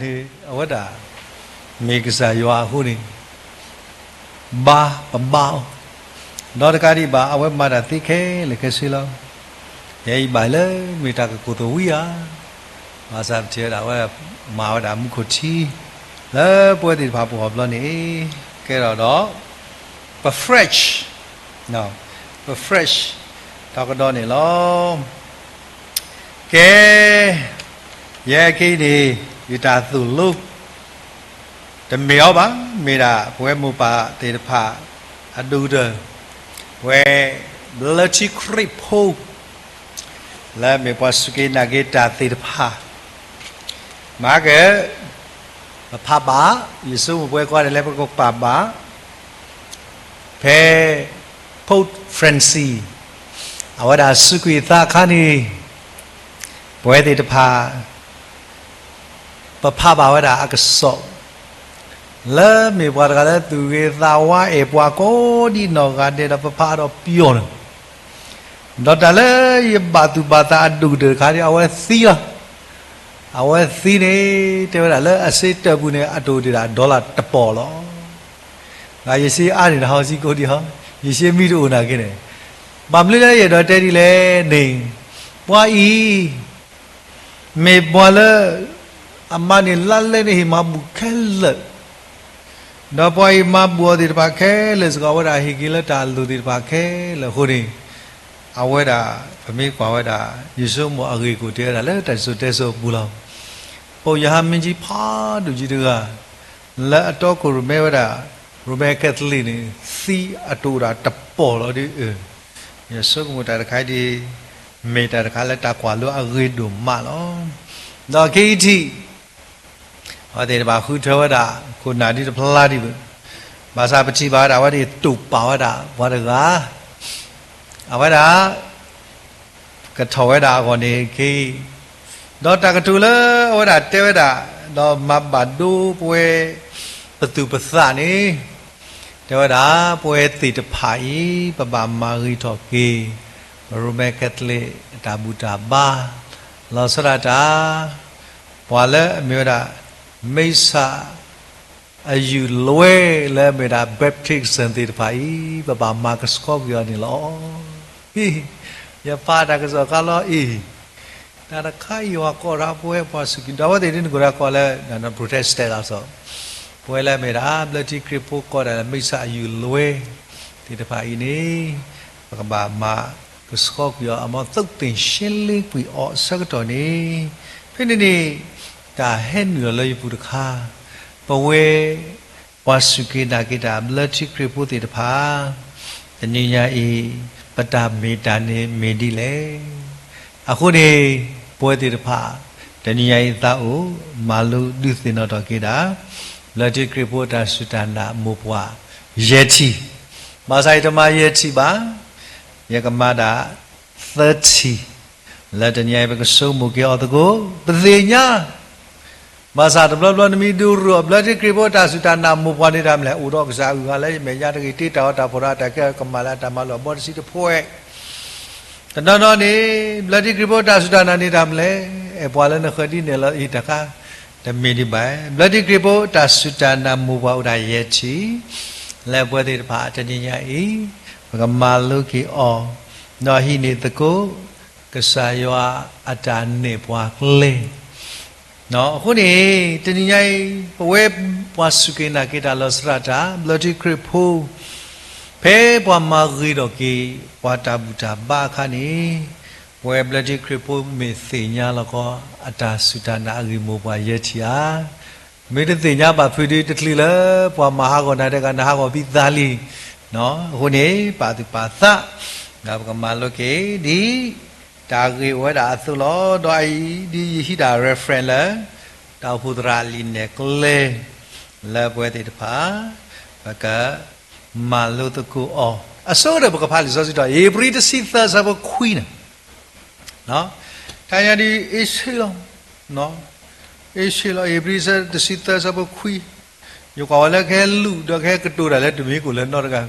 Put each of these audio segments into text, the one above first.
န့ၣ် အဝဲဒၣ် မ့ၢ်ကစၢ်ယွၤအဃိန့ၣ် ဘါပဘါအီၤ, ဒီးတကးဒံးဘၣ် အဝဲမၤတၢ်သ့ခဲလၢာ်ခဲဆ့လီၤ. ယဲအံၤဘၣ်လၢမ့ၢ်တၢ်ကကိၢ်သဝံဧါ, ဘၣ်ဆၣ်ပထံၣ်ဝဲဒၣ် အဝဲမၤဝဲဒၣ်မူခိၣ်ထံ လၢပဝဲသ့ၣ်တဖၣ်ပဂီၢ်ဘျီန့ၣ် ကဲထီၣ်ဒီး ပ fresh, ပ fresh ထီကဒီးန့ၣ်လီၤ. ကဲ, ယဲခဲအံၤန့ၣ် ယတၢ်သိၣ်လိ တမ့ၢ်အီၤဘၣ်, မ့ၢ်ဒၣ်ပဝဲမိၢ်ပၢ်သ့ၣ်တဖၣ်အဒိၣ်ကတၢၢ်, ပဝဲဘျၢထံခရံာ်ဖိ လၢမ့ၢ်ပှၤစူၢ်က့ၤနာ်က့ၤတၢ်သ့ၣ်တဖၣ်, မၤက ပဖးဘၣ်, ယဆိကမိၣ်ပဝဲကိးဂၤဒဲးလၢပကပာ်ဘၣ် ဖဲ Pope Francis အဝဲဒၣ်စူးကွံာ်အသးအခါန့ၣ် ပဝဲသ့ၣ်တဖၣ် ပဖးဘၣ်ဝဲဒၣ်အကစီၣ် လၢမ့ၢ်ပှၤတဂၤလၢသူၣ်ဂ့ၤသးဝါအဲၣ်ပှၤကိးဒံနီၢ်ဂၤဒဲးဒီး ပဖးဒီးပယီၤန့ၣ်, ဒီးတၢ်လၢယဘၣ်သူၣ်ဘၣ်သးအဒိၣ်ကတၢၢ်တခါန့ၣ် အဝဲသံလီၤ. အဝဲသံန့ၣ် တဲဝဲဒၣ်လၢအစ့တၢၢ်ပူၤန့ၣ် အတိၢ်ဒံးဒၣ် dollar တပီၢ်လီၤ. ယစ့အါန့ၣ် နဟီစံကိးဒံးဟီ, ယစ့မံတအိၣ်နာ်က့န့ၣ်, ဘၣ်မနုၤလၢယအဲၣ်ဒိးတဲဒ်လဲၣ်န့ၣ်, ပှၤအံၤ မ့ၢ်ပှၤလၢ အမါန့ၣ်လါလဲန့ၣ်ဟ့ၣ်မၤဘူၣ်ခဲလၢာ်, ဒီးပှၤအံၤမၤဘူၣ်အီၤသ့ၣ်တဖၣ်ခဲလၢာ်စ့ၢ်ကီး အဝဲဒၣ်ဟ့ၣ်က့ၤလၢတၢ်အလိၣ်သ့ၣ်တဖၣ်ခဲလၢာ်အဃိန့ၣ်, အဝဲဒၣ် ပမ့ၢ်ကွၢ်ဝဲဒၣ် ယဆိကမိၣ်အဂ့ၢ်အကျိၤတဲဝဲဒၣ်လၢတၢ်စံၣ်စိၤတဲစိၤအပူၤလီၤ. ပုပ်ရဟန်းမင်းကြီးဖးဒိၣ်ကံတဂၤ လၢအတီခိၣ်ရိၣ်မဲဝဲဒၣ် Roman Catholic န့ၣ် သံအတိၢ်ဒၣ်တပီၢ်လီၤဒီး, ယဆိကမိၣ်တၢ်တခါအံၤဒ် မ့ၢ်တၢ်တခါလၢတၢ်ကွၢ်လိအဂ့ၤဒိၣ်မးလီၤ. ဒီးခဲအံၤထံး အဝဲသ့ၣ်တဖၣ်ဃုထၢဝဲဒၣ် ခိၣ်နၢ်ဒ်တဖျါဒံးဘၣ်, ဘၣ်ဆၣ်ပထံၣ်ဘၣ်ဝဲဒၣ် အဝဲသ့ၣ်တိာ်ပာ်ဝဲဒၣ်ပှၤတဂၤ, အဝဲဒၣ် ကထီၣ်ဝဲဒၣ်အဂီၢ်န့ၣ်က့ၤ, ဒီးတၢ်ကတိၤလၢအဝဲဒၣ်တဲဝဲဒၣ်, ဒီးမၤဘၣ်ဒိပဝဲ ပသူၣ်ပသးန့ၣ်, တဲဝဲဒၣ် ပဝဲသ့ၣ်တဖၣ်အံၤ ပဘၣ်မၤဂ့ၤထီၣ်က့ၤ Roman Catholic အတၢ်ဘူၣ်တၢ်ဘါ, လီၤဆီဒၣ်တၢ် ပှၤလၢအမ့ၢ်ဝဲဒၣ် မံစၢ် အယူၢ်လွဲလၢအမ့ၢ်ဒၣ် baptism သ့ၣ်တဖၣ်အံၤ ပဘၣ်မၤကဆှီကွံာ်အီၤန့ၣ်လီၤ. ယပာ်တၢ်ကစီၣ်ခါလီၤအံၤ, တၢ်တခါအံၤ ယွၤကိးဒၣ်ပဝဲပှၤစူၢ်က့ၤ ဒီးအဝဲသ့ၣ်ဒ်နကိးဒၣ်ကိးလၢ Protestant လီၤဆီ, ပဝဲလၢအမ့ၢ်ဒၣ် ဘျၢထံခရံာ်ဖိကိးဒၣ်လၢ မံစၢ်အယူၢ်လွဲသ့ၣ်တဖၣ်အံၤန့ၣ်, ပကဘၣ်မၤကဆှီကွံာ်အီၤ အမ့ၢ်သုးသ့ၣ်ရှင်းလင်းကွံာ်အီၤအဆၢကတီၢ်န့ၣ်, ဖဲန့ၣ်န့ၣ် တၢ်ဟဲနုာ်လီၤလၢယပူၤတခါ, ပဝဲ ပှၤစူၢ်က့ၤနာ်က့ၤတၢ် ဘျၢထံခရံာ်ဖိသ့ၣ်တဖၣ်, တနံၤညါအံၤ ပတၢ်မ့ၢ်တၢ်န့ၣ်မ့ၢ်ဒ်လဲၣ်. အဃိန့ၣ် ပဝဲသ့ၣ်တဖၣ် တနံၤညါအံၤသးအိၣ် မၤလိဒုးသ့ၣ်နီၣ်ထီၣ်က့ၤဒၣ် ဘျၢထံခရံာ်ဖိတၢ်စူၢ်တၢ်နာ်မိၢ်ပှၢ် ယဲၢ်ထံၣ်, ဘၣ်ဆၣ်ယတမၤယဲၢ်ထံၣ်ဘၣ်, ယကမၤဒၣ် သၢထံၣ်, လၢတနံၤအံၤပကဆိကမိၣ်က့ၤအီၤသကိး ပသ့ၣ်ညါ ဘၣ်ဆၣ်တဘျီဘျီနမ့ၢ်ဒုးရိၣ် ဘျၢထံခရံာ်ဖိတၢ်စူၢ်တၢ်နာ်မိၢ်ပှၢ်န့ၣ်တၢ်မနုၤလဲၣ်, အိၣ်ဒီးကစၢ်အဂုၤအဂၤလၢယမဲာ်ညါတဂ့ၤ, တ့တၢ်အီၣ်တၢ်ဖှီၣ်ဒီးတၢ်ကဲကမၣ်လၢအတၢ်မၤလိာ်အဘီတဆံတဖှဲး, တနီၤနီၤန့ၣ် ဘျၢထံခရံာ်ဖိတၢ်စူၢ်တၢ်နာ်န့ၣ်တၢ်မနုၤလဲၣ်, အဲၣ်ပှၤလၢနဃၢၤဒ်န့ၣ်လီၤအံၤတခါ, တမ့ၢ်ဒံးဘၣ်, ဘျၢထံခရံာ်ဖိတၢ်စူၢ်တၢ်နာ်မိၢ်ပှၢ်အိၣ်ဒၣ်ယဲၢ်ထံၣ်, လၢပဝဲသ့ၣ်တဖၣ်တနံၤညါအံၤ ပကမၤလိက့ၤအီၤ, ဒီးဟံးန့ၢ်သကိး ကစၢ်ယွၤအတၢ်နဲၣ်ပှၤကျဲ အဃိန့ၣ် တနံၤညါအံၤ ပဝဲပှၤစူၢ်က့ၤနာ်က့ၤတၢ်လီၤဆီဒၣ်တၢ် ဘျၢထံခရံာ်ဖိ ဖဲပှၤမၤဂ့ၤထီၣ်က့ၤ ပှၤတၢ်ဘူၣ်တၢ်ဘါအခါန့ၣ် ပဝဲဘျၢထံခရံာ်ဖိမ့ၢ်သ့ၣ်ညါလီၤကီး အတၢ်စူၢ်တၢ်နာ်အဂ့ၢ်မိၢ်ပှၢ်ယဲၢ်ထံၣ်ဧါ. မ့ၢ်တသ့ၣ်ညါဘၣ်ဖုးဒုးတချုးလၢ ပှၤမၤဟးဂီၤနၤတဂၤ နဟးဂီၤဖံသးလံ. အဃိန့ၣ် ပာ်သူၣ်ပာ်သး ဒီးပကမၤလိက့ၤဒ် တၢ်ဂ့ၢ်အိၣ်ဝဲဒၣ်အသိးလီၤ. ဒီးအအံၤ ဒ်ယဟံးဒၣ် reference လၢ တၢ်အိၣ်ဖှိၣ်သရၣ်လံာ်နဲၣ်ကျဲ လၢပဝဲသ့ၣ်တဖၣ် ပကမၤလိသကိးအီၤ. အဆိကတၢၢ် ပကဖးလံာ်စီဆှံဒီး ဧ့ၤဘြံၤတဆံသၢ ဆၢဖိခွံန့ၣ် တနံၤညါဒ်အံၤ ဆ့လီၤ, အ့ဆ့လီၤ ဧ့ၤဘြံၤတဆံသၢ ဆၢဖိခွံ, ယကွၢ်ဝဲလၢကဟဲလူၤ ဒီးကဟဲကတိၤတၢ်လၢတမံၤကိၣ်လၢနီတဂၤ,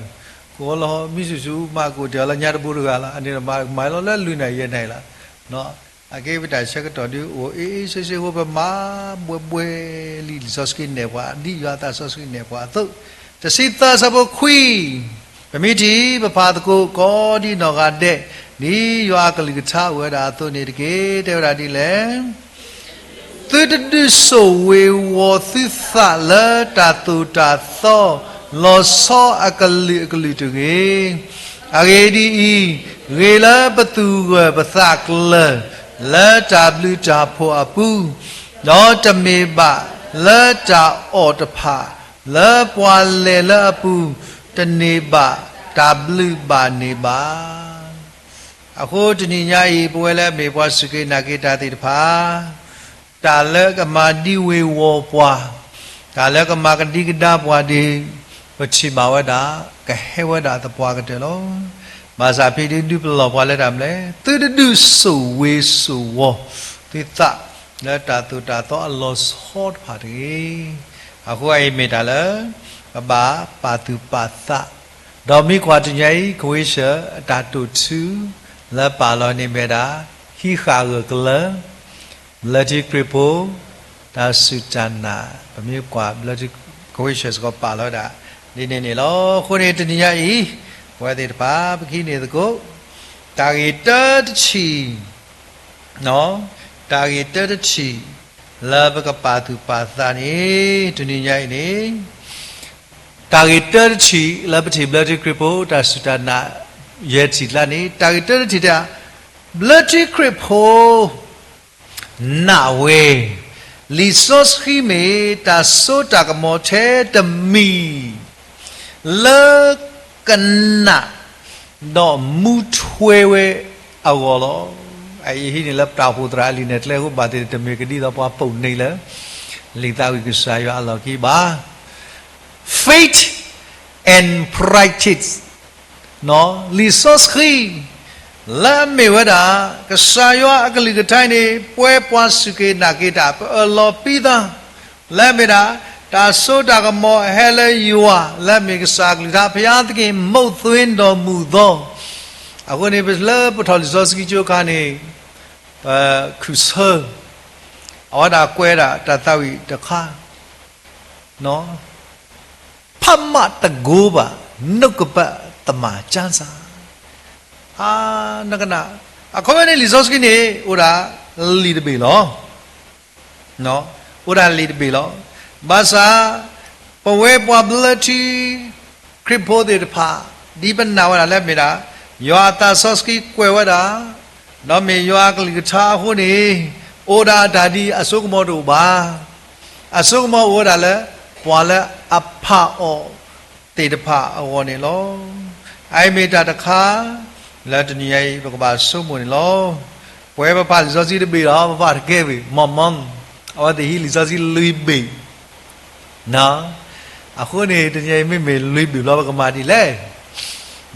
ကိးလီၤမံဆူၣ်ဆူၣ် မၤကိၣ်တဲာ်အီၤလၢညါတဘိတဂၤလီၤ. အန့ၣ်မၤလီၤလၢလွံၢ်နၣ်ရံၣ်ယဲၢ်နၣ်ရံၣ်လီၤ. အက့ပတၢ်ဆၢကတီၢ်ဒုးအိၣ်အ့ၣ်အ့ၣ်ဆ့ဆ့အဃိ ပမၤဘှဲးဘှဲးလံာ်စီဆှံနဲၣ်ပှၤ ဒ်ယွၤအသးစီဆှံနဲၣ်ပှၤအသိး, တဆံသၢဆၢဖိခွံ, ပမ့ၢ်ထံၣ် ပဖးသကိး ကိးဒံနီၢ်ဂၤဒဲး ဒ်ယွၤအကလုၢ်ကထါအိၣ်ဝဲဒၣ်အသိးန့ၣ်တက့ၢ်. တဲဝဲဒၣ်ဒ်လဲၣ်. သုတဒုးစိာ်ဝ့ၤဝီၤသုသးလၢတၢ်သိၣ်တၢ်သီ လီၤဆီအကလုာ်အကလုာ်တဂ့ၤ. အဂ့ၢ်ဒ်အံၤ, ဂ့ၤလၢပသူၣ်ဂၢၢ်ပသးကျၢၤ လၢတၢ်ဘျုးတၢ်ဖှိၣ်အပူၤ, ဒီးတမ့ၢ်ဘၣ်လၢတၢ်အီၣ်တဖၣ် လၢပှၤလဲၤလၢအပူၤ တန့ၢ်ဘၣ်တၢ်ဘျုးဘၣ်န့ၢ်ဘၣ်. အဃိတနံၤညါအံၤ ပဝဲလၢအမ့ၢ်ပှၤစူၢ်က့ၤနာ်က့ၤတၢ်သ့ၣ်တဖၣ် တၢ်လၢကမၤဒံဝ့ၤဝီၤပှၤ, တၢ်လၢကမၤကဒံကဒါပှၤဒီး ပထံၣ်ဘၣ်ဝဲဒၣ် ကဟဲဝဲဒၣ်သပှၢ်ကတၢၢ်လီၤ. ဘၣ်ဆၣ်ဖဲဒုးဒုးပလီၢ်ပှၤလၢတၢ်မနုၤလဲၣ်, သုတဒုးစိာ်ဝ့ၤစိာ်ဝီၤသုသး လၢတၢ်သိၣ်တၢ်သီအလီၤဆီတဖၣ်တဂ့ၤ. အဃိအအံၤမ့ၢ်တၢ်လၢ ပဘၣ်ပာ်သူၣ်ပာ်သး ဒီးမ့ၢ်ကွၢ်တနံၤညါအံၤ ကဝ့ၡၢၣ်အတၢ်တိာ်ထူ လၢပာ်လီၤန့ၢ်မ့ၢ်ဒၣ် ဟံးဃာ်ဂၢၢ်ကျၢၤ ဘျၢထံခရံာ်ဖိ တၢ်စူၢ်တၢ်နာ်, ပမ့ၢ်ကွၢ်ဘျၢထံ ကဝ့ၡၢၣ်စ့ၢ်ကီးပာ်လီၤဝဲဒၣ် ဒ်န့ၣ်န့ၣ်လီၤ. အဃိန့ၣ်တနံၤညါအံၤ ပဝဲသ့ၣ်တဖၣ် ပကဟံးန့ၢ်သကိး တၢ်ဂ့ၢ်တၢတထံၣ် တၢ်ဂ့ၢ်တၢတထံၣ် လၢပကပာ်သူၣ်ပာ်သးန့ၣ် တနံၤညါအံၤန့ၣ် တၢ်ဂ့ၢ်တၢတထံၣ်လၢပထံၣ်ဘျၢထံခရံာ်ဖိ တၢ်စူၢ်တၢ်နာ် ယဲၢ်ထံၣ်ကျါန့ၣ် တၢ်ဂ့ၢ်တၢတထံၣ်တၢ် ဘျၢထံခရံာ်ဖိ နာ်ဝဲ လံာ်စီဆှံမ့ၢ်တၢ်စိတၢ်ကမီၤထဲတမံၤ လၢကနာ် ဒီးမူထွဲဝဲအဂီၢ်လီၤ. အအံၤဟံးန့ၢ်လၢပတၢ်အိၣ်ဖှိၣ်သရၣ်အလံာ်နဲၣ်ကျဲအဃိ ဘၣ်သ့ၣ်တမ့ၢ်ကဒ်သိးပှၤပိာ်န့ၢ်လၢ လံာ်သးဝံၣ်ကစၢ်ယွၤအလီၢ်ခံဘၣ်. Faith and practice လံာ်စီဆှံ လၢအမ့ၢ်ဝဲဒၣ် ကစၢ်ယွၤအကလုၢ်ကထါန့ၣ် ပဝဲပှၤစူၢ်က့ၤနာ်က့ၤတၢ် ပအၢၣ်လီၤပံသး လၢအမ့ၢ်ဒၣ် တၢ်စိတၢ်ကမီၤဟဲလၢယွၤ လၢအမ့ၢ်ကစၢ်အကလုၢ်ကထါ ဘုရားသခင် မုၢ်သွင်းတော်မူသော အဃိန့ၣ် ပလၢပထီၣ်လံာ်စီဆှံကၠိအခါန့ၣ် ပခုၣ်ဆၢ အဝဲဒၣ်ကွဲးဒၣ်တၢ်သးဝံၣ်တခါ ဖးမးတကိဘၣ် နုကပသမၣ်ကၠၢစၢ် နကနၣ် အခီပညီန့ၣ် လံာ်စီဆှံန့ၣ် အိၣ်ဒၣ်လံာ်တဘ့ၣ်လီၤ. အိၣ်ဒၣ်လံာ်တဘ့ၣ်လီၤ. ဘၣ်ဆၣ် ပဝဲပှၤဘျၢထံ ခရံာ်ဖိသ့ၣ်တဖၣ် ဒ်ပနာ်ဝဲဒၣ်လၢမ့ၢ်ဒၣ် ယွၤအသးစီဆှံကွဲးဝဲဒၣ် ဒီးမ့ၢ်ယွၤအကလုၢ်ကထါအဃိန့ၣ် အိၣ်ဒၣ်တၢ်ဒ်အစိကမီၤတအိၣ်ဘၣ်. အစိကမီၤအိၣ်ဝဲဒၣ်လၢ ပှၤလၢအဖးအီၤသ့ၣ်တဖၣ်အဂီၢ်န့ၣ်လီၤ. အအံၤမ့ၢ်တၢ်တခါ လၢတနံၤညါအံၤ ပကဘၣ်ဆိကမိၣ်န့ၣ်လီၤ. ပဝဲပဖးလံာ်စီဆှံတဘ့ၣ်ဒီး ပဖးတကဲဘၣ် မီၢ်မီၢ် အဝဲသ့ၣ်ဟံးလံာ်စီဆှံလွံၢ်ဘ့ၣ် အဃိန့ၣ် တနံၤအံၤမ့မ့ၢ်လွံၢ်ဘ့ၣ်ဘျီ ပကမၤဒ်လဲၣ်.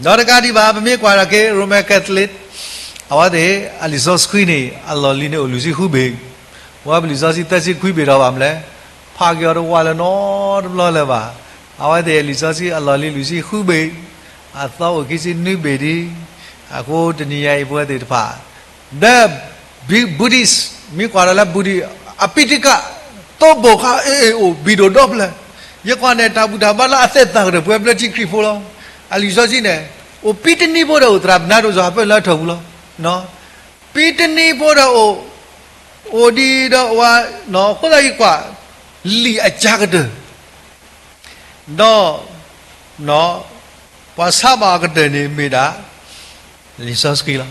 ဒီးတကးဒံးဘၣ် ပမ့ၢ်ကွၢ်ဒၣ်က့ၤ Roman Catholic အဝဲသ့ၣ်အလံာ်စီဆှံန့ၣ် အလီၢ်လံၤန့ၣ်အိၣ်လွံၢ်ဆံဃုဘ့ၣ်, ပဝဲပလံာ်စီဆှံသၢဆံခွံဘ့ၣ်ဒီးဘၣ်မနုၤလဲၣ်, ဖးက့ၤအီၤတဝးလၢၤနီတဘျီလၢၤဘၣ်. အဝဲသ့ၣ်အလံာ်စီဆှံအလီၢ်လံၤလွံၢ်ဆံဃုဘ့ၣ်, အသီအိၣ်ခံဆံနွံဘ့ၣ်ဒံး, အဃိတနံၤညါအံၤပဝဲသ့ၣ်တဖၣ် ဒီး Buddhist မ့ၢ်ကွၢ်ဒီးလၢ Buddhist အပံတကၢ် သိဘိၣ်ခါ အ့ၣ်အ့ၣ်အိၣ် ဘံၣ်ဒိၣ်ဒီဖျၢၣ်, ယကွၢ်န့ၣ် တၢ်ဘူၣ်တၢ်ဘါလၢအသဲသးကတၢၢ် ပဝဲဘျၢထံခရံာ်ဖိလီၤ. အလံာ်စီဆှံန့ၣ် အိၣ်ပံတနံၤဖိဒီးအိၣ် သရၣ်ပနါဒိၣ်စီၤဟၢ်ပၢၢ်လၢထီၣ်ပူၤလီၤ. ပံတနံၤဖိဒီးအိၣ်, အိၣ်ဒံးဒီးဝဲ, အဃိသတးယကွၢ် လံာ်အကါကတၢၢ် ဒီး ပှၤဆါဘၣ်အီၤကတၢၢ်န့ၣ်မ့ၢ်ဒၣ် လံာ်စီဆှံလီၤ.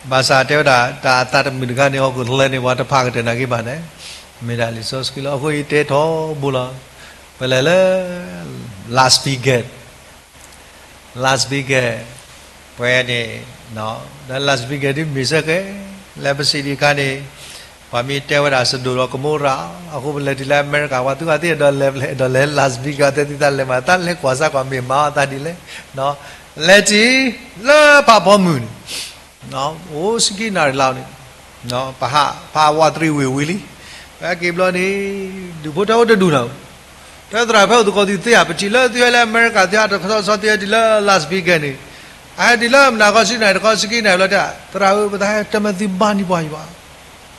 ဘၣ်ဆၣ်တဲဝဲဒၣ် တၢ်အသးတမုာ်တခါန့ၣ် ဟီၣ်ခိၣ်ချၢန့ၣ် ပှၤတဖးကတၢၢ်နာ်က့ဘၣ်န့ၣ် မ့ၢ်ဒၣ်လံာ်စီဆှံလီၤ. အဃိယတဲထီဘိလီၤ. ပလဲၤလၢ Las Vegas Las Vegas ပဝဲန့ၣ်, ဒီး Las Vegas ဒ်မ့ၢ်စ့ၢ်ကီး လၢပစံးဒံးအခါန့ၣ်, ပှၤမ့ၢ်တဲဝဲဒၣ် စဒိၣ်ဒီးကမိရၤ, အဃိပလဲၤတုၤလၢအမဲရကၤ ပှၤသုးဂၤသ့ၣ်အဲၣ်ဒိးလဲၤ, အဲၣ်ဒိးလဲၤ Las Vegas တဲသုသးလဲၤမး တၢ်လဲၤကွၢ်စၢ်ကွၢ်မ့ၢ်မၤအီၤသးဒ်လဲၣ်, လဲၤတုၤ လၢဖးဖီမုၢ်န့ၣ် အိၣ်ဆံခံနၣ်ရံၣ်လၢ်န့ၣ်, ပဟးဖးဝးတရံးဝ့ၢ်ဝံၤလံ, ပဟဲက့ၤဘျီန့ၣ် ဒူၣ်ဖိထၢဖိတဒူၣ်နီၤ, တဲသရၣ်ဖဲအိၣ်သကိးသုသ့ဧါ, ပထံၣ်လၢသုဟဲလၢအမဲရကၤ သုဟးတဆီဆီ သုဟဲတုၤလၢ Las Vegas န့ၣ်, အဟဲတုၤလၢမုၢ်နၤခီဆံနၣ်ရံၣ်တခီဆံခံနၣ်ရံၣ်လီၤတဲ, သရၣ်ဧၢ ပသးဟဲတမၤသုဘါန့ၢ်ပှၤယွၤ,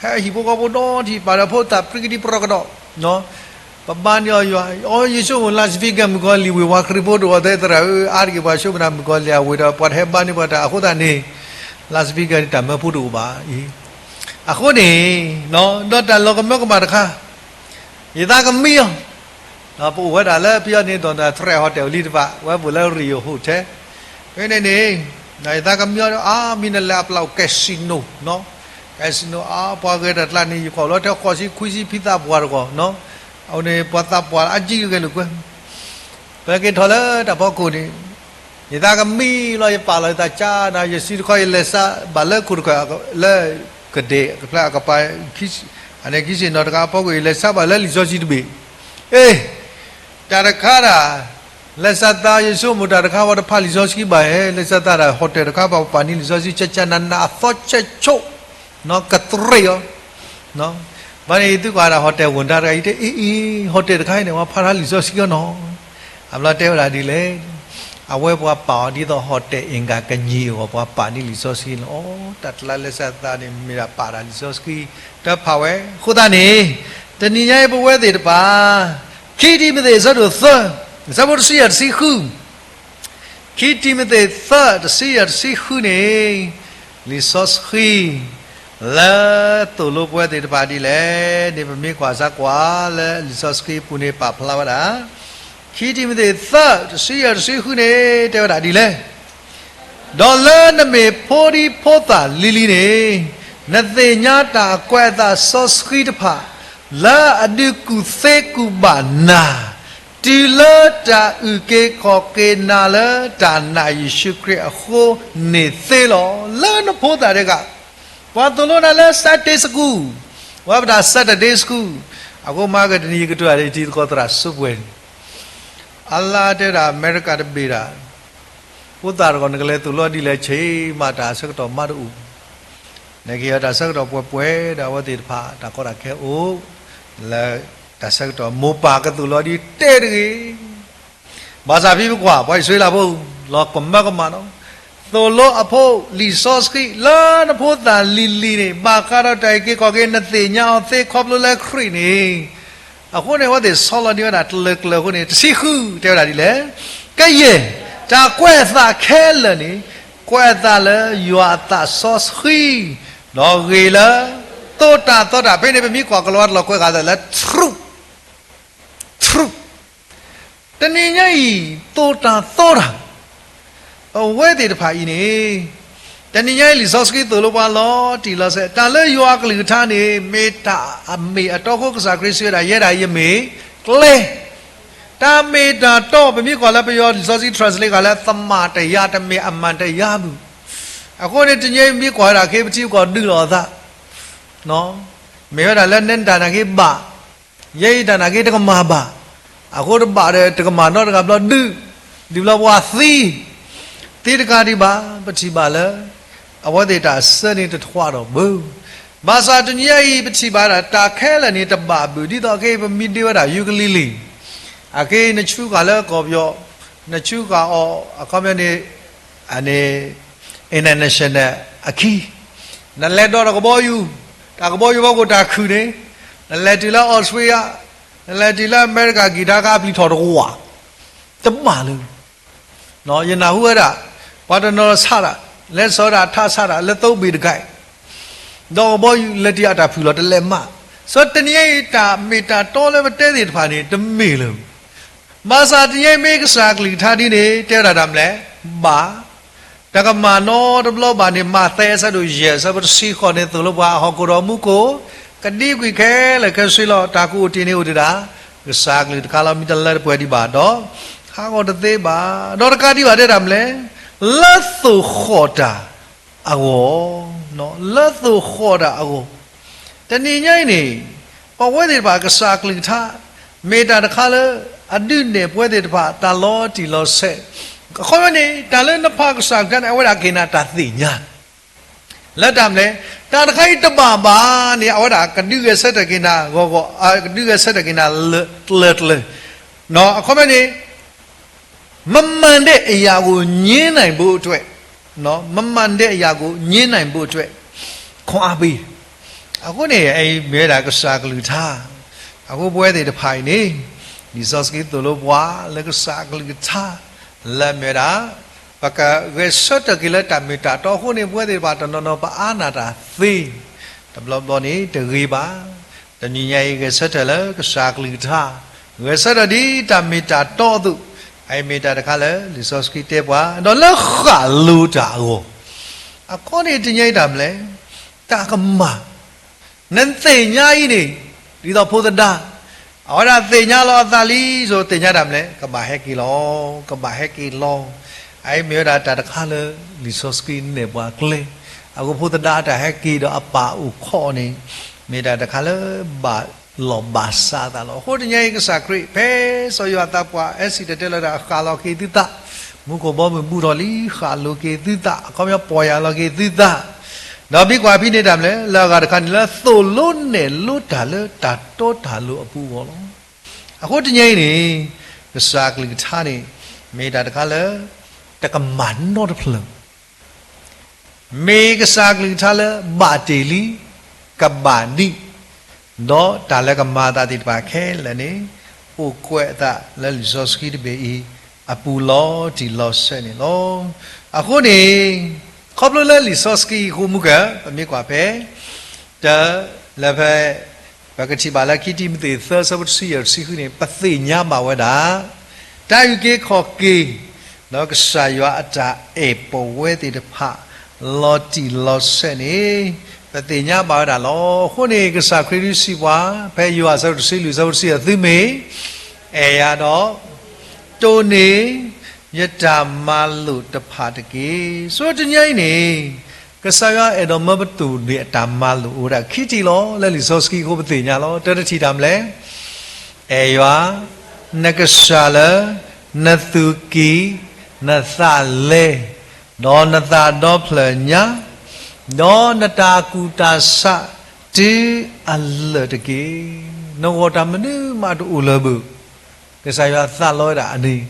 ဟဲဟံၣ်ဖိဃီဖိဒီထံၣ် ပာ်ဒီးဖိသၣ်ပြံကဒံပြီကဒီး, ပဘါန့ၢ်အီၤယွၤ, အိ ယဆိကမိၣ် Las Vegas မုၣ်ကီၤလံၢ်ဝ့ၢ် ပှၤခရံာ်ဖိတအိၣ်သ့ သရၣ်ဧၢ အါတက့ၢ်ပှၤဆိကမိၣ်တၢ်မုၣ်ကီၤလံၢ်အဝ့ၢ်ဒီး ပှၤတဟဲဘါန့ၢ်ပှၤတၢ်အဃိသတးန့ၣ် Las Vegas န့ၣ်တၢ်မၢဖိတအိၣ်ဘၣ်အံၤ, အဃိန့ၣ် ဒီးတၢ်လီၤကမၢကမၣ်တခါ ယသးကမံအီၤ, ပအိၣ်ဝဲဒၣ်လၢဖဲအံၤန့ၣ် ဒီး Thread Hotel အိၣ်လံတဖၣ် ဝဲပအိၣ်လၢ Rio Hotel ဖဲန့ၣ်န့ၣ် ယသးကမံအီၤ အါမံၤနလဲၤအပျၢ်အိၣ် casino, casino အါ ပှၤဂဲၤတၢ်ကျါန့ၣ် ယကွၢ်လီၤထဲဃိးဆံခွံဆံဖံသးပှၢ်တဂီၢ်, အဝဲန့ၣ် ပှၤသးပှၢ်အါကံဂဲၤလိာ်ကွဲ ပက့ၤထီၣ်လၢတၢ်ဖီခိၣ်န့ၣ် ယသးကမံလီၤ ယပာ်လီၤယသးကၢ်နၤ ယစံးတခီ ယလဲၤစးဘၣ်လၢခိၣ်တခီၣ် လၢ ကဒဲးဖျါအကပၤ အန့ၣ်ခံဆ့ၣ်နီၤတခါအဖီခိၣ် ယလဲၤစးဘၣ်လၢလံာ်စီဆှံတဘ့ၣ်, အ့ တၢ်တခါဒၣ် လဲၤစးသး ယဆိကမိၣ်တၢ်တခါ ပှၤတဖးလံာ်စီဆှံဘၣ်ဧါ, လဲၤစးသးဒၣ် hotel တခါ ပှၤပာ်န့ၢ်လံာ်စီဆှံ ကၠၢ်ကၠၢ်နးနး အသီဆဲးဆိး ကတြ့ၣ်အီၤ ဘၣ်န့ၣ် ယသုကွၢ်ဒၣ် hotel ဝ့ၢ်တၢ်တဂၤ ယတဲ အ့အ့ hotel တခါအံၤန့ၣ် ပှၤဖးထါလံာ်စီဆှံအီၤနီၤ, အဘျီတဲဝဲဒၣ်ဒ်လဲၣ်, အဝဲပှၤပာ်အီၤဒ်သိး hotel အင်္ဂါကညီအဂီၢ် ပှၤပာ်န့ၢ်လံာ်စီဆှံလီၤ, တၢ်ကျါလဲၤစးသးန့ၣ် မ့ၢ်ဒၣ်ပာ်တၢ်လံာ်စီဆှံ တဖးဝဲ အဃိသတးန့ၣ် တနံၤညါအံၤပဝဲသ့ၣ်တဖၣ် ခံတံၤမသ့း အဆၢဒိၣ်သၢ အဆၢဖိတဆံယဲၢ်တဆံဃု ခံတံၤမသ့း သၢ တဆံယဲၢ်တဆံဃုန့ၣ် လံာ်စီဆှံ လၢသိၣ်လိပဝဲသ့ၣ်တဖၣ်ဒ်လဲၣ်န့ၣ် ပမ့ၢ်ကွၢ်စၢ်ကွၢ်လၢလံာ်စီဆှံပူၤန့ၣ် ပာ်ဖျါဝဲဒၣ် ခံတံၤမသ့း သၢ တဆံယဲၢ်တဆံဃုန့ၣ် တဲဝဲဒၣ်ဒ်လဲၣ်, ဒီးလၢနမ့ၢ်ဖိဒံဖိသၣ်လံၤလံၤန့ၣ် နသ့ၣ်ညါတၢ်ကွဲးအသးစီဆှံတဖၣ် လၢအဒုးကူၣ်သ့ကူၣ်ဘၣ်နၤ တုၤလၢတၢ်အုၣ်က့ၤခီၣ်က့ၤနၤလၢတၢ်နာ်ယ့ၣ်ၡူးခရံာ်အဃိန့ၣ်သ့လီၤ. လၢနဖိသၣ်တဂၤ, ပှၤသိၣ်လိနၤလၢ Sunday School, ဝဲပတၢ် Saturday School, အဃိမၤကတနံၤယကတိၤတၢ်ဒီး ယတံၤသကိးသရၣ်စိပှဲၤန့ၣ်, အလါတဲဒၣ် အမဲရကၤတဘ့ၣ်ဒၣ် ဖိသၣ်တဂၤ နကလဲၤသိၣ်လိဒ်လဲၣ် ဆ့မးတၢ်ဆၢကတီၢ်မးတအိၣ်, နကဟ့ၣ်အီၤတၢ်ဆၢကတီၢ်ပှဲၤပှဲၤဒီး အဝဲသ့ၣ်တဖၣ် တၢ်ကီတၢ်ခဲအိၣ်, လၢတၢ်ဆၢကတီၢ်မိၢ်ပၢ်ကသိၣ်လိဒ်တဲတဂ့ၤ ဘၣ်ဆၣ်ဖဲပကွၢ် ပှၤအံၣ်စရ့လးဖိ လီၤကမၢကမၣ်နီၤ, သိၣ်လိအဖိလံာ်စီဆှံ လၢနဖိသၣ်လံၤလံၤန့ၣ် ဘၣ်ဃးဒီးတၢ်အုၣ်က့ၤခီၣ်က့ၤ နသ့ၣ်ညါအီၤသ့ခီဖျိလၢခရံာ်န့ၣ်, အဃိန့ၣ် အဝဲသ့ၣ်ဆီလီၤန့ၢ်ဝဲဒၣ်တလၢၤကျၢၤအဃိန့ၣ် တဆံဃု တဲဝဲဒၣ်ဒ်လဲၣ်, ကယဲၢ် တၢ်ကွဲးအသးခဲလၢာ်န့ၣ် ကွဲးအသးလၢယွၤအသးစီဆှံ, ဒီးဂ့ၤလၢ သိၣ်တၢ်သီတၢ် ဖဲန့ၣ် ပမ့ၢ်ကွၢ်ကလီၤဝါတလီၤကွဲးဃာ်သးလၢ truth, truth တနံၤညါအံၤ သိၣ်တၢ်သီတၢ် ပဝဲသ့ၣ်တဖၣ်အံၤန့ၣ်, တနံၤညါအံၤ လံာ်စီဆှံသိၣ်လိပှၤလီၤတံၢ်လီၤဆဲး တၢ်လၢယွၤအကလုၢ်ကထါန့ၣ် မ့ၢ်တၢ်အမ့ၢ်အတီအဃိ ကစၢ်ခရံာ်စံးဝဲဒၣ် ယဲဒၣ်ယမ့ၢ်ကျဲ, တၢ်မ့ၢ်တၢ်တီ ပမ့ၢ်ကွၢ်လၢပယီၤလံာ်စီဆှံ translate ဃာ်လၢ သမၢ်တယၤ တမ့ၢ်အမၢ်တယၤမုၢ်, အဃိန့ၣ် တနံၤညါအံၤ ပမ့ၢ်ကွၢ်ဝဲဒၣ်ခ့ ပထံပကီၢ်ဒုးလိာ်အသး မ့ၢ်ဝဲဒၣ်လၢနဲနတၢ်နာ်က့ဘၣ်, ယဲအံၤတၢ်နာ်က့တကမၣ်ဘၣ်, အဃိတဘၣ်ဒီးတကမၣ်နီတဂၤဘျီဒုး, ဒုးဘျီပှၤသံ, သ့တကးဒံးဘၣ်, ပထံၣ်ဘၣ်လၢ အဝဲသ့ၣ်တၢ်ဆၢန့ၣ်တထွးဒီးဘၣ်, ဘၣ်ဆၣ်တနံၤညါအံၤ ပထံၣ်ဘၣ်ဒၣ်တၢ်ခဲလၢာ်န့ၣ်တဘၣ်ဘုၣ် ဒ်သိးခဲအံၤ ပမ့ၢ်ဒ့ဝဲဒၣ်ယူကလံၤလံၤ, အခဲအံၤနဆူဃာ်လၢကီၢ်ပယီၤ, နဆူဃာ်အီၤ အခီပညီန့ၣ် အန့ၣ် international အခံ, နလဲၤဒီးတၢ်ကဘီယူၤ, တၢ်ကဘီယူၤဖီခိၣ်တၢ်ခုၣ်န့ၣ်, နလဲၤတုၤလၢအီစထြ့လယါ, နလဲၤတုၤလၢအမဲရကၤ ကံၣ်ထါခါအပျံၤထီၣ်တဝး, တဘၣ်လၢၤ, ယနၢ်ဟူဝဲဒၣ် ပှၤတနီၤဆးဒၣ်, လဲၤစိာ်ဝဲဒၣ်ထးဆးဒၣ်လၢသိဘ့ၣ်တကဲး ဒီးကဘီယူၤလဲၤတုၤအတၢ်ဖုၣ်လီၤတလဲၤမး, စီၤတနံၤညါအံၤ တၢ်မ့ၢ်တၢ်တီလၢပတဲသ့ၣ်တဖၣ်န့ၣ် တမ့ၢ်လၢၤ ဘၣ်ဆၣ်တနံၤညါအံၤမ့ၢ်ကစၢ်အကလုၢ်ကထါဒ်န့ၣ် တဲဝဲဒၣ်တၢ်မနုၤလဲၣ်, ဘၣ်, တကမၣ်နီတဘျီဘၣ်န့ၣ် မးသဲအဆၢဒိၣ်ယဲၢ် အဆၢဖိတဆံဃိးန့ၣ် သိၣ်လိပှၤအဟီၣ်ခိၣ်ဒီးမူခိၣ်, ကဒံကွံာ်ခဲလၢာ်ခဲဆ့လီၤ တၢ်ကအိၣ်တ့ၢ်န့ၣ်အိၣ်တ့ၢ်ဒၣ်, ကစၢ်အကလုၢ်တခါလီၤ မ့ၢ်တလၢတပှဲၤဒံးဘၣ်ဒီး, ဟးဂီၤတသ့ဘၣ်, ဒီးတကးဒံးဘၣ်တဲတၢ်မနုၤလဲၣ်, လၢသိၣ်ဃီၣ်တၢ် အဂီၢ်, လၢသိၣ်ဃီၣ်တၢ်အဂီၢ်, တနံၤညါအံၤန့ၣ်, ပဝဲသ့ၣ်တဖၣ်ကစၢ်အကလုၢ်ကထါ, မ့ၢ်တၢ်တခါလၢ အဒုးနဲၣ်ပဝဲသ့ၣ်တဖၣ် တၢ်လီၤတံၢ်လီၤဆဲး, အခီပညီန့ၣ် တၢ်လၢနဖးကစၢ်အကလုၢ်ကထါန့ၣ် အဝဲဒၣ်ကဟ့ၣ်နၤတၢ်သ့ၣ်ညါ လၢတၢ်မနုၤလဲၣ်, တၢ်တခါအံၤတဘၣ်ဘၣ်န့ၣ် အဝဲဒၣ်ကဒုးဂဲၤဆၢထၢၣ်က့ၤနၤဂီၤဂီၤ, ကဒုးဂဲၤဆၢထၢၣ်က့ၤနၤကျၢၤကျၢၤ, အခီပညီန့ၣ် မမှန်တဲ့အရာကို ငြင်းနိုင်ဖို့အတွက် မမၢ်ဒဲးအယၤကိး ငြိမ်းနိုင်ဖို့အတွက် ခွန်အားပေး. အဃိန့ၣ် အအံၤမ့ၢ်ဝဲဒၣ်ကစၢ်ကလုၢ်ကထါ, အဃိပဝဲသ့ၣ်တဖၣ်အံၤန့ၣ် လံာ်စီဆှံသိၣ်လိပှၤလၢကစၢ်ကလုၢ်ကထါ လၢအမ့ၢ်ဝဲဒၣ် ပကဂဲၤဆၢထၢၣ်က့ၤလၢတၢ်မ့ၢ်တၢ်တီအဃိန့ၣ် ပဝဲသ့ၣ်တဖၣ်တနီၤနီၤပအါနၢ်တၢ်သ့, တဘျီဘျီန့ၣ်တဂ့ၤဘၣ်. တနံၤညါအံၤဂဲၤဆၢထၢၣ်လၢကစၢ်ကလုၢ်ကထါ, ဂဲၤဆၢထၢၣ်ဒ်တၢ်မ့ၢ်တၢ်တီအသိး, အအံၤမ့ၢ်တၢ်တခါလၢလံာ်စီဆှံတဲပှၤ ဒီးလၢဃၣ်လိၤတၢ်အဂီၢ်, အဃိန့ၣ်တနံၤညါအံၤတၢ်မနုၤလဲၣ်, တၢ်ကမၣ် နသ့ၣ်ညါအံၤန့ၣ် ဒ်သိးဖိသဒါ အဝဲဒၣ်သ့ၣ်ညါလီၤအသးလံ ဆိသ့ၣ်ညါတၢ်မနုၤလဲၣ်, ကဘၣ်ဟဲက့ၤလီၤ, ကဘၣ်ဟဲက့ၤလီၤ. အအံၤမ့ၢ်ဝဲဒၣ်တၢ်တခါလၢလံာ်စီဆှံနဲၣ်ပှၤကျဲ, အဃိဖိသဒါတၢ်ဟဲက့ၤဒီးအပၢ်အိၣ်ခိးန့ၣ် မ့ၢ်တၢ်တခါလၢဘၣ်လီၢ်ဘၣ်စးအသးလီၤ. အဃိတနံၤညါအံၤကစၢ်ခရံာ် ဖဲစီၤယိၤဟၣ်သးပှၢ် အဲစံၣ်တဲၤတဲလီၤတၢ် ဃၣ်လီၤက့ၤသုသး, မူခိၣ်ဘီမုၢ်ဘူးထီၣ်လံ ဃၣ်လိၤက့ၤသုသး, အခီပညီပီၢ်ယၢ်လီၤက့ၤသုသး ဒီးမ့ၢ်ကွၢ်ဖဲန့ၣ်တၢ်မနုၤလဲၣ်, လၢအဂၤတခါန့ၣ်လၢသိၣ်လိနဲၣ်လိတၢ်လၢတၢ်တီတၢ်လိၤအပူၤအဂီၢ်လီၤ. အဃိတနံၤအံၤန့ၣ် ကစၢ်ကလုၢ်ကထါန့ၣ် မ့ၢ်တၢ်တခါလၢ တကမၣ်နီတဖျၢၣ်, မ့ၢ်ကစၢ်ကလုၢ်ကထါလၢဘၣ်တ့ၢ်လံ, ကဘၣ်ဒံး, ဒီးတၢ်လၢကမၤအသးသ့ၣ်တဖၣ်ခဲလၢာ်န့ၣ် အိၣ်ကွဲးအသးလၢလံာ်စီဆှံတဘ့ၣ်အံၤ အပူၤလီၤတံၢ်လီၤဆဲးန့ၣ်လီၤ. အဃိန့ၣ် ခီဖျိလၢလံာ်စီဆှံအံၤအဃိမုၢ်ကၢ ပမ့ၢ်ကွၢ်ဖဲ တၢ်လၢဖဲ ပကထံၣ်ဘၣ်လၢခံတံၤမသ့းသၢဆၢဖိတဆံယဲၢ်တဆံဃုန့ၣ် ပသ့ၣ်ညါဘၣ်ဝဲဒၣ် တၢ်အုၣ်က့ၤခီၣ်က့ၤ ဒီးကစၢ်ယွၤအတၢ်အဲၣ်ပဝဲသ့ၣ်တဖၣ် လီၤတံၢ်လီၤဆဲးန့ၣ် ပသ့ၣ်ညါဘၣ်ဝဲဒၣ်လီၤ. အဃိန့ၣ် ကစၢ်ခရံာ်ဒုးစံးပှၤ ဖဲယိၤဟၣ်အဆၢဒိၣ်တဆံလွံၢ်အဆၢဖိတဆံယဲၢ် သုမ့ၢ်အဲၣ်ယၤဒီး တိၢ်န့ၢ် ယတၢ်မၤလိာ်တဖၣ်တက့ၢ်. ဆိတနံၤအံၤန့ၣ် ကစၢ်ယွၤအဲၣ်ဒိးမၢပတိၢ်န့ၢ်အတၢ်မၤလိာ်အိၣ်ဝဲဒၣ်ခံထံၣ်လီၤ. လၢလံာ်စီဆှံအဃိပသ့ၣ်ညါလီၤ. တၢ်တထံၣ်တၢ်မနုၤလဲၣ်, အဲၣ်ယွၤ, နကစၢ်လၢ နသူၣ်ကံၢ်, နသးလဲ, ဒီးနသးဒီဖျၢၣ်ညါ, ဒီးနတၢ်ကူၣ်တၢ်ဆးတုၤအလၢာ်တက့ၢ်. နဂီၢ်တၢ်မနုၤမးတအိၣ်လၢၤဘၣ်. ကစၢ်ယွၤသးလီဝဲဒၣ်အန့ၣ်.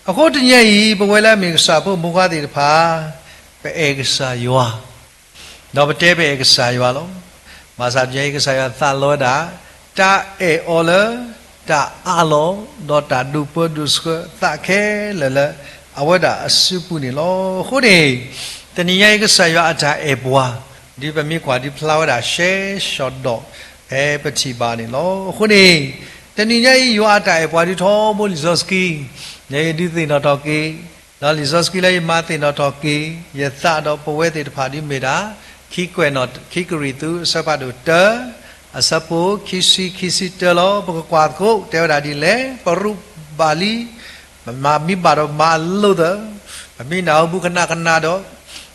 အဃိတနံၤအံၤ ပဝဲလၢအမ့ၢ်ကစၢ်ဖိမုၣ်ခွါသ့ၣ်တဖၣ် ပအဲၣ်ကစၢ်ယွၤ, ဒီးပတဲပအဲၣ်ကစၢ်ယွၤလီၤ. ဘၣ်ဆၣ်တနံၤအံၤကစၢ်ယွၤသးလီဝဲဒၣ် တၢ်အဲၣ်အီၤလၢ တၢ်အးလီၤ ဒီးတၢ်ဒိးပၢဒိးဆှၢသးခဲလၢာ်လၢ အဝဲဒၣ်အစုပူၤန့ၣ်လီၤ. အဃိန့ၣ် တနံၤညါအံၤကစၢ်ယွၤအတၢ်အဲၣ်ပှၤ ဒ်ပမ့ၢ်ကွၢ်ဒ်ဖျါဝဲဒၣ်ရှဲရှီၤဒီး ဖဲပထံၣ်ဘၣ်န့ၣ်လီၤ. အဃိန့ၣ် တနံၤညါအံၤယွၤအတၢ်အဲၣ်ပှၤဒ်ထီဘိလံာ်စီဆှံ ယဒုးသ့ၣ်နီၣ်ထီၣ်က့ၤ ဒီးလံာ်စီဆှံလၢယမၤသ့ၣ်နီၣ်ထီၣ်က့ၤ ယသးဒီးပဝဲသ့ၣ်တဖၣ်ဒ်မ့ၢ်ဒၣ် ခံကွဲးနီၣ် ခံကရံၣ်သူး အဆၢဖးဒိၣ်တၢ အဆၢဖိခံဆံ ခံဆံတၢလီၤ. ပကကွၢ်သကိး တဲဝဲဒၣ်ဒ်လဲၣ်, ပရူးဘၣ်လံ, ပမၤမံဘၣ်ဒီးမၤအလိၤသၢ, ပမ့ၢ်နၢ်ဟူဘူးကနၣ်ကနၣ်ဒီး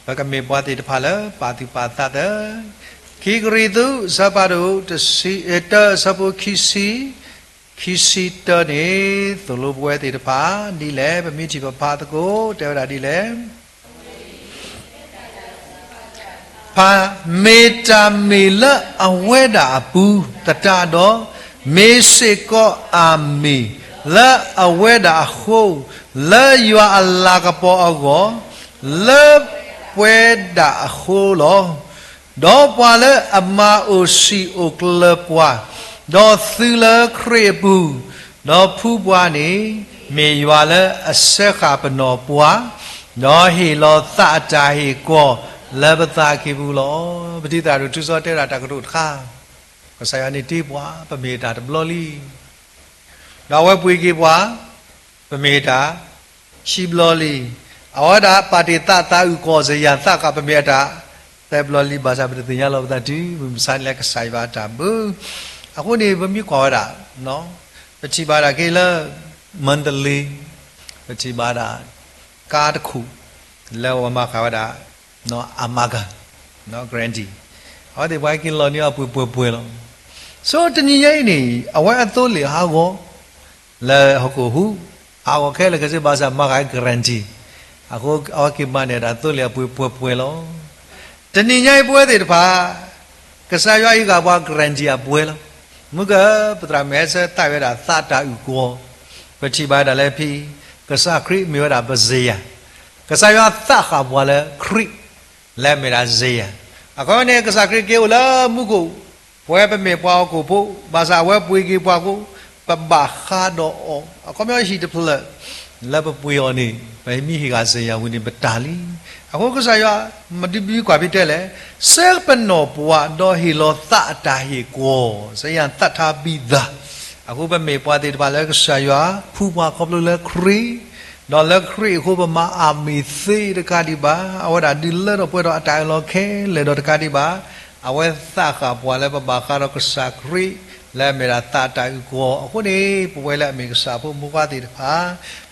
ပကမ့ၢ်ပှၤသ့ၣ်တဖၣ်လၢပာ်သူၣ်ပာ်သးသၢ ခံကရံၣ်သူး အဆၢဖးဒိၣ်တဆံ တၢ အဆၢဖိခံဆံ ခံဆံတၢန့ၣ် သိၣ်လိပဝဲသ့ၣ်တဖၣ် ဒ်လဲၣ်, ပမ့ၢ်ထံၣ်ပဖးသကိး တဲဝဲဒၣ်ဒ်လဲၣ်. ဖး မ့ၢ်တၢ်မ့ၢ်လၢအဝဲဒၣ်အပူၤသတးဒီး, မ့ၢ်စ့ၢ်ကီးအမ့ၢ်လၢအဝဲဒၣ်အဃိ, လၢယွၤအလၤကပီၤအဂီၢ်, လၢပဝဲဒၣ်အဃိလီၤ. ဒီးပှၤလၢအမၤအိၣ်ဆံးအိၣ်ကျၢၤပှၤ, ဒီးသုလၢခရံာ်အပူၤ, ဒီးဖှူပှၤန့ၣ် မ့ၢ်ယွၤလၢအစၢဃာ်ပနီၣ်ပှၤ, ဒီးဟ့ၣ်လီၤသးအတၢ်ဟ့ၣ်ကီၤလၢပသးကံၢ်ပူၤလီၤ. ပထံၣ်သရၣ်ဒိၣ်ထူစီတဲဝဲဒၣ်တၢ်ကတိၤတခါ, ကစၢ်ယွၤန့ၣ်တ့ပှၤ ပမ့ၢ်တၢ်တဘျီလံ ဒီးအဝဲပှ့ၤက့ၤပှၤ ပမ့ၢ်တၢ်ခံဘျီလံ. အဝဲဒၣ်ပာ်တ့ၢ်သးသးအုၣ်ကီၤစ့ၢ်ယၤသးဃာ် ပမ့ၢ်အတၢ်သၢဘျီလံ. ဘၣ်ဆၣ်ပတသ့ၣ်ညါလီၤပသးတုၤ ပမ့ၢ်မုၢ်ဆါန့ၣ်လၢကစၢ်ယွၤအတၢ်ဘၣ်. အဃိန့ၣ် ပမ့ၢ်ကွၢ်ဝဲဒၣ် ပထံၣ်ဘၣ်ဒၣ်က့ၤလၢ မၣ်တလ့ ပထံၣ်ဘၣ်ဒၣ် ကါတခိၣ် လၢအဝဲမၤဃာ်ဝဲဒၣ် အမါကၤ Grande အဝဲသ့ၣ်ပှၤဟဲက့ၤလီၤန့ၢ်အီၤပှဲၤပှဲၤပှဲၤလီၤ. ဆိတနံၤညါအံၤန့ၣ် အဝဲအသိလ့ၣ်ဟးဂီၤ လၢဟီၣ်ခိၣ်ဟူး ဟးဂီၤခဲလၢာ်ခဲဆ့ ဘၣ်ဆၣ်မၤဃာ် Grande အဃိ အဝဲက့ၤမၤန့ၢ်တၢ်သိလ့ၣ်အပှဲၤပှဲၤပှဲၤလီၤ. တနံၤညါအံၤပဝဲသ့ၣ်တဖၣ် ကစၢ်ယွၤဟ့ၣ်ဃာ်ပှၤ Grande အပှဲၤလီၤ. မုၢ်ကၢ ပသရၣ်မုၣ်ဟဲဆၢသးဝဲဒၣ်သးတၢ်အုၣ်ကီၤ ပထံၣ်ဘၣ်ဒၣ်လၢဖဲ ကစၢ်ခရံာ်မ့ၢ်ဝဲဒၣ်ပစ့ၢ်ယၤ ကစၢ်ယွၤသးဃာ်ပှၤလၢခရံာ် လၢအမ့ၢ်ဒၣ်စ့ယၤ, အခီပညီန့ၣ် ကစၢ်ခရံာ်က့ၤအိၣ်လၢမူခိၣ်, ပဝဲပမ့ၢ်ပှၤဟီၣ်ခိၣ်ဖိ, ဘၣ်ဆၣ်အဝဲပှ့ၤက့ၤပှၤအဃိ, ပဘၣ်ဃးဒီးအီၤ, အခီပညီဟံၣ်တဖျၢၣ် လၢပပှ့ၤအီၤန့ၣ် ပမ့ၢ်ဟ့ၣ်ဂၤစ့ယၤဝံၤန့ၣ် ပတၢ်လံ. အဃိကစၢ်ယွၤ မဒုးဘံကွၢ်ဖဲတဲလဲၣ်, ဆှၢပနီၢ်ပှၤဒီးဟ့ၣ်လီၤသးအတၢ်ဟ့ၣ်ကဝီၤ, စ့ယၤသးထါဘံၣ်သၣ်, အဃိပမ့ၢ်ပှၤသ့ၣ်တဖၣ်လၢကစၢ်ယွၤ ဖှူပှၤခီဖျိလၢခရံာ်, ဒီးလၢခရံာ်အဃိပမၤအါမံၤသ့တကးဒံးဘၣ်, အဝဲဒၣ်ဒုးလၢထီၣ်ပှဲၤထီၣ်အတၢ်အၢၣ်လီၤခဲလၢာ်ဒီးတကးဒံးဘၣ်, အဝဲသးဃာ်ပှၤလၢပဘၣ်ဃးဒီးကစၢ်ခရံာ် လၢအမ့ၢ်ဒၣ်သးအတၢ်အုၣ်ကဝီၤ, အဃိန့ၣ် ပဝဲလၢအမ့ၢ်ကစၢ်ဖိမိၢ်ပှၤသ့ၣ်တဖၣ်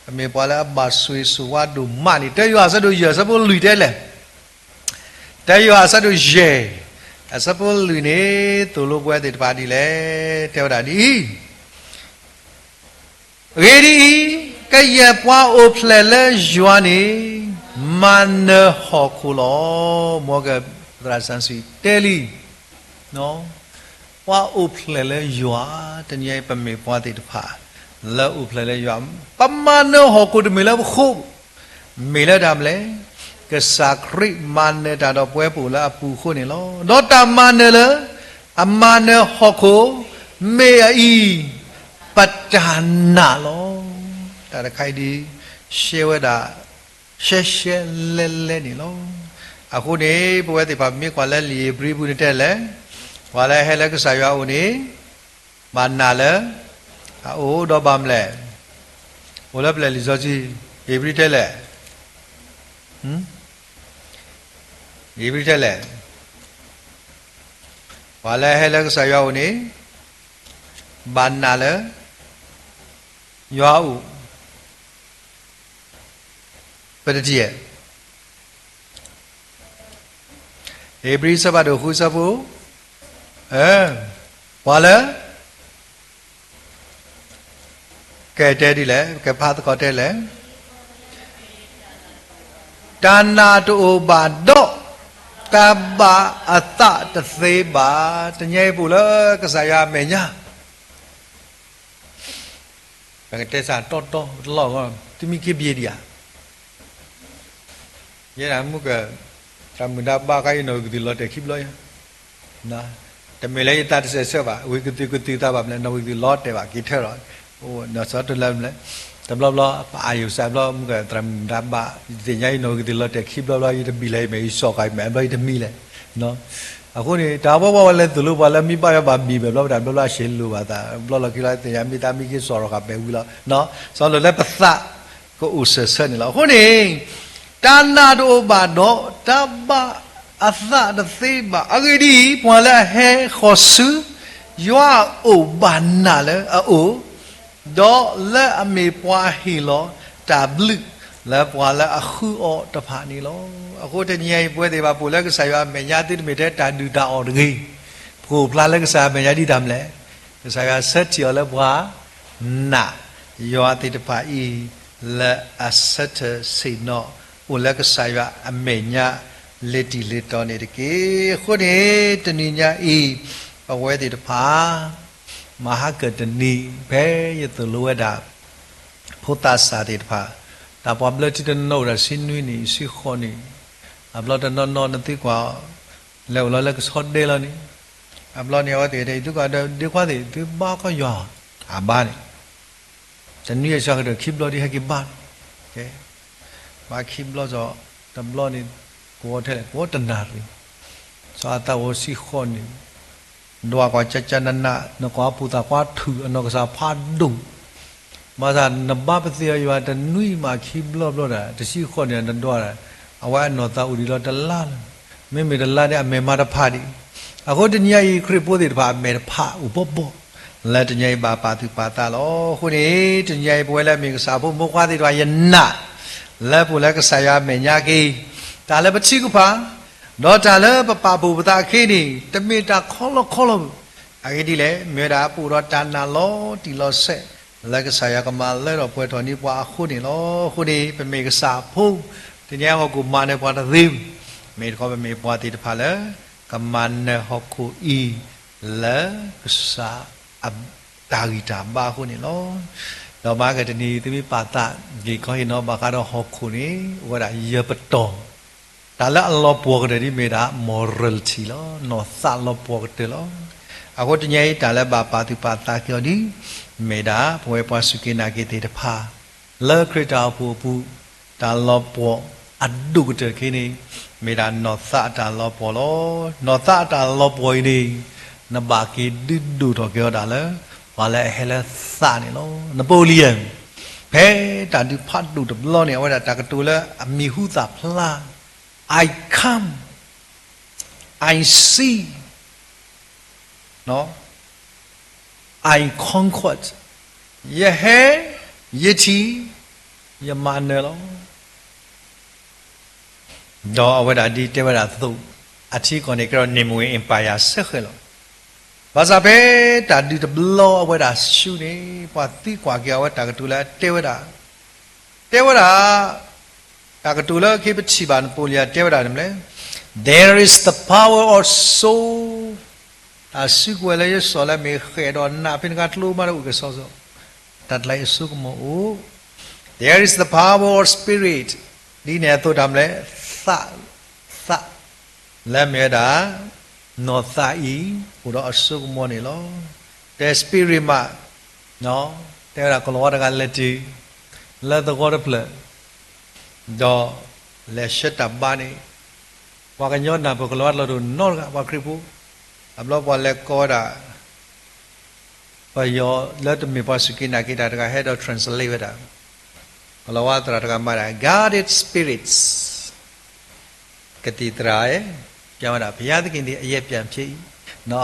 ပမ့ၢ်ပှၤလၢအဘၣ်ဆိၣ်ဂ့ၤဆိၣ်ဝါဒိၣ်မးန့ၣ် တၢယိၤဟၣ်အဆၢဒိၣ်ယဲၢ်အဆၢဖိလွံၢ်တဲလဲၣ်, တၢယိၤဟၣ်အဆၢဒိၣ်ယဲၢ် အဆၢဖိလွံၢ်န့ၣ် သိၣ်လိပဝဲသ့ၣ်တဖၣ်ဒ်လဲၣ်, တဲဝဲဒၣ်ဒ်အံၤ, အဂ့ၢ်ဒ်အံၤ, ကယဲၢ်ပှၤအိၣ်ဖျဲၣ်လၢယွၤန့ၣ် မၤနၢၤဟီၣ်ခိၣ်လီၤ. မ်ကသရၣ်စီဆှံတဲလံ, ပှၤအိၣ်ဖျဲၣ်လၢယွၤ, တနံၤအံၤပမ့ၢ်ပှၤသ့ၣ်တဖၣ် လၢအိၣ်ဖျဲၣ်လၢယွၤ, ပမၤနၢၤဟီၣ်ခိၣ်တမ့ၢ်လၢပဃိ, မ့ၢ်လၢတၢ်မနုၤလဲၣ်, ကစၢ်ခရံာ်မၤနၢၤတၢ်ဒီးပဝဲပအိၣ်လၢအပူၤအဃိန့ၣ်လီၤ. ဒီးတၢ်မၤနၢၤလၢ အမၤနၢၤဟီၣ်ခိၣ် မ့ၢ်အအံၤ ပတၢ်နာ်လီၤ. တၢ်တခါအံၤဒ် ရှဲဝဲဒၣ် ရှဲရှဲလဲလဲန့ၣ်လီၤ. အဃိန့ၣ် ပဝဲသ့ၣ်တဖၣ်မ့ၢ်ကွၢ်လၢလံာ်ဧ့ၤဘြံၤပူၤန့ၣ်တဲလဲၣ်, ပှၤလၢအဟဲလၢကစၢ်ယွၤအအိၣ်န့ၣ် ဘၣ်နာ်လၢ အအိၣ်ဒီးဘၣ်မနုၤလဲၣ်, အိၣ်လၢပျဲၢ်လံာ်စီဆှံ, ဧ့ၤဘြံၤတဲလဲၣ်, ဧ့ၤဘြံၤတဲလဲၣ်, ပှၤလၢအဟဲလၢကစၢ်ယွၤအအိၣ်န့ၣ် ဘၣ်နာ်လၢ ယွၤအအိၣ်, ပတထံၣ်ဧါ. ဧ့ၤဘြံၤအဆၢဖးဒိၣ်ဃုအဆၢဖိ, ပှၤလၢ ကဲတဲဒ်လဲၣ်, ကဖးသကိးတဲလဲၣ်, တၢ်နာ်တအိၣ်ဘၣ်ဒီး တၢ်ဘၣ်အသးတသ့ဘၣ်. တနံၤအံၤပအိၣ်လၢကစၢ်ယွၤအမဲာ်ညါ ပကတဲစၢ်တီတီတလီၢ်ဂီၢ် တမံၤက့ဘျ့ဒံးဧါ. ယဲဒၣ်မုၢ်က တၢ်မုာ်တၢ်ဘၣ်ခါအံၤ နီၣ်ဂံၢ်ကသံၣ်လီၤတဲာ်ခံဘျီယါ, တမ့ၢ်လၢယသးတစဲးဆၢဘၣ်, ဝံၤကသံၣ်ကသံၣ်သးဘၣ်မနုၤလဲၣ်, နီၣ်ဂံၢ်ကသံၣ်လီၤတဲာ်ဘၣ် က့ၤထၢၣ်လီၤ, နီၣ်စီတလၢမနုၤလဲၣ်, တဘျီဘျီ ပအာရုံစိုက်ဘျီ မုၢ်က သရၣ်မုၣ်တၢ်ဘၣ် ယသ့ၣ်ညါအံၤ နီၣ်ဂံၢ်ကသံၣ်လီၤတဲာ်ခံဘျီဘျီ ယတဘံၣ်လၢၤအံၤ မ့ၢ်ယစီၤဃာ်အံၤ မ့ၢ်အဘျီယတမံလၢၤ အဃိန့ၣ် တၢ်ဝဲဝဲဝဲလဲၤသိၣ်လိပှၤလၢမ့ၢ်ဘၣ်ယွၤဘၣ်ဘံၣ်ဘၣ်ဘျီ ပတၢ်ဘျီဘျီအဆံးလိာ်ဘၣ်သး ဘျီလီၤခံလီၤ သ့ၣ်ညါမ့ၢ်သးမ့ၢ်က့ၤစီၤရီၤဃာ်ပဲာ်ဝံၤလီၤ, စီၤလိာ်လၢပသးကအိၣ်စၢၤဆၢန့ၣ်လီၤ. အဃိန့ၣ် တၢ်နာ်တအိၣ်ဘၣ်ဒီး တၢ်ဘၣ်အသးတသ့ဘၣ်. အဂ့ၢ်ဒ်အံၤ, ပှၤလၢအဟဲဃီၤဆူ ယွၤအအိၣ်ဘၣ်နာ်လၢအအိၣ် ဒီးလၢအမ့ၢ်ပှၤဟ့ၣ်လီၤတၢ်ဘျုးလၢပှၤလၢအဃုအီၤတဖၣ်န့ၣ်လီၤ. အဃိတနံၤအံၤ ပဝဲသ့ၣ်တဖၣ်ပအိၣ်လၢကစၢ်ယွၤအမဲာ်ညါ သုတမ့ၢ်ထဲတၢ်ဒုၣ်တၢ်အီၣ်တဂ့ၤ, ပကအိၣ်ဖျါလၢကစၢ်ယွၤအမဲာ်ညါဒ်တၢ်မနုၤလဲၣ်, ကစၢ်ယွၤဆၢထံၣ်အီၤလၢပှၤနာ်ယွၤသ့ၣ်တဖၣ်အံၤ လၢအဆၢထၢၣ်ဆ့ၣ်နီၤ အိၣ်လၢကစၢ်ယွၤအမဲာ်ညါ လ့ၤတံၢ်လ့ၤတီၤန့ၣ်တက့ၢ်. အဃိန့ၣ် တနံၤညါအံၤ ပဝဲသ့ၣ်တဖၣ် မၤဟါကၢၣ်တနံၤ ဖဲယသိၣ်လိဝဲဒၣ် ဖိသၣ်စၢ်သ့ၣ်တဖၣ်, တၢ်ပှၤဘျၢထံတနီၤနီၤအိၣ်ဒီးဆံနွံနံၣ် ဆံဃိးနံၣ်, အဘျီတနီၤနီၤနသံကွၢ် လဲၤအိၣ်လီၤလၢကဆီဒဲလီၤန့ၣ်, အဘျီန့ၣ် အဝဲသ့ၣ်တဲ ယသံကွၢ်ဒီး ဒ့ခွါသ့ၣ် သုဘါကီယွၤ အဘါန့ၣ် တနွံအဆၢကတီၢ်ခံဘျီဒ်ဟဲက့ၤဘါန့ၣ်, ကဲ ဘါခံဘျီစီၤ တဘျီန့ၣ် ကဝီၤထဲလဲၣ် ကဝီၤတနၣ်ရံၣ်, စီၤအသးအိၣ်ဆံဃိးနံၣ်, ဒွးကွၢ်ကၠၢ်ကၠၢ်နးနး နကွၢ်ဖိသၣ်ခွါထုးအနီၢ်ကစၢ်ဖးဒိၣ်, ဘၣ်ဆၣ်နဘါပသ့ၣ်အီၤယွၤတနွံမးခံဘျီဘျီဒီး တဆံဃိးနံၣ်နဒွးဒီး အဝဲအနီၢ်သးအိၣ်ဒံးလီၤတလါလၢ မ့မ့ၢ်တလါန့ၣ် အမဲာ်မၤတဖးဒံး, အဃိတနံၤအံၤ ခရံာ်ဖိသ့ၣ်တဖၣ်အမဲာ်တဖးအိၣ်ဘီဘီ လၢတနံၤအံၤဘၣ်ပာ်သူၣ်ပာ်သးလီၤ. အဃိန့ၣ် တနံၤအံၤပဝဲလၢအမ့ၢ်ကစၢ်ဖိမိၢ်ပှၢ်သ့ၣ်တဖၣ် ယနာ် လၢပအိၣ်လၢကစၢ်ယွၤအမဲာ်ညါက့ၤ တၢ်လၢပထံကဖၣ် ဒီးတၢ်လၢပပာ်ဖှိၣ်ပသးအခံန့ၣ် တမ့ၢ်တၢ်ခီလီခီလီဘၣ်. အဂ့ၢ်ဒ်လဲၣ်, မ့ၢ်ဝဲဒၣ်ပအိၣ်ဒီးတၢ်နာ်လီၤတံၢ်လီၤဆဲး လၢကစၢ်ယွၤကမၤလၢထီၣ်ပှဲၤထီၣ်န့ၢ်ပှၤအဃိန့ၣ်လီၤ. အဃိန့ၣ် ပမ့ၢ်ကစၢ်ဖိ တနံၤအံၤဟီၣ်ခိၣ်မၤနၢၤပှၤတသ့, မ့ၢ်တခီပမ့ၢ်ပှၤသ့ၣ်တဖၣ်လၢ ကမၤနၢၤဟီၣ်ခိၣ်အံၤ လၢကစၢ်အတၢ်ဂံၢ်တၢ်ဘါအဃိန့ၣ်လီၤ. ဒီးမၤကတနံၤ သုမ့ၢ်ပာ်သးဂ့ၤကီဟ့ၣ်နီၤ ဘၣ်ဃးဒီးဟီၣ်ခိၣ်န့ၣ် အိၣ်ဝဲဒၣ်ယဲၢ်ပတီၢ်, တၢ်လၢအလီၤပှီၢ်ကတၢၢ်ဒ်မ့ၢ်ဒၣ် morality လီၤ. နီၢ်သးလီၤပှီၢ်ကတၢၢ်လီၤ. အဃိတနံၤအံၤ တၢ်လၢဘၣ်ပာ်သူၣ်ပာ်သးက့ၤအီၤဒ် မ့ၢ်ဒၣ် ပဝဲပှၤစူၢ်က့ၤနာ်က့ၤသ့ၣ်တဖၣ် လၢခရံာ်တၢ်အိၣ်ဖှိၣ်အပူၤ တၢ်လီၤပှီၢ်အဒိၣ်ကတၢၢ်ခဲအံၤန့ၣ် မ့ၢ်ဒၣ်နီၢ်သးအတၢ်လီၤပှီၢ်လီၤ. နီၢ်သးအတၢ်လီၤပှီၢ်အံၤန့ၣ် နဘၣ်က့ၤဒုးဒိၣ်ထီၣ်က့ၤအီၤဒၣ်လၢ ပှၤလၢအဟဲလၢသးန့ၣ်လီၤ. Napoleon ဖဲတၢ်ဒုးဖးဒိၣ်တဘျီန့ၣ် အဝဲဒၣ်တၢ်ကတိၤလၢအမံၤဟူသၣ်ဖျါ I come, I see, I conquer, ယဟဲ, ယထံၣ်, ယမၤနၢၤလီၤ. ဒီးအဝဲဒၣ်ဒ်တဲဝဲဒၣ်အသိး အထံကီၢ်န့ၣ်ကဲထီၣ် Nimwe Empire စ့ၢ်ကီးလီၤ. ဘၣ်ဆၣ်ဖဲတၢ်ဒုးတဘျီအဝဲဒၣ်ဆူန့ၣ် ပှၤသံကွၢ်က့ၤအဝဲတၢ်ကတိၤလၢအတဲဝဲဒၣ်, တဲဝဲဒၣ် တၢ်ကတိၤလၢအက့ၤပထံၣ်ဘၣ် Napoleon တဲဝဲဒၣ်န့ၣ်မ့ၢ်လဲၣ်, There is the power of soul. တၢ်စုကဝဲၤလၢယစီၤလၢမ့ၢ်ဃဲၣ်ဒီးနးဖဲန့ၣ်အခါ ကျိမးတအိၣ်ကစီစီ, တၢ်တလးအံၤအစိကမီၤအိၣ်, There is the power of spirit. ဒ်န့ၣ်အသိးတၢ်မ့ၢ်လဲၣ်, သး, သး လၢမ့ၢ်ဝဲဒၣ် နီၢ်သးအံၤ အိၣ်ဒီးအစိကမီၤန့ၣ်လီၤ. တဲ spirit မး, တဲဝဲဒၣ်ကီၤလၤဝါတဂၤလဲၤတုၤ လၢသဝီတဖျၢၣ် ဒီးလဲၤဆှၢတၢ်ဘါန့ၣ် ပှၤကညီနၢ်ပၢၢ်ကီၤလၤဝါတလီၢ်တအိၣ်နီတဂၤ ပှၤခရံာ်ဖိ, အဘျီပှၤလဲၤကိးဝဲဒၣ် ပယီၤလၢတမ့ၢ်ပှၤစူၢ်က့ၤနာ်က့ၤတၢ်တဂၤ ဟဲဒီး translate ဝဲဒၣ်, ကီၤလၤဝါသရၣ်တဂၤမၤဒၣ် guarded spirits, ကသံၣ်သရၣ်ဧၢ, ပြန်ဝဲဒၣ် ဘုရားသခင်သည် အရက်ပြန်ဖြစ်၏.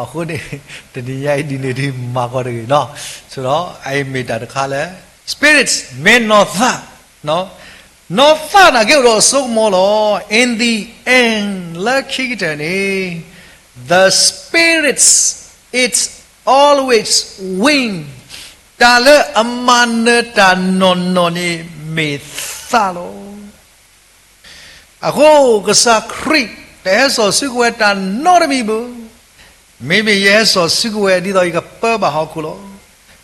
အဃိန့ၣ် တနံၤညါအံၤဒ်န့ၣ်ဒ်မၤကီတဂ့ၤနီၤ, ဆိဒီးအအံၤမ့ၢ်တၢ်တခါလၢ spirits မ့ၢ်နီၢ်သး, နီၢ်သးနာ်က့အိၣ်ဒီးအစိကမီၤလီၤ. In the end လၢခံကတၢၢ်န့ၣ် the spirits, it's always win. တၢ်လၢအမၤနၢၤတၢ်နီၢ်နီၢ်န့ၣ် မ့ၢ်သးလီၤ. အဃိကစၢ်ခရံာ် တဟဲစိာ်စုကဝဲၤတၢ်နီတမံၤဘၣ်. မ့မ့ၢ်ယဟဲစိာ်စုကဝဲၤ ဒ်သိးယကပၢဘၣ်ဟီၣ်ခိၣ်လီၤ.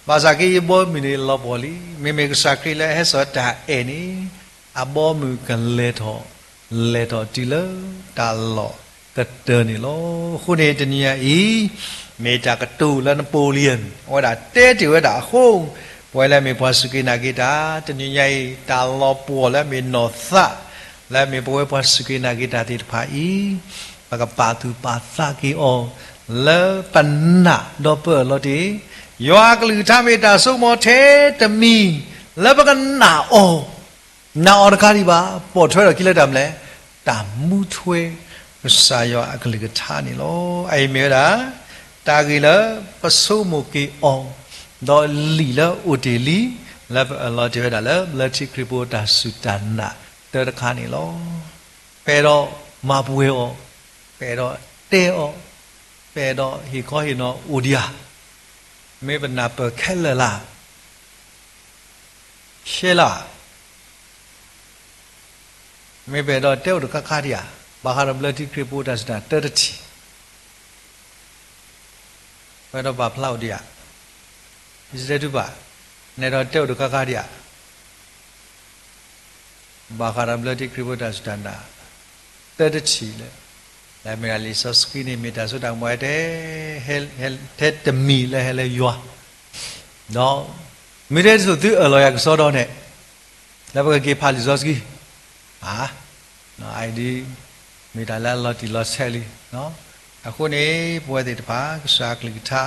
ဘၣ်ဆၣ်က့ ယဘီမုၢ်န့ၣ်လီၤပှီၢ်လံ. မ့မ့ၢ်ကစၢ်ခရံာ်လၢအဟဲစိာ်တၢ်အဲၣ်န့ၣ် အဘီမုၢ်ကလဲၤထီၣ်, လဲၤထီၣ်တုၤလၢတၢ်လီၢ်ကတၢၢ်န့ၣ်လီၤ. အဃိန့ၣ်တနံၤညါအံၤ မ့ၢ်တၢ်ကတိၤလၢ Napoleon အဝဲဒၣ်တဲတ့ၢ်ဝဲဒၣ်အဃိ, ပဝဲလၢမ့ၢ်ပှၤစူၢ်က့ၤနာ်က့ၤတၢ် တနံၤညါအံၤ တၢ်လီၤပှီၢ်လၢမ့ၢ်နီၢ်သး လၢမ့ၢ်ပဝဲပှၤစူၢ်က့ၤနာ်က့ၤတၢ်သ့ၣ်တဖၣ်အံၤ ပကပာ်သူၣ်ပာ်သးက့ၤအီၤ လၢပနာ်ဒီးပအၢၣ်လီၤတ့ၢ်, ယွၤအကလုၢ်ကထါမ့ၢ်တၢ်စိကမီၤထဲတမံၤ လၢပကနာ်အီၤ, နာ်အီၤတခါဒံးဘၣ်, ပိာ်ထွဲထီၣ်ခံလၢတၢ်မနုၤလဲၣ်, တၢ်မူထွဲကစၢ်ယွၤအကလုၢ်ကထါန့ၣ်လီၤ. အအံၤမ့ၢ်ဝဲဒၣ် တၢ်ဂ့ၢ်လၢပဆိကမိၣ်က့ၤအီၤ, ဒီးလံာ်လၢအိၣ်တ့ၢ်လံ, လၢပအၢၣ်လီၤတ့ၢ်ဝဲဒၣ်လၢ လၢထံခရံာ်ဖိတၢ်စူၢ်တၢ်နာ်တၢတခါန့ၣ်လီၤ. ပအဲၣ်ဒိးမၤပှဲၤအီၤ, ပအဲၣ်ဒိးတဲအီၤ, ပအဲၣ်ဒိးဟ့ၣ်ခီဟ့ၣ်နီၤအိၣ်ဒံးဧါ, မ့ၢ်ပနၢ်ပၢၢ်ခဲလၢာ်လၢ် ရှဲလၢ်, မ့ၢ်ပအဲၣ်ဒိးတဲအိၣ်တခါခါဒံးဧါ, ဘၣ်ဃးဒီးဘျၢထံခရံာ်ဖိတၢ်စူၢ်တၢ်နာ်တၢတထံၣ်, ပအဲၣ်ဒိးပာ်ဖျါအိၣ်ဒံးဧါ, ယစတဲတူၢ်ဘၣ်, နအဲၣ်ဒိးတဲအိၣ်တခါခါဒံးဧါ, ဘၣ်ဃးဒီးဘျၢထံခရံာ်ဖိတၢ်စူၢ်တၢ်နာ် တၢတထံၣ်လၢ, လၢမ့ၢ်ဒၣ်လံာ်စီဆှံန့ၣ် မ့ၢ်တၢ်စိတၢ်ကမီၤထဲ, ထဲတမံၤလၢဟဲလၢယွၤ, ဒီး မ့ၢ်တဲဒ်သိးသုအၢၣ်လီၤယၤကစီဒီန့ၣ်, လၢပကက့ၤဖးလံာ်စီဆှံ, အ, အအံၤဒ် မ့ၢ်တၢ်လၢအလီၤတံၢ်လီၤဆဲးလံ. အဃိန့ၣ် ပဝဲသ့ၣ်တဖၣ် ကစၢ်အကလုၢ်ကထါ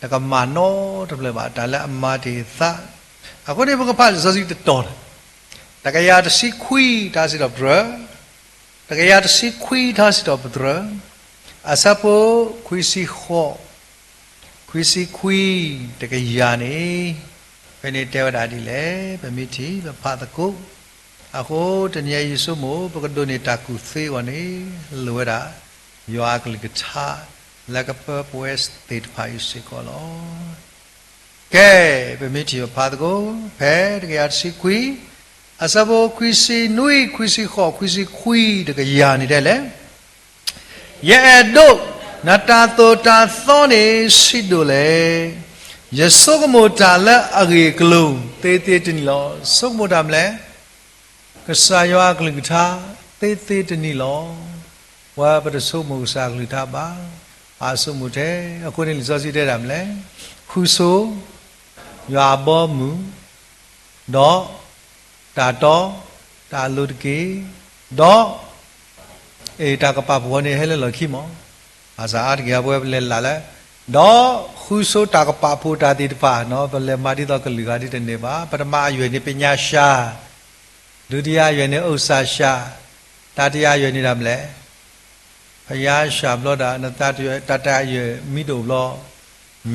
တကမၣ်နီတဖျၢၣ်ဘၣ် တၢ်လၢအမၤတ့ၢ်သး, အဃိန့ၣ် ပကဖးလံာ်စီဆှံတတီၤလၢ တကယၤတဆံခွံ ထါစံးထီၣ်ပတြၢၤ, တကယၤတဆံခွံ ထါစံးထီၣ်ပတြၢၤ, အဆၢဖိ ခွံဆံဃိး, ခွံဆံခွံ, တကယၤန့ၣ်, ဖဲန့ၣ်တဲဝဲဒၣ်ဒ်လဲၣ်, ပမ့ၢ်ထံၣ် ပဖးသကိး, အဃိတနံၤအံၤယဆိကမိၣ် ပကဒိးန့ၢ်တၢ်ကူၣ်သ့အဂီၢ်န့ၣ် လိၣ်ဝဲဒၣ် ယွၤအကလုၢ်ကထါ လၢကပၢပဝဲသ့ၣ်တဖၣ်အံၤစ့ၢ်ကီးလီၤ. ကဲ, ပမ့ၢ်ထံၣ်ပဖးသကိး ဖဲတကယၤတဆံခွံ, အဆၢဖိခွံဆံနွံ, ခွံဆံဃိး, ခွံဆံခွံ, တကယၤန့ၣ်တဲလဲၣ်, ယအဲၣ်ဒိးနတၢ်သိၣ်တၢ်သီန့ၣ်ဆံးဒိၣ်လဲၣ်. ယဆိကမိၣ်တၢ်လၢအဂ့ၢ်အကျိၤသ့သ့တနံၤလီၤ. ဆိကမိၣ်တၢ်မနုၤလဲၣ်. ကစၢ်ယွၤအကလုၢ်ကထါသ့သ့တနံၤလီၤ. ပှၤပတဆိကမိၣ်ကစၢ်အကလုၢ်ကထါဘၣ်. ပဆိကမိၣ်ထဲအဃိန့ၣ် လံာ်စီဆှံတဲတၢ်မနုၤလဲၣ်. ဃုဆိ ယွၤအဘီအမုၢ်, ဒီး တၢ်တီ, တၢ်လိၤတက့ၢ်, ဒီး အ့ၣ် တၢ်ကပာ်ဖှိၣ်န့ၣ် ဟဲလၢလီၢ်ခံမး. ဘၣ်ဆၣ်အါတက့ၢ် အဝဲပလဲၤလၢ်လၢ ဒီးဃုဆိတၢ်ကပာ်ဖှိၣ်တၢ်သ့ၣ်တဖၣ်နီၤ ပလဲၤမၤဒ်သိးကလုာ်ဂၤဒ်တန့ၢ်ဘၣ်. ပထမအယွဲၢ်န့ၣ် ပညါရှါ, ဒုတိယအယွဲၢ်န့ၣ် အိၣ်စၢ်ရှါ, တတိယအယွဲၢ်န့ၣ်ဒၣ်မနုၤလဲၣ်. ပညါရှါဘျီဒၣ် နတတိယအယွဲၢ် တတိယအယွဲၢ်မံဒိၣ်ဘျီ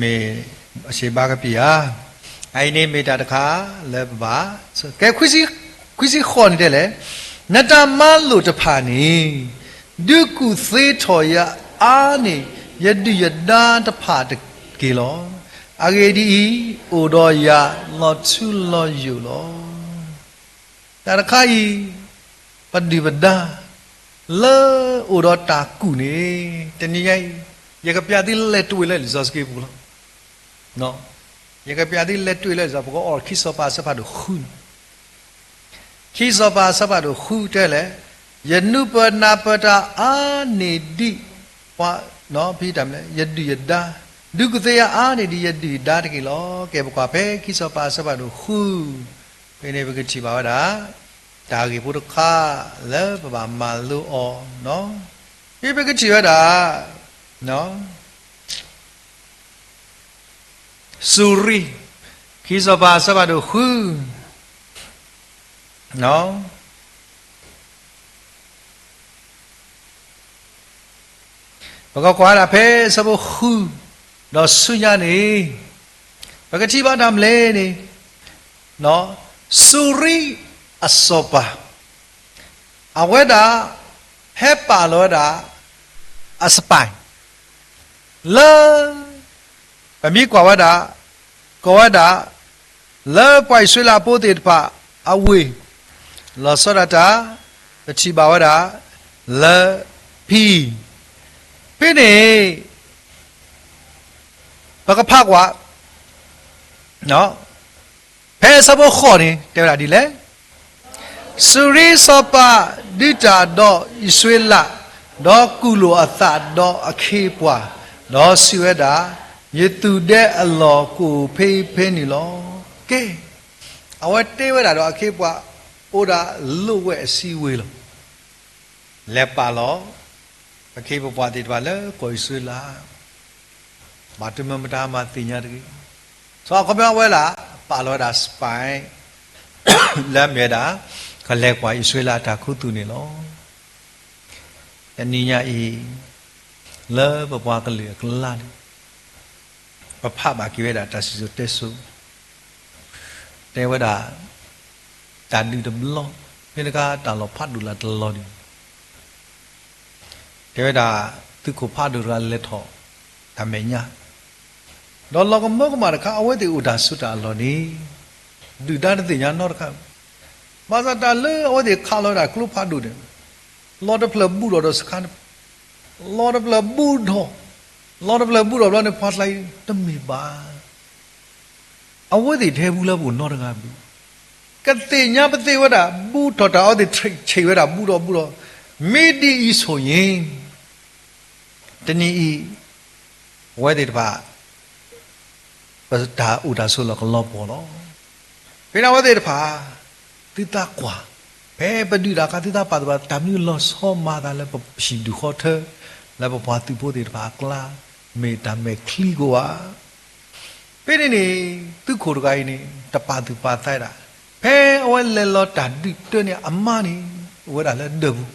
မ့ၢ်အစံးဘါကပံာ်ဧါ. အအံၤန့ၣ်မ့ၢ်တၢ်တခါလၢပဘၣ်, ကဲ ခွံဆံဃိးန့ၣ်တဲလဲၣ်, နတၢ်မၤလိာ်တဖၣ်န့ၣ် ဒုးကူၣ်သ့ထီၣ်ယအါန့ၢ် ယဒုၣ်ယဒါတဖၣ်တက့ၢ်လီၤ. အဂ့ၢ်ဒ်အံၤ, အိၣ်ဒီးယၤလီၤထူလီၤယိာ်လီၤ. တၢ်တခါအံၤ ပဒုၣ်ပဒါ လၢအိၣ်ဒီးတၢ်ကူၣ်န့ၣ် တနံၤညါအံၤ ယကပျးသုလဲၤတ့ၢ်လၢလံာ်စီဆှံပူၤလီၤ. ယကပျးသုလဲၤတ့ၢ်လၢလံာ်စီဆှံပူၤ ကအိၣ်ခံစီၤပၤအဆၢဖးဒိၣ်ဃုန့ၣ်, ခံစီၤပၤအဆၢဖးဒိၣ်ဃုတဲလဲၣ်, ယနုာ်ပၢၢ်နၢ်ပၢၢ်တၢ်အါန့ၢ်ဒံး ပှၤ ဖံးတၢ်မနုၤလဲၣ် ယဒုၣ်ယဒါ, ဒုးကူၣ်သ့ယအါန့ၢ်ဒံးယဒုၣ်ယဒါတက့ၢ်လီၤ. ကဲ ပကွၢ်ဖဲခံစီၤပၤအဆၢဖးဒိၣ်ဃု ဖဲန့ၣ်ပကထံၣ်ဘၣ်ဝဲဒၣ် တၢ်ဂ့ၢ်ဖိတခါလၢပဘၣ်မၤလိအီၤ, ဖဲပကထံၣ်ဝဲဒၣ် စူၤရံ, ခံစီၤပၤအဆၢဖးဒိၣ်ဃု ပကကွၢ်ဒၣ်ဖဲအဆၢဖိဃု ဒီးဆူညါန့ၣ် ပကထံၣ်ဘၣ်တၢ်မနုၤလဲၣ်န့ၣ်, စူၤရံအစီၤပၤ အဝဲဒၣ် ဟဲပာ်လီၤဝဲဒၣ် အစပၢၢ် လၢ ပမ့ၢ်ကွၢ်ဝဲဒၣ် ကိးဝဲဒၣ် လၢပှၤအံၣ်စရ့လးဖိသ့ၣ်တဖၣ်အဝ့ၢ် လီၤဆီဒၣ်တၢ် ပထံၣ်ဘၣ်ဝဲဒၣ် လၢဖံ ဖဲန့ၣ် ပကဖးကွၢ် ဖဲအဆၢဖိဃိးန့ၣ် တဲဝဲဒၣ်ဒ်လဲၣ်. စူၤရံစီၤပၤဒုးတၢ်ဒီးအံၣ်စရ့လး, ဒီးကူၣ်လိာ်အသးဒီးအခ့အပှၤ, ဒီးစံးဝဲဒၣ်, ယသူၣ်ဒဲအလီၢ်ကအိၣ်ဖဲအံၤဖဲန့ၣ်လီၤ. ကဲ, အဝဲတဲဝဲဒၣ်ဒီးအခ့အပှၤ အိၣ်ဒၣ်လိာ်ဝဲအစံးဝ့ၤလီၤ. လဲၤပာ်လီၤ ပခ့ပပှၤသ့ၣ်တဖၣ်လၢကီၢ်အံၣ်စရ့လး ဘၣ်တမၢမတၤမၤသ့ၣ်ညါတဂ့ၤ. စီၤအခီပညီဝဲဒၣ် ပာ်လီၤဝဲဒၣ် spy လၢအမ့ၢ်ဝဲဒၣ် ကလဲၤကွၢ်အံၣ်စရ့လးအတၢ်ခူသူၣ်န့ၣ်လီၤ. တနံၤညါအံၤ လၢပပှၤကလုာ်အကျါန့ၣ် ပဖးဘၣ်က့ၤဝဲဒၣ်တၢ်စံၣ်စိၤတဲစိၤ တဲဝဲဒၣ် တၢ်ဒုးတဘျီ မ့ၢ်တခါတၢ်လီၢ်ဖးဒိၣ်လၢတလီၢ်န့ၣ် တဲဝဲဒၣ် သုးခိၣ်ဖးဒိၣ်တဂၤလဲၤထီၣ်တၢ်မဲာ်ညါ ဒီးလီၤကမၢကမၣ်တခါ အဝဲသ့ၣ်အိၣ်တၢ်ဆူၣ်တၢ်လီၢ်န့ၣ် ဒုၣ်ဒါတသ့ၣ်ညါနီတခါ ဘၣ်ဆၣ်တၢ်လၢအဝဲသ့ၣ်ခးလီၤဝဲဒၣ်ကျိဖးဒိၣ်န့ၣ် လီၤတဖျၢၣ်ဘူးဒီးဒီးစခါန့ၣ် လီၤတဖျၢၣ်ဘူးထီၣ် လီၤတဖျၢၣ်ဘူးထီၣ်ဘျီန့ၣ် ပှၤကျါအံၤတမ့ၢ်ဘၣ် အဝဲသ့ၣ်ထဲဘူးလၢပအိၣ်နီတဂၤဘၣ်. ကသ့ၣ်ညါပသ့ၣ်ဝဲဒၣ် ဘူးထီၣ်တၢ်အဝဲသ့ၣ်ဆံးဝဲဒၣ်ဘူးထီၣ်ဘူးထီၣ် မ့ၢ်ဒ်အံၤဆိၣ်ယ့ၣ် တနံၤအံၤ အဝဲသ့ၣ်တဖၣ် ပတၢ်အိၣ်တၢ်ဆိးလီၢ်ကလီၤပှီၢ်လီၤ. ဖဲန့ၣ်အဝဲသ့ၣ်တဖၣ် သုသးကွၢ် ဖဲပဒုးတၢ်အခါ သုသးပာ်သူၣ်ပာ်သး တၢ်မနုၤလီၤဆီမၤသးလၢပဟံၣ်ဒူၣ်ဃီထၢ လၢပပှၤသုးဖိသ့ၣ်တဖၣ်အကျါ မ့ၢ်တၢ်မဲာ်ချံကိးဧါ. ဖဲန့ၣ်န့ၣ် သုးခိၣ်တဂၤအံၤန့ၣ် တပာ်သူၣ်ပာ်သးဒၣ် ဖဲအဝဲလဲၤလီၤတၢ်ဒုးတၢ်န့ၣ် အမါန့ၣ် အိၣ်ဝဲဒၣ်လၢဒၢးပူၤ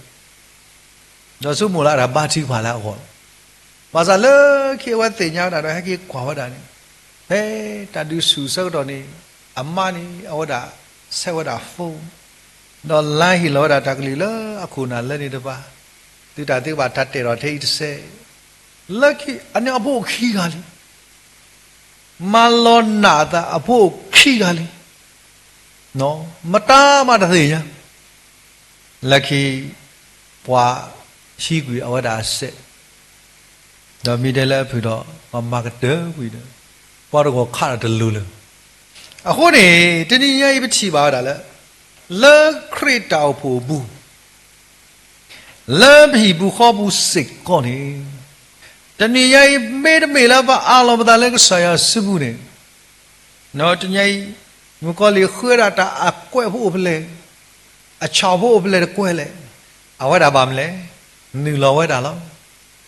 ဒီးဆိကမိၣ်လၢအတၢ်ဘါထုကဖၣ်လၢအဂီၢ်လီၤ. ဘၣ်ဆၣ်လၢခံအဝဲသ့ၣ်ညါဝဲဒၣ်ဒီး ဟဲက့ၤကွၢ်ဝဲဒၣ်န့ၣ် ဖဲတၢ်ဒုးဆူၣ်ဆၢကတီၢ်န့ၣ် အမါန့ၣ် အဝဲဒၣ်ဆဲးဝဲဒၣ် phone ဒီး line ဟ့ၣ်လီၤဝဲဒၣ်တၢ်ကလုၢ်လၢအခိၣ်နၢ်လၢန့ၣ်တဖၣ် သုတၢ်သ့ကဘၣ်တၢ်တဲာ်ထီၣ်ထဲအံၤတစဲး လၢခံအန့ၣ်အဖိအိၣ်ခံဂၤလံ မၤလီၤနာ်အသးအဖိအိၣ်ခံဂၤလံ မတၤမးတသ့ၣ်ညါ လၢခံ ပှၤဟံးကွံာ်အဝဲဒၣ်အစဲး ဒီးမ့ၢ်တဲလၢအဖုၣ်ဒီး ပှၤမၤကတၢၢ်ကွံာ်ဒီး ပှၤတဂီၤခးဒီးတလူၤလၢၤ. အဃိန့ၣ် တနံၤညါအံၤပထံၣ်ဘၣ်ဝဲဒၣ်လၢ လၢခရံာ်တၢ်အိၣ်ဖှိၣ်အပူၤ လၢပဟံၣ်ပူၤဃီပူၤစ့ၢ်ကီးန့ၣ်, တနံၤညါအံၤ မ့တမ့ၢ်လၢပအးလီၤပသးလၢကစၢ်ယွၤစုပူၤန့ၣ်, တနံၤညါအံၤ မုၣ်ကီၤလံၢ်ဃုဝဲဒၣ်တၢ်အကွဲးဖိအိၣ်ဖဲလဲၣ်, အဆီၣ်ဖိအိၣ်ဖဲလဲၣ်တကွဲးလဲၣ်, အဝဲဒၣ်ဘၣ်မနုၤလဲၣ်, နုာ်လီၤဝဲဒၣ်လီၤ.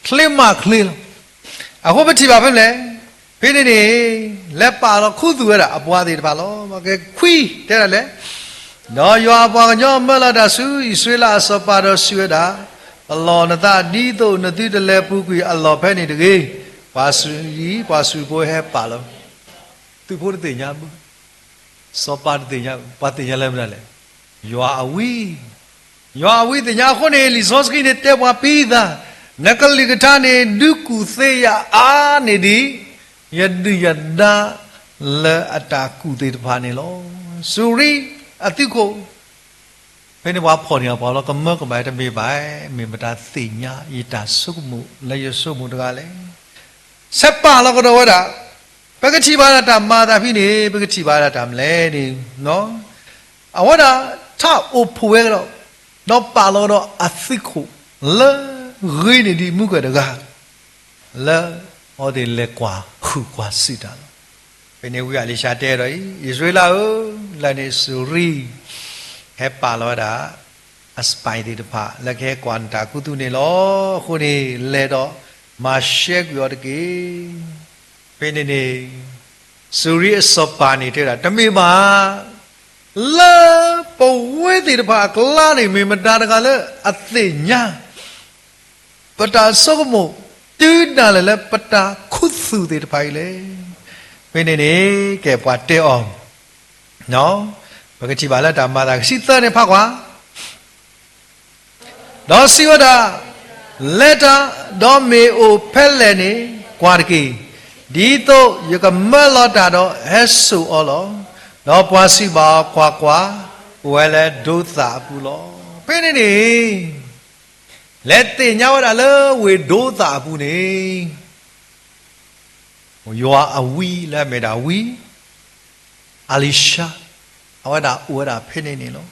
ချ့မးချ့လီၤ. အဃိပထံၣ်ဘၣ်ဖဲလဲၣ်, ဖဲန့ၣ်န့ၣ် လဲၤပာ်လီၤခူသူၣ်ဝဲဒၣ်အပှၤသ့ၣ်တဖၣ်လီၤ. ကဲခွံတဲဒၣ်လဲၣ်, ဒီးယွၤအပှၤကညီမၢလီၤတၢ်ဆူအံၣ်စရ့လးအစီၤပၤဒီးစံးဝဲဒၣ်, ပလီၢ်နသးဒ်သိးနသုတလဲၤပူၤကွံာ်အလီၢ်ဖဲန့ၣ်တဂ့ၤ. ပှၤစူၤအံၤ ပှၤစူၤဖိဟဲပာ်လီၤ, သုးဖိတသ့ၣ်ညါဘၣ်, စီၤပၤတသ့ၣ်ညါဘၣ်, ပှၤသ့ၣ်ညါလၢမနုၤလဲၣ်, ယွၤအဝံ, ယွၤအဝံသ့ၣ်ညါအဃိန့ၣ် လံာ်စီဆှံန့ၣ်တဲပှၤပံသး, နကလုၢ်ကထါန့ၣ် ဒုးကူၣ်သ့ယၤအါန့ၢ်ဒံး ယဒုၣ်ယဒါလၢအတၢ်ကူၣ်သ့ၣ်တဖၣ်န့ၣ်လီၤ. စူၤရံအသုးခိၣ် ဖဲန့ၣ်ပှၤဖီၣ်န့ၢ်အပှၤလီၤ, ကမၢကမၣ်တမ့ၢ်ဘၣ်, မ့ၢ်မတၤသ့ၣ်ညါယတၢ်ဆိကမိၣ်လၢယဆိကမိၣ်တဂၤလဲၣ်. ဆဲးပာ်လီၤကဒီးဝဲဒၣ်, ပကထံၣ်ဘၣ်ဒၣ်တၢ်မၤအသးဖဲန့ၣ် ပကထံၣ်ဘၣ်ဒၣ်တၢ်မနုၤလဲၣ်န့ၣ်, အဝဲဒၣ်ထးအိၣ်ဖှိၣ်ဝဲကဒီး, ဒီးပာ်လီၤကဒီးအသုးခိၣ်လၢဂ့ၤန့ၢ်ဒံးမုၢ်ကၢၢ်တဂၤ လၢအဝဲသ့ၣ်လဲၤကွၢ်ဟုၣ်ကွၢ်စူၣ်တၢ်လီၤ. ဖဲန့ၣ်ဝံအလံၤၡါတဲဒီးအံၤ, အံၣ်စရ့လးဧၢ, လၢန့ၣ်စူၤရံ ဟဲပာ်လီၤဝဲဒၣ် အspyသ့ၣ်တဖၣ် လၢကဟဲကွၢ်နတၢ်ခူသူၣ်န့ၣ်လီၤ. အဃိန့ၣ် လဲၤဒီးမၤရှဲကွံာ်အီၤတက့ၢ်. ဖဲန့ၣ်န့ၣ် စူၤရံအစီၤပၤန့ၣ်တဲဝဲဒၣ် တမ့ၢ်ဘၣ်, လၢပဝဲသ့ၣ်တဖၣ်အကျါန့ၣ် မ့ၢ်မတၤတဂၤလၢအသ့ၣ်ညါ ပတၢ်ဆိကမိၣ် တုၤဒၣ်လဲာ်လၢပတၢ်ခူသူၣ်သ့ၣ်တဖၣ်အံၤလဲၣ်. ဖဲန့ၣ်န့ၣ် ကဲပှၤတဲအီၤ, ပကထံၣ်ဘၣ်လၢတၢ်မၤသးကဆံသၢန့ၣ်ဖးကွၢ်, ဒီးစံးဝဲဒၣ်, လဲၤတၢ်, ဒီးမ့ၢ်အိၣ်ဖဲလဲၣ်န့ၣ် ကွၢ်တက့ၢ်, ဒ်သိးယကမၢလီၤတၢ်ဒီးဟဲစိာ်အီၤလီၤ. ဒီးပှၤစံးဘၣ်အီၤ, ကွၢ်ကွၢ်, အိၣ်ဝဲလၢဒိသၣ်အပူၤလီၤ. ဖဲန့ၣ်န့ၣ် လဲၤသ့ၣ်ညါဝဲဒၣ်လၢဝ့ၢ်ဒိသၣ်အပူၤန့ၣ် ယွၤအဝံလၢအမ့ၢ်ဒၣ်ဝံအလံၤၡါ, အဝဲဒၣ်အိၣ်ဝဲဒၣ်ဖဲန့ၣ်န့ၣ်လီၤ.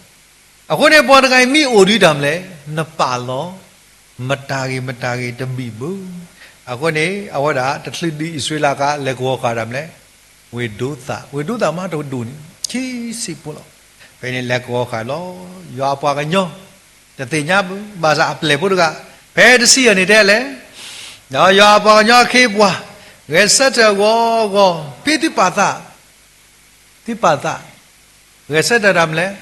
အဃိန့ၣ် ပှၤတဂၤအံၤမ့ၢ်အိၣ်ဒံးတၢ်မနုၤလဲၣ်, နပာ်လီၤ မတၤဂ့ၤမတၤဂ့ၤတဘံၣ်ဘၣ်. အဃိန့ၣ် အဝဲဒၣ်တချုးဒုးအံၣ်စရ့လးအခါ လဲၤကဝီၤဃာ်တၢ်မနုၤလဲၣ်, ဝ့ၢ်ဒိသၣ်, ဝ့ၢ်ဒိသၣ်မးတဒိၣ်န့ၣ် ခံဆံဖိလီၤ. ဖဲန့ၣ်လဲၤကဝီၤဃာ်လီၤ. ယွၤအပှၤကညီ တသ့ၣ်ညါဘၣ်, ဘၣ်ဆၣ်အပျဲၢ်ဖိတဂၤ ဖဲတဆံယဲၢ်န့ၣ်တဲလဲၣ်, ဒီးယွၤအပှၤကညီအခ့အပှၤ ဂဲၤဆၢထၢၣ်ဂီၤဂီၤ ဖဲသုပာ်သး, သုပာ်သး, ဂဲၤဆၢထၢၣ်တၢ်မနုၤလဲၣ်,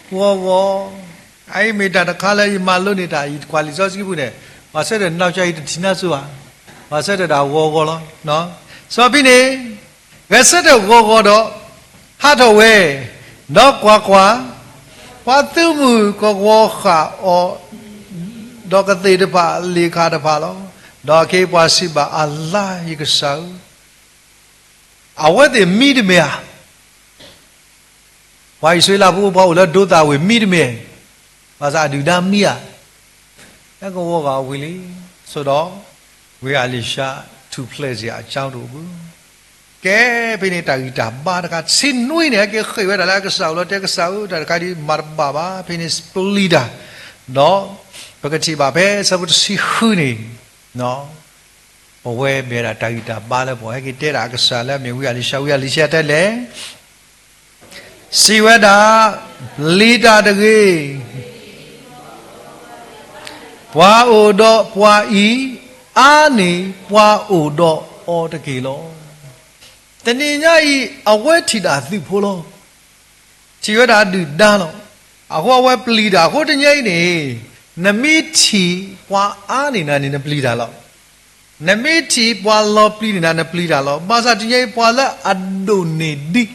ဂီၤဂီၤ, အအံၤမ့ၢ်တၢ်တခါလၢယမၤလိန့ၢ်တၢ် ယကွၢ်လံာ်စီဆှံပူၤန့ၣ်, ပှၤဆၢထၢၣ်နီၢ်ကၠီအံၤတထံၣ်နါစိၤဘၣ်, ပှၤဆၢထၢၣ်တၢ်ဂီၤဂီၤလီၤ. စီၤဖံန့ၣ် ဂဲၤဆၢထၢၣ်ဂီၤဂီၤဒီး ဟးထီၣ်ဝဲ, ဒီးကွၢ်ကွၢ်, ပှၤသုးမုၢ်ကဝီၤဃာ်အီၤ ဒီးကသ့ၣ်တဖၣ်လ့ၣ်ခၣ်တဖၣ်လီၤ. ဒီးအခ့အပှၤစံးဘၣ်အလၤ, ယကစၢ်ဧၢ, အဝဲသ့ၣ်မံတမ့ၢ်ဧါ. ပှၤအံၣ်စရ့လးဖိ ပှၤအိၣ်လၢဒိသၣ်ဝ့ၢ်မံတမ့ၢ်, ဘၣ်ဆၣ်အဒုၣ်ဒါမံဧါ. ဟဲကဝီၤဃာ်ဝံၤလံ, ဆိးဒီး ဝံအလံၤၡါ ထူၣ်ဖျဲးစ့ၢ်အကၠီတအိၣ်ဘၣ်. ကဲ, ဖဲန့ၣ်တၢ်ဂံၢ်တၢ်ဘါတခါ ဆံနွံန့ၣ် ဟဲက့ၤဃ့ၢ်ဝဲဒၣ်လၢအကစၢ်အိၣ်လီၤ, တဲကစၢ်ဧၢ, တၢ်တခါဒ်မၤတဘၣ်ဘၣ်, ဖဲန့ၣ်ပျံၤတၢ်, ဒီးပကထံၣ်ဘၣ်ဖဲဆၢဖိတဆံဃုန့ၣ် ပဝဲမ့ၢ်ဝဲဒၣ်တၢ်ဂံၢ်တၢ်ဘါလၢပှၤဟဲက့ၤတဲဒၣ်အကစၢ်လၢအမ့ၢ်ဝံအလံၤၡါ, ဝံအလံၤၡါတဲလဲၣ်, စံးဝဲဒၣ်, ပျံၤတၢ်တဂ့ၤ, ပှၤအိၣ်ဒီးပှၤအံၤ အါန့ၢ်ပှၤအိၣ်ဒီးအီၤတက့ၢ်လီၤ. တနံၤညါအံၤ အဝဲထံၣ်ဒၣ်သုးဖိလီၤ. ထံၣ်ဝဲဒၣ်ဒုၣ်ဒါလီၤ. အဃိအဝဲပျံၤတၢ်, အဃိတနံၤညါအံၤန့ၣ် နမ့ၢ်ထံၣ်ပှၤအါန့ၢ်နၤန့ၣ် နပျံၤတၢ်လီၤ. နမ့ၢ်ထံၣ်ပှၤလီၤပျံၤန့ၢ်နၤ နပျံၤတၢ်လီၤ. ဘၣ်ဆၣ်တနံၤညါအံၤ ပှၤလၢအဒိၣ်န့ၢ်ဒံး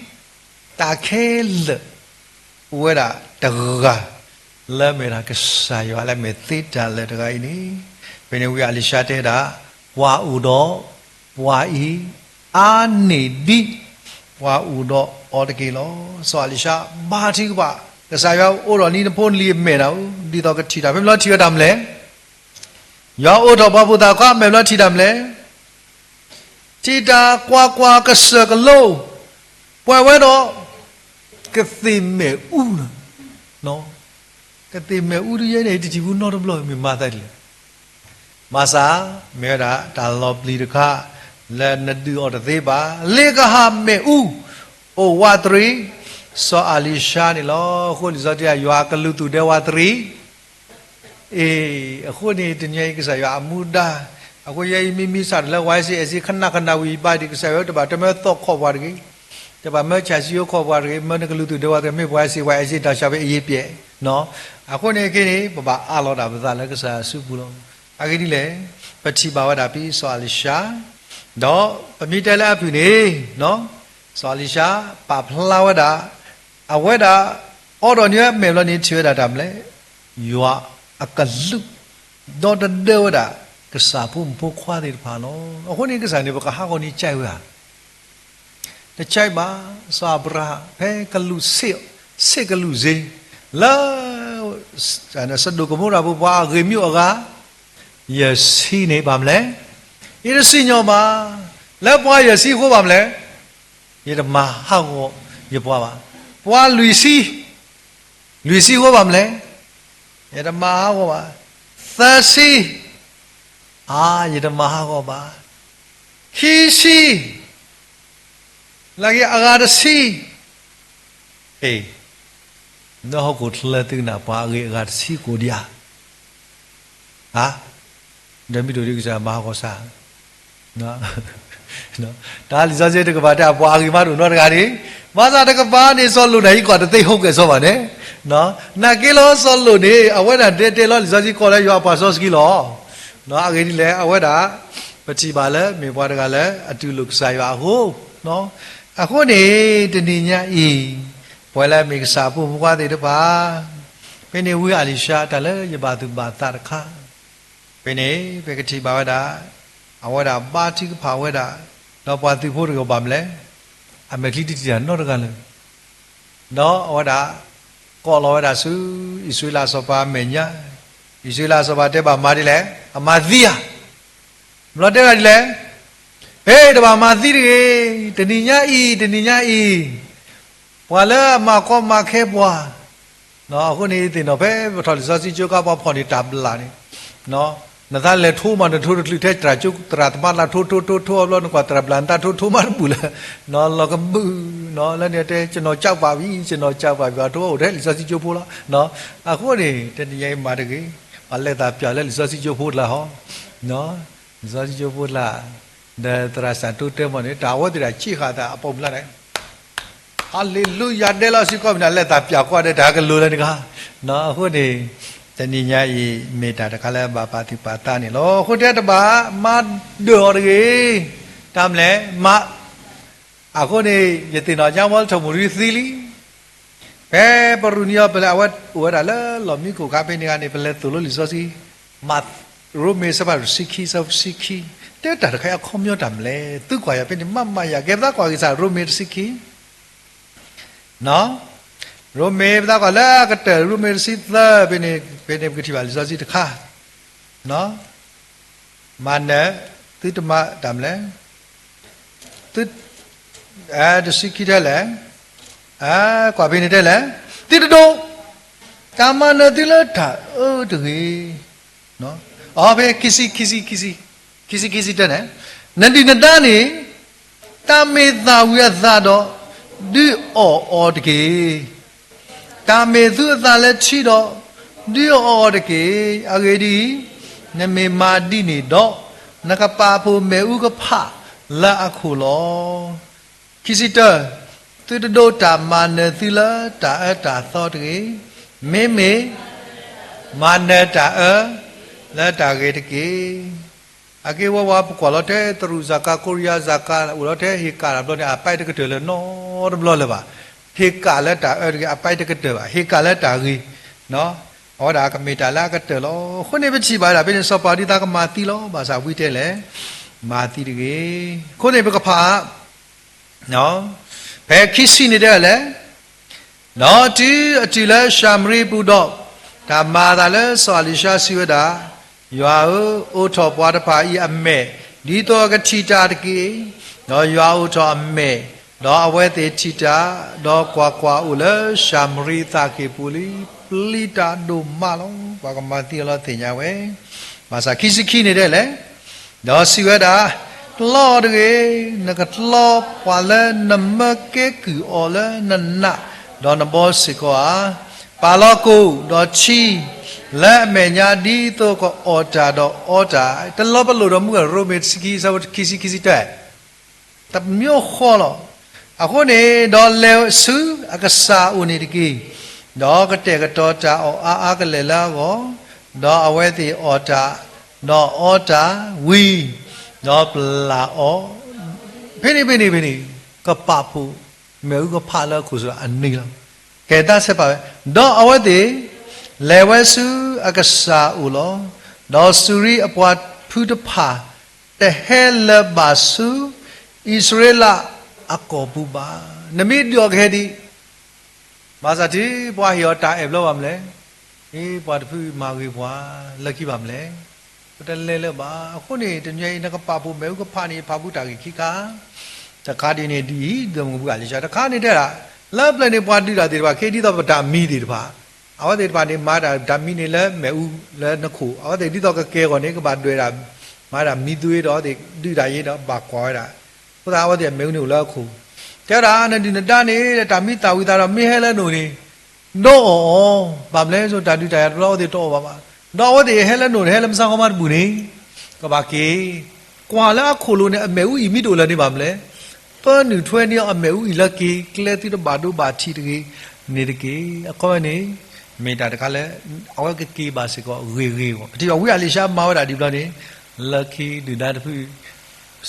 တၢ်ခဲလၢာ် အိၣ်ဝဲဒၣ်တဂၤ လၢအမ့ၢ်ဒၣ်ကစၢ်ယွၤလၢအမ့ၢ်သ့တၢ်လၢာ်တဂၤအံၤန့ၣ်, ဖဲန့ၣ်ဝံအလံၤၡါတဲဒၣ်, ပှၤအိၣ်ဒီးပှၤအံၤ အါန့ၢ်ဒံး ပှၤအိၣ်ဒီးအီၤတက့ၢ်လီၤ. စီၤအလံၤၡါဘါထုကဖၣ်, ကစၢ်ယွၤအိးထီၣ်နံၤနဖိနလံၤအမဲာ်နၤဧၢ, ဒ်သိးကထံၣ်တၢ်, ဖဲမ့ၢ်လီၤထံၣ်ဝဲတၢ်မနုၤလဲၣ်. ယွၤအိးထီၣ်ပှၤဖိသၣ်ခွါအမဲာ် မ့ၢ်လီၤထံၣ်တၢ်မနုၤလဲၣ်. ထံၣ်တၢ်ကွၢ်ကွၢ်ကစၢၢ်ကလိ, ပှဲၤဝဲဒီး ကသ့ၣ်မ့ၣ်အူလီၤ. ကသ့ၣ်မ့ၣ်အူဒ်ယဲန့ၣ် တထံၣ်ဘူးနီတဘျီ မ့ၢ်မၤသးဒ်လဲၣ်. ဘၣ်ဆၣ် မ့ၢ်ဝဲဒၣ်တၢ်လီၤပျံၤတခါ လၢနဒုးအီၤတသ့ဘၣ်. လ့ကဟၣ်မ့ၣ်အူ အိၣ်ဝးတရံး, စီၤအလံၤၡါန့ၣ်လီၤ. အဃိလံာ်စီဆှံတဲ ယွၤကလူးသူၣ်ဒဲဝးတရံး အ့, အဃိန့ၣ် တနံၤအံၤကစၢ်ယွၤအမူဒါ, အဃိယဲအံၤမ့မ့ၢ်စးထီၣ်လၢ ဝါစ့ အဲစ့ ခနၣ်ခနၣ်ဝံၤဘၣ်ဒံး ကစၢ်ယွၤတဘၣ်တမၢသီၣ်ခီၣ်ပှၤတဂ့ၤ, တဘၣ်မၢဆၣ်စံယိခီၣ်ပှၤတဂ့ၤ, မၢနကလူးသူၣ်ဒဲဝးတရံး မ့ၢ်ပှၤစ့ ဝါစ့ တၢ်ဆၣ်ဖဲအ့ယ့ပျဲၣ်, အဃိန့ၣ်က့န့ၣ် ပဘၣ်အးလီၤဒၣ်ပသးလၢကစၢ်ယွၤစုပူၤလီၤ. အဂ့ၢ်ဒ်လဲၣ်, ပထံၣ်ဘၣ်ဝဲဒၣ်ဖဲစီၤအလံၤၡါ, ဒီးပမ့ၢ်တဲလၢအဖုၣ်န့ၣ် စီၤအလံၤၡါ ပာ်ဖျါဝဲဒၣ် အဝဲဒၣ် အိးထီၣ်န့ၢ်ဝဲမဲာ်ဘျီန့ၣ် ထံၣ်ဝဲဒၣ်တၢ်မနုၤလဲၣ်, ယွၤအကလူး, ဒီးတဒၢဝဲဒၣ် ကစၢ်ဖိမုၣ်ဖိခွါသ့ၣ်တဖၣ်လီၤ. အဃိန့ၣ် ကစၢ်န့ၣ် ပကဟးဂီၤန့ၣ် ကဲဝဲဧါ, တကဲဘၣ်. စီၤအၤဘြၤဟၣ် ဖဲကလူး ဆ့ၣ်ကလူးစ့ လၢ စဒိၣ်ကမိရၤပူၤ ပှၤအဂ့ၤမ့ၢ်အိၣ်အဂၤ ယဲၢ်ဆံန့ၣ် ဘၣ်မနုၤလဲၣ်, ယတစံၣ်ညီၣ်ဘၣ်. လၢပှၤယဲၢ်ဆံအဃိ ဘၣ်မနုၤလဲၣ်, ယတမၤဟးဂီၤယပှၤဘၣ်. ပှၤလွံၢ်ဆံ, လွံၢ်ဆံအဃိ ဘၣ်မနုၤလဲၣ်, ယတမၤဟးဂီၤဘၣ်. သၢဆံ, အါ, ယတမၤဟးဂီၤဘၣ်. ခံဆံ, လၢအဂ့ၤ အဂၤတဆံ, အ့, နဟီၣ်ခိၣ်ချၢသုကနၣ် ပှၤအဂ့ၤအဂၤတဆံကိးဒံးဧါ. ဧါ, ဒီးမ့ၢ်ဒိၣ်ဒ်ကစၢ်မၤဟးဂီၤစၢ် တၢ်လံာ်စီဆှံတကပၤတဲ ပှၤအဂ့ၤမးတအိၣ်နီတဂၤန့ၣ်, ဘၣ်ဆၣ်တကပၤန့ၣ် စီၤလိာ်န့ၣ် ယကွၢ်တသ့ဟိကဲၣ်ဆိဘၣ်န့ၣ်, နာ်က့လီၤ စီၤလိာ်န့ၣ် အဝဲဒၣ်တဲတဲလီၤလံာ်စီဆှံ ကိးလၢယွၤအပှၤစီဆှံလီၤ. အဂ့ၢ်ဒ်လဲၣ် အဝဲဒၣ် ပထံၣ်ဘၣ်လၢမ့ၢ်ပှၤတဂၤလၢအတူၢ်လိာ်ကစၢ်ယွၤအဃိ, အဃိန့ၣ် တနံၤညါအံၤ ပဝဲလၢမ့ၢ်ကစၢ်ဖိမုၣ်ဖိခွါသ့ၣ်တဖၣ် ဖဲန့ၣ်ဝံအလံၤၡါ တၢ်လၢယဘၣ်သူၣ်ဘၣ်သးတခါ, ဖဲန့ၣ် ပကထံၣ်ဘၣ်ဝဲဒၣ် အဝဲဒၣ်ဘါထုကဖၣ်ဝဲဒၣ်, ဒီးပှၤသုးဖိတဂၤ ဘၣ်မနုၤလဲၣ်, အမဲာ်ချံတထံၣ်တၢ်နီတဂၤလၢၤ, ဒီးအဝဲဒၣ် ကိးလီၤဝဲဒၣ်ဆူ အံၣ်စရ့လးစီၤပၤအမဲာ်ညါ, အံၣ်စရ့လးစီၤပၤတဲဘၣ်မၤဒ်လဲၣ်, အမၤသံဧါ. ဘျီတဲဝဲဒၣ်ဒ်လဲၣ်, ဟ့ၣ် တဘၣ်မၤသံတဂ့ၤ, တနံၤညါအံၤ တနံၤညါအံၤ ပှၤလၢအမၤကီမၤခဲပှၤ, အဃိန့ၣ်သ့ၣ်နီၣ် ဖဲပထီၣ်လံာ်စီဆှံကၠိကါပှၤဖီၣ်န့ၢ်တၢ်ဘျၣ်န့ၣ်, နသးလဲၤထိမး နထိတချုးထဲ သရၣ်သမါလၢထိထိထိထိအဘျီ နကွၢ်သရၣ်ဘျၣ်နသးထိထိမးတဘူၣ်လၢၤ, လီၤကဘုၣ်, လၢန့ၣ်တဲ ကျွန်တော်ကြောက်ပါပြီ, ကျွန်တော်ကြောက်ပါပြီ အထိအိၣ်ထဲလံာ်စီဆှံကၠိဖိလီၤ. အဃိန့ၣ် တနံၤညါအံၤမၤတဂ့ၤ, ပလဲၤသးပျၢ်လၢလံာ်စီဆှံကၠိဖိတလၢ်ဟီ, လံာ်စီဆှံကၠိဖိတလၢ်, ဒီးသရၣ်စၢ်တိတဲမီၢ်န့ၣ် တၢ်အဝဲသ့ၣ်တၢ်ဆံးဃာ်သးအပိာ်မုၣ်လၢ်န့ၣ် ဟါလ့လူယၤ ဒဲလီၤစ့ၢ်ကီးမ့ၢ်ဒၣ် လဲၤသးပျၢ်ကွၢ်ဒီးတၢ်ကလိၤလၢနဂၤ, အဃိန့ၣ် တနံၤညါအံၤ မ့ၢ်တၢ်တခါလၢဘၣ်ပာ်သူၣ်ပာ်သးန့ၣ်လီၤ. အဃိတဲတဘၣ်မၤဒၢၣ်အီၤတဂ့ၤ, တၢ်မနုၤလဲၣ်, မၤ, အဃိန့ၣ် ယသ့ၣ်နီၣ်ညါဝဲလၢထီၣ်မူရံသံလံ ဖဲပရူးန့ၢ်အီၤ ပလဲၤအဝဲအိၣ်ဝဲဒၣ်လၢလီၢ်မံခိၣ်ခါဖဲန့ၣ်ဂၤန့ၣ် ပလဲၤသိၣ်လိလံာ်စီဆှံ, မၤ, ရိမ့ၤအဆၢဖးတဆံခံ အဆၢဖိတဆံခံ, တဲတၢ်တခါအံၤအခီပညီတၢ်မနုၤလဲၣ်, သုကွၢ်ယၤဖဲန့ၣ် မၤမၤယၤ ကဲပသးကွၢ်က့ၤစ့ၢ် ရိမ့ၤတဆံခံ ရိမ့ၤပသးကွၢ်လၢအကတၢၢ် ရိမ့ၤတဆံသၢ ဖဲန့ၣ်, ဖဲန့ၣ်ပကထံၣ်ဘၣ်လံာ်စီဆှံတခါ, မၤနၢၤ, သုတမၤတၢ်မနုၤလဲၣ်, သု, တဆံခံထဲလဲၣ်, ကွၢ်ဖဲန့ၣ်ထဲလဲၣ်, သုတဒိး, တၢ်မၤနၢၤသုလၢတၢ်အၢတဂ့ၤ. အဖဲခံဆံ, ခံဆံ, ခံဆံ, ခံဆံ, ခံဆံတဲန့ၣ်, နဒုၣ်နဒါန့ၣ် တၢ်မ့ၢ်သၣ်ဝံၤအသးဒီး ဒုးအီၣ်အီၤတက့ၢ်. တၢ်မ့ၢ်သူအသးလၢထံဒီး ဒုးအီၣ်အီၤတက့ၢ်. အဂ့ၢ်ဒ်အံၤ, နမ့ၢ်မၤဒ်န့ၣ်ဒီး, နကပာ်ဖှိၣ်မ့ၣ်အူကဖၣ်လၢအခိၣ်လီၤ. ခံဆံတၢ, သုတဒိးတၢ်မၤနၢၤသုလၢတၢ်အၢတၢ်သီတဂ့ၤ. မ့မ့ၢ် မၤနၢၤတၢ်အၢလၢတၢ်ဂ့ၤတက့ၢ်. အက့ဝဲဝဲပကွၢ်လီၤထဲ တရူးစၢ်ကါ ကိရံယါစၢ်ကါ အိၣ်လီၤထဲဟ့ၣ်ကၣ်တဘျီန့ၣ် အပာ်တကတၢၢ်လၢၤနီတဘျီလၢၤဘၣ်. ဟ့ၣ်ကၣ်လၢတၢ်အၢတဂ့ၤ အပာ်တကတၢၢ်ဘၣ်. ဟ့ၣ်ကၣ်လၢတၢ်ဂ့ၤ, အဝဲဒၣ်ကမ့ၢ်တၢ်လၢအကတၢၢ်လီၤ. အဃိန့ၣ်ပထံၣ်ဘၣ်ဒၣ်ဖဲန့ၣ် စီၤပၤဒုးသးကမၤသံလီၤ. ဘၣ်ဆၣ်ဝံတဲလဲၣ်, မၤသံတဂ့ၤ. အဃိန့ၣ်ပကဖး ဖဲခံဆံန့ၣ်တဲလဲၣ်, ဒီးတုၤအတုၤလၢၡၤမရံပူၤဒီး, တၢ်မၤအသးလၢစီၤအလံၤၡါစံးဝဲဒၣ်, ယွၤဧၢ, အိးထီၣ်ပှၤတဖၣ်အံၤအမဲာ် ဒ်သိးအကထံၣ်တၢ်တက့ၢ်. ဒီးယွၤအိးထီၣ်အမဲာ်, ဒီးအဝဲသ့ၣ်ထံၣ်တၢ်, ဒီးကွၢ်ကွၢ်, အိၣ်လၢၡၤမရံသးကံၢ်ပူၤလံ, ပျံၤတၢ်ဒိၣ်မးလီၤ. ပှၤကမၤသံအီၤလီၤသ့ၣ်ညါဝဲ, ဘၣ်ဆၣ်ခံဆံခံန့ၣ်ဒဲးလဲၣ် ဒီးစံးဝဲဒၣ်, တြီအီၤတဂ့ၤ, နကတြီပှၤလၢနမၢကဲကုၢ်အီၤလၢနနးဒီးနဘီစ့ၢ်ကီးဧါ. ပာ်လီၤကိၣ်ဒီးထံလၢအမဲာ်ညါ ဒ်သိးကအီၣ်တၢ်ဒီးအီတၢ်, တလီၤပလိာ်ဒီးမူ ရိမ့ၤတဆံခံ ဆၢဖိခံဆံခံဆံတၢ, တမျိုးဃီလီၤ. အဃိန့ၣ် ဒီးလဲၤဆူအကစၢ်အအိၣ်န့ၣ်တက့ၢ်. ဒီးကတဲာ်ကတီၤတၢ်အီၣ်အါအါကလဲာ်လၢအဂီၢ်, ဒီးအဝဲသ့ၣ်အီၣ်တၢ်, ဒီးအီတၢ်ဝံၤ, ဒီးပျၢ်အီၤ, ဖဲန့ၣ်ဖဲန့ၣ်ဖဲန့ၣ်, ကပာ်ဖှိၣ် မ့ၣ်အူကဖးလၢအခိၣ်စ့ၢ်ကီးအနံၤလီၤ. ကဲတၢ်ဆဲးပာ်ဝဲ, ဒီးအဝဲသ့ၣ်လဲၤဝဲဆူအကစၢ်အအိၣ်လီၤ. ဒီးစူၤရံအပှၤဖုတဖၣ် တဟဲလၢၤဘၣ်ဆူအံၣ်စရ့လးအကီၢ်ပူၤဘၣ်. နမ့ၢ်ဒုးအီၤကဟဲဒံး, ဘၣ်ဆၣ်တုၤပှၤဟ့ၣ်အီၤတၢ်အဲၣ်ဘျီဘၣ်မနုၤလဲၣ်, အ့ ပှၤတဖုမၤဂ့ၤပှၤ လၢခံဘၣ်မနုၤလဲၣ်, ပတလဲၤလၢၤဘၣ်. အဃိန့ၣ် တနံၤအံၤ နကပာ်ဖှိၣ်မ့ၣ်အူကဖးန့ၣ် ယဖးဖုတၢ်ဂ့ၢ်ခံခါ, တခါဒ်န့ၣ်ဒ်အံၤ, ဒီးမုၢ်ပှၢ်လံၤစှၤ တခါန့ၣ်တဲဒၣ်, လၢပျၢၤန့ၣ် ပှၤဒုးတၢ်သ့ၣ်တဖၣ် ကဲဒ်သိးပတၢ်မံသ့ၣ်တဖၣ်, အဝဲသ့ၣ်တဖၣ်န့ၣ် မၤတၢ်တၢ်မံန့ၣ်လၢမ့ၣ်အူလၢနခိၣ်, အဝဲသ့ၣ်ဒ်သိးကကဲအဂီၢ်န့ၣ် ကဘၣ်ဒွဲၣ်တၢ်, မၤတၢ်မံသူအံၤဒီး အဝဲသ့ၣ်ဒုးတၢ်အံၤဒီးဘၣ်ကွၢ်ဝဲဒၣ်, အဃိသတးအဝဲသ့ၣ်အမ့ၣ်အူန့ၣ်အိၣ်လၢအခိၣ်, တဲဝဲဒၣ် နဒုၣ်နဒါန့ၣ် တၢ်မံသးဝံၤသးဒီး မ့ၢ်ဟဲလၢနအိၣ်န့ၣ် ဒီးအီၣ်အီၤ, ဘၣ်မနုၤလဲၣ် တၢ်ဒုးတၢ်ယၤတဘျီ အဝဲသ့ၣ်တအီၣ်ဘၣ်ဘၣ်, ဒီးအဝဲသ့ၣ်ဟဲလၢနအိၣ်န့ၣ် ဟဲလၢမုၢ်ဆါခီမးတဘူၣ်န့ၣ်, ကဘၣ်က့ၤ, ကွၢ်လၢအခိၣ်လိၤန့ၣ် အမ့ၣ်အူအံၤမ့ၢ်တအိၣ်လၢၤန့ၣ်ဘၣ်မနုၤလဲၣ်, ပၢနုာ်ထွဲန့ၢ်အီၤအမ့ၣ်အူအံၤလၢက့ၤကျဲသုတဘၣ်ဒိဘၣ်ထံးတဂ့ၤန့ၣ်တက့ၢ်. အခီပညီန့ၣ် မ့ၢ်တၢ်တခါလၢ အဝဲကက့ၤဘၣ်စ့ၢ်ကီးဂ့ၤဂ့ၤအဂီၢ်, ပထံၣ်ဘၣ်ဝံအလံၤၡါမၤဝဲဒၣ်ဒ်ဘျီန့ၣ်, လၢခံဒုၣ်ဒါတဖု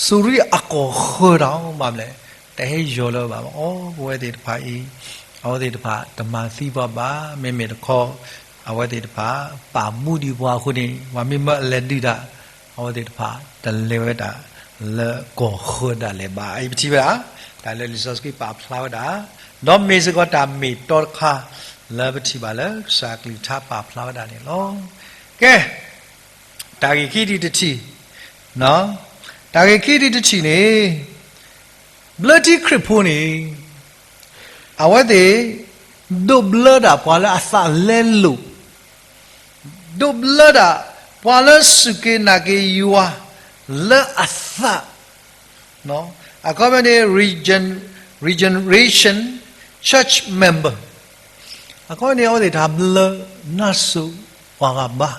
စူၤရံအကီၢ်ဃၢၤတၢ်အီၤ ဘၣ်မနုၤလဲၣ်, တဟဲယီၤလၢၤဘၣ်, အိ ပဝဲသ့ၣ်တဖၣ်အံၤ, အဝဲသ့ၣ်တဖၣ်တမၤသံပှၤဘၣ်, မ့မ့ၢ်တခီ, အဝဲသ့ၣ်တဖၣ် ပာ်မူဒံးပှၤအဃိန့ၣ် ပှၤမ့ၢ်မၢအလဲၤဒုးတၢ်, အဝဲသ့ၣ်တဖၣ်တလဲၤဝဲဒၣ်လၢကီၢ်ဃၢၤဒၣ်လဲာ်ဘၣ်. အံၤပထံၣ်ဝဲဒၣ် တၢ်လၢလံာ်စီဆှံပာ်ဖျါဝဲဒၣ်, ဒီးမ့ၢ်စ့ၢ်ကီးတၢ်မ့ၢ်တီတခါ လၢပထံၣ်ဘၣ်လၢကစၢ်အကလုၢ်ကထါပာ်ဖျါဝဲဒၣ်န့ၣ်လီၤ. ကဲ တၢ်ဂ့ၢ်ခံဒံးတထံၣ်, တၢ်ဂ့ၢ်ခံဒံးတထံၣ်န့ၣ်, ဘျၢထံခရံာ်ဖိန့ၣ်, အဝဲသ့ၣ် ဒိးဘျၢဒၣ်ပှၤလၢအသးလဲလိာ်, ဒိးဘျၢဒၣ်ပှၤလၢစူၢ်က့ၤနာ်က့ၤယွၤလၢအသး, အခီပညီန့ၣ် regen- regeneration church member, အခီပညီန့ၣ် အဝဲသ့ၣ်တၢ်ဘျၢနါစိၤပှၤဂၤဘါ,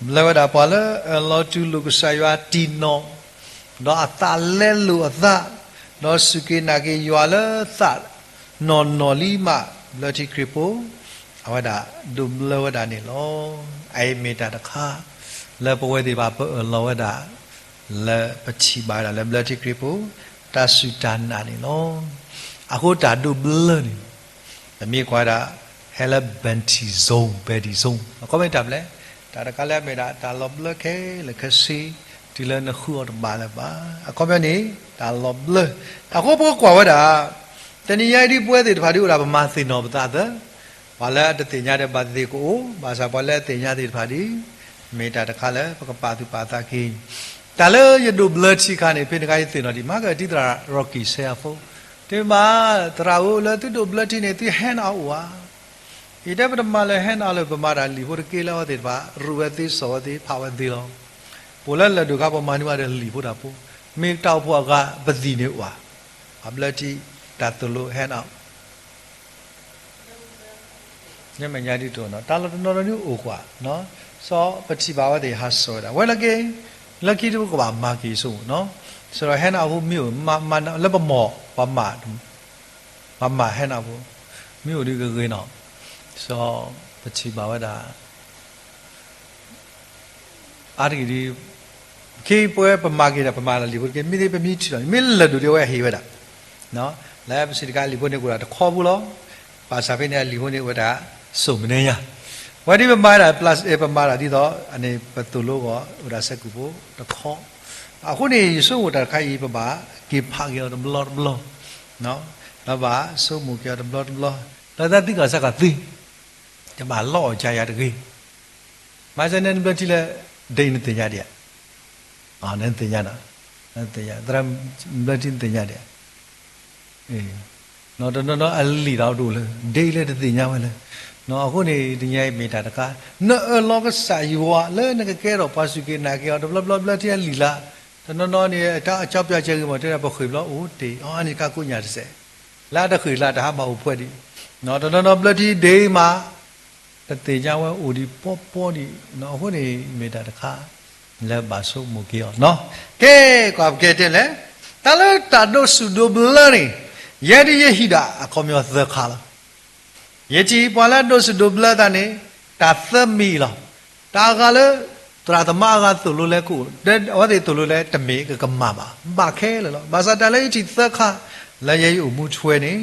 ဘျၢဝဲဒၣ်ပှၤလၢအၢၣ်လီၤတူၢ်လိာ်ကစၢ်ယွၤတံၢ်နီၢ်, ဒီးအသးလဲလိာ်အသး, ဒီးစူၢ်က့ၤနာ်က့ၤယွၤလၢသးနီၢ်နီၢ်လံမး, ဘျၢထံခရံာ်ဖိ, အဝဲဒၣ်ဒိးဘျၢဝဲဒၣ်န့ၣ်လီၤ. အအံၤမ့ၢ်တၢ်တခါ လၢပဝဲသ့ၣ်တဖၣ်ပအၢၣ်လီၤဝဲဒၣ် လၢပထံၣ်ဘၣ်ဝဲဒၣ်လၢဘျၢထံခရံာ်ဖိ တၢ်စူၢ်တၢ်နာ်န့ၣ်လီၤ. အဃိတၢ်ဒိးဘျၢန့ၣ် ပမ့ၢ်ကွၢ်ဒၣ် ဟဲလၢ baptism, baptism အခီပညီတၢ်ဘျၢ, တၢ်တခါလၢအမ့ၢ်ဒၣ် တၢ်လီၤဘျၢခဲလၢာ်ခဲဆ့ တုၤလၢနဃုအီၤတဘၣ်လၢၤဘၣ်. အခီပညီန့ၣ် တၢ်လီၤဘျၢ, အဃိပကကွၢ်ဝဲဒၣ် တနံၤညါအံၤဒ်ပဝဲသ့ၣ်တဖၣ်ဒ်အိၣ်ဒၣ်ပမၤသ့ၣ်နီၣ်ပသးသၢ, ပှၤလၢအတသ့ၣ်ညါဒီးဘၣ်သ့ၣ်သ့ၣ်ကအိၣ်, ဘၣ်ဆၣ်ပှၤလၢအသ့ၣ်ညါသ့ၣ်တဖၣ်ဒ် မ့ၢ်တၢ်တခါလၢပကပာ်သူၣ်ပာ်သးက့ၤ, တၢ်လၢယဒိးဘျၢထံခါန့ၣ် ဖဲန့ၣ်ခါယသ့ၣ်နီၣ်ဒံး မၤကတံသရၣ် Rocky ဆဲးအဖိ, တမ့ၢ် သရၣ်ဧၢ လၢသုဒိးဘျၢထံန့ၣ် သု hand out အိၣ်ဧါ. ယတဲပတမၤလၢ hand out လၢ ပမၤတၢ်လံာ်ဖိတက့ၢ်လၢအဝဲသ့ၣ်တဖၣ် ရူးဝဲသ့ စီၤဝဲသ့ ဖးဝဲသ့လီၤ. ပအိၣ်လၢလၢၢ်ဒိၣ်ခါ ပမၤန့ၢ်ဘၣ်ဒီးလံာ်ဖိတၢ်ဖိ, မ့ၢ်တၢ်အိၣ်ဖှိၣ်အဂၤပသံၣ်န့ၣ်အိၣ်ဧါ, ပှၤဘျၢထံ တၢ်သိၣ်လိ hand out ညမ့ၢ်ညါဒ်သိးနီၤ တၢ်လီၤတနီၤနီၤဒ်အိၣ်ကွၢ်, စီၤပထံၣ်ဘၣ်ဝဲသ့ၣ်ဟးစိာ်ဝဲဒၣ် ဝဲလၢက့, လၢခံတဘိကဘၣ်မၤက့ၤဆိမိၣ်နီၤ, စီၤ hand out ဖိမ့ၢ်အိၣ် လၢပမၤ, ပမၤ hand out ဖိ, မ့ၢ်အိၣ်ဒ်ဂ့ၤဂ့ၤနီၤ, စီၤပထံၣ်ဘၣ်ဝဲဒၣ် အါတက့ၢ်ဒ် ခ့ပဝဲပမၤက့ၤဒီး ပမၤလၢလံာ်ဖိတက့ၢ် မ့ၢ်သ့ပမ့ၢ်ထံၣ်လီၤန့ၣ် မ့ၢ်လၢၢ်ဒိၣ်ဒ်အဝဲဟ့ၣ်ဝဲဒၣ်, လၢပစံးတခါအလံာ်ဖိန့ၣ်အိၣ်ဒၣ်တခီဖိလီၤ, ဘၣ်ဆၣ်ဖဲန့ၣ်အလံာ်ဖိန့ၣ်အိၣ်ဝဲဒၣ် စိၣ်မနုၤညါ, ဝဲဒ်ပမၤဒၣ် ပမၤဒၣ်ဒ်သိး အန့ၣ်ပသိၣ်လိဂီၢ်အိၣ်ဒၣ်စဲးကိၣ်ဖိတခီ, အဃိန့ၣ် ယဆိကမိၣ်တၢ်တခါအံၤ ပဘၣ်က့ၤဖးက့ၤအီၤတဘျီတဘျီ, ဒီးဘၣ်ဆိကမိၣ်က့ၤအီၤတဘျီတဘျီ, လၢတၢ်သံကီၢ်စဲးကီၢ်သံ တဘၣ်လီအီၣ်ကယၤတဂ့ၤ, မၤစၢၤနဲနဘျၢထံလၢ ဒ်နသ့ၣ်ညါဒံးဧါ နသ့ၣ်ညါဒီး, နသ့ၣ်ညါ သရၣ်ဘျၢထံ နသ့ၣ်ညါဒံးဧါ. တနီၤနီၤအလံာ်တၢ်အိၣ်တအိၣ်လၢ ဒ်လဲၣ်တသ့ၣ်ညါဝဲလၢ. အဃိန့ၣ် တနံၤအံၤမ့ၢ်တၢ်တခါ နအၢၣ်လီၤကစၢ်ယွၤလၢနကကဲထီၣ်ပှၤစူၢ်က့ၤနာ်က့ၤအီၤ တဘျီဘျီဘျၢထံအလံာ်လၢ်, တနီၤနီၤန့ၣ် တၢ်အကၠီပၠီကဲဂ့ၤမး တဲဒၣ်ပဃ့ၢ်ဘျီအိၣ်တ့ၢ်အီၤ အန့ၣ်တခါကိးညၣ်တစဲး လၢအတဃ့ၢ်လၢ်တဟးဘၣ်အိၣ်ဖှဲးဒံး, တနီၤနီၤဘျၢထံဒ့မး တသ့ၣ်ညါဝဲအိၣ်ဒံးပီပီဒံး, အဃိန့ၣ် မ့ၢ်တၢ်တခါ လၢဘၣ်ဆိကမိၣ်က့ၤအီၤနီၤ. ကဲ ကွၢ်ပကဲတဲလဲၣ်, တၢ်လၢတၢ်ဒိးစူၣ်ဒိးဘျၢန့ၣ် ယဲဒၣ်ယဟံးဒၣ်အခီပညီသၢခါလီၤ. ယဲထံၣ်ပှၤလၢအဒိးစူၣ်ဒိးဘျၢသးန့ၣ် တၢ်သၢမံၤလီၤ. တၢ်အဂၤလၢ သရၣ်သမါအဂၤသိၣ်လိလၢကအိၣ်, အဝဲသ့ၣ်သိၣ်လိလၢတမ့ၢ်ကကမၣ်ဘၣ်, ဘၣ်ခဲလၢာ်လီၤ. ဘၣ်ဆၣ်တၢ်လၢယထံၣ်သၢခါ လၢယအိၣ်မူထွဲန့ၣ်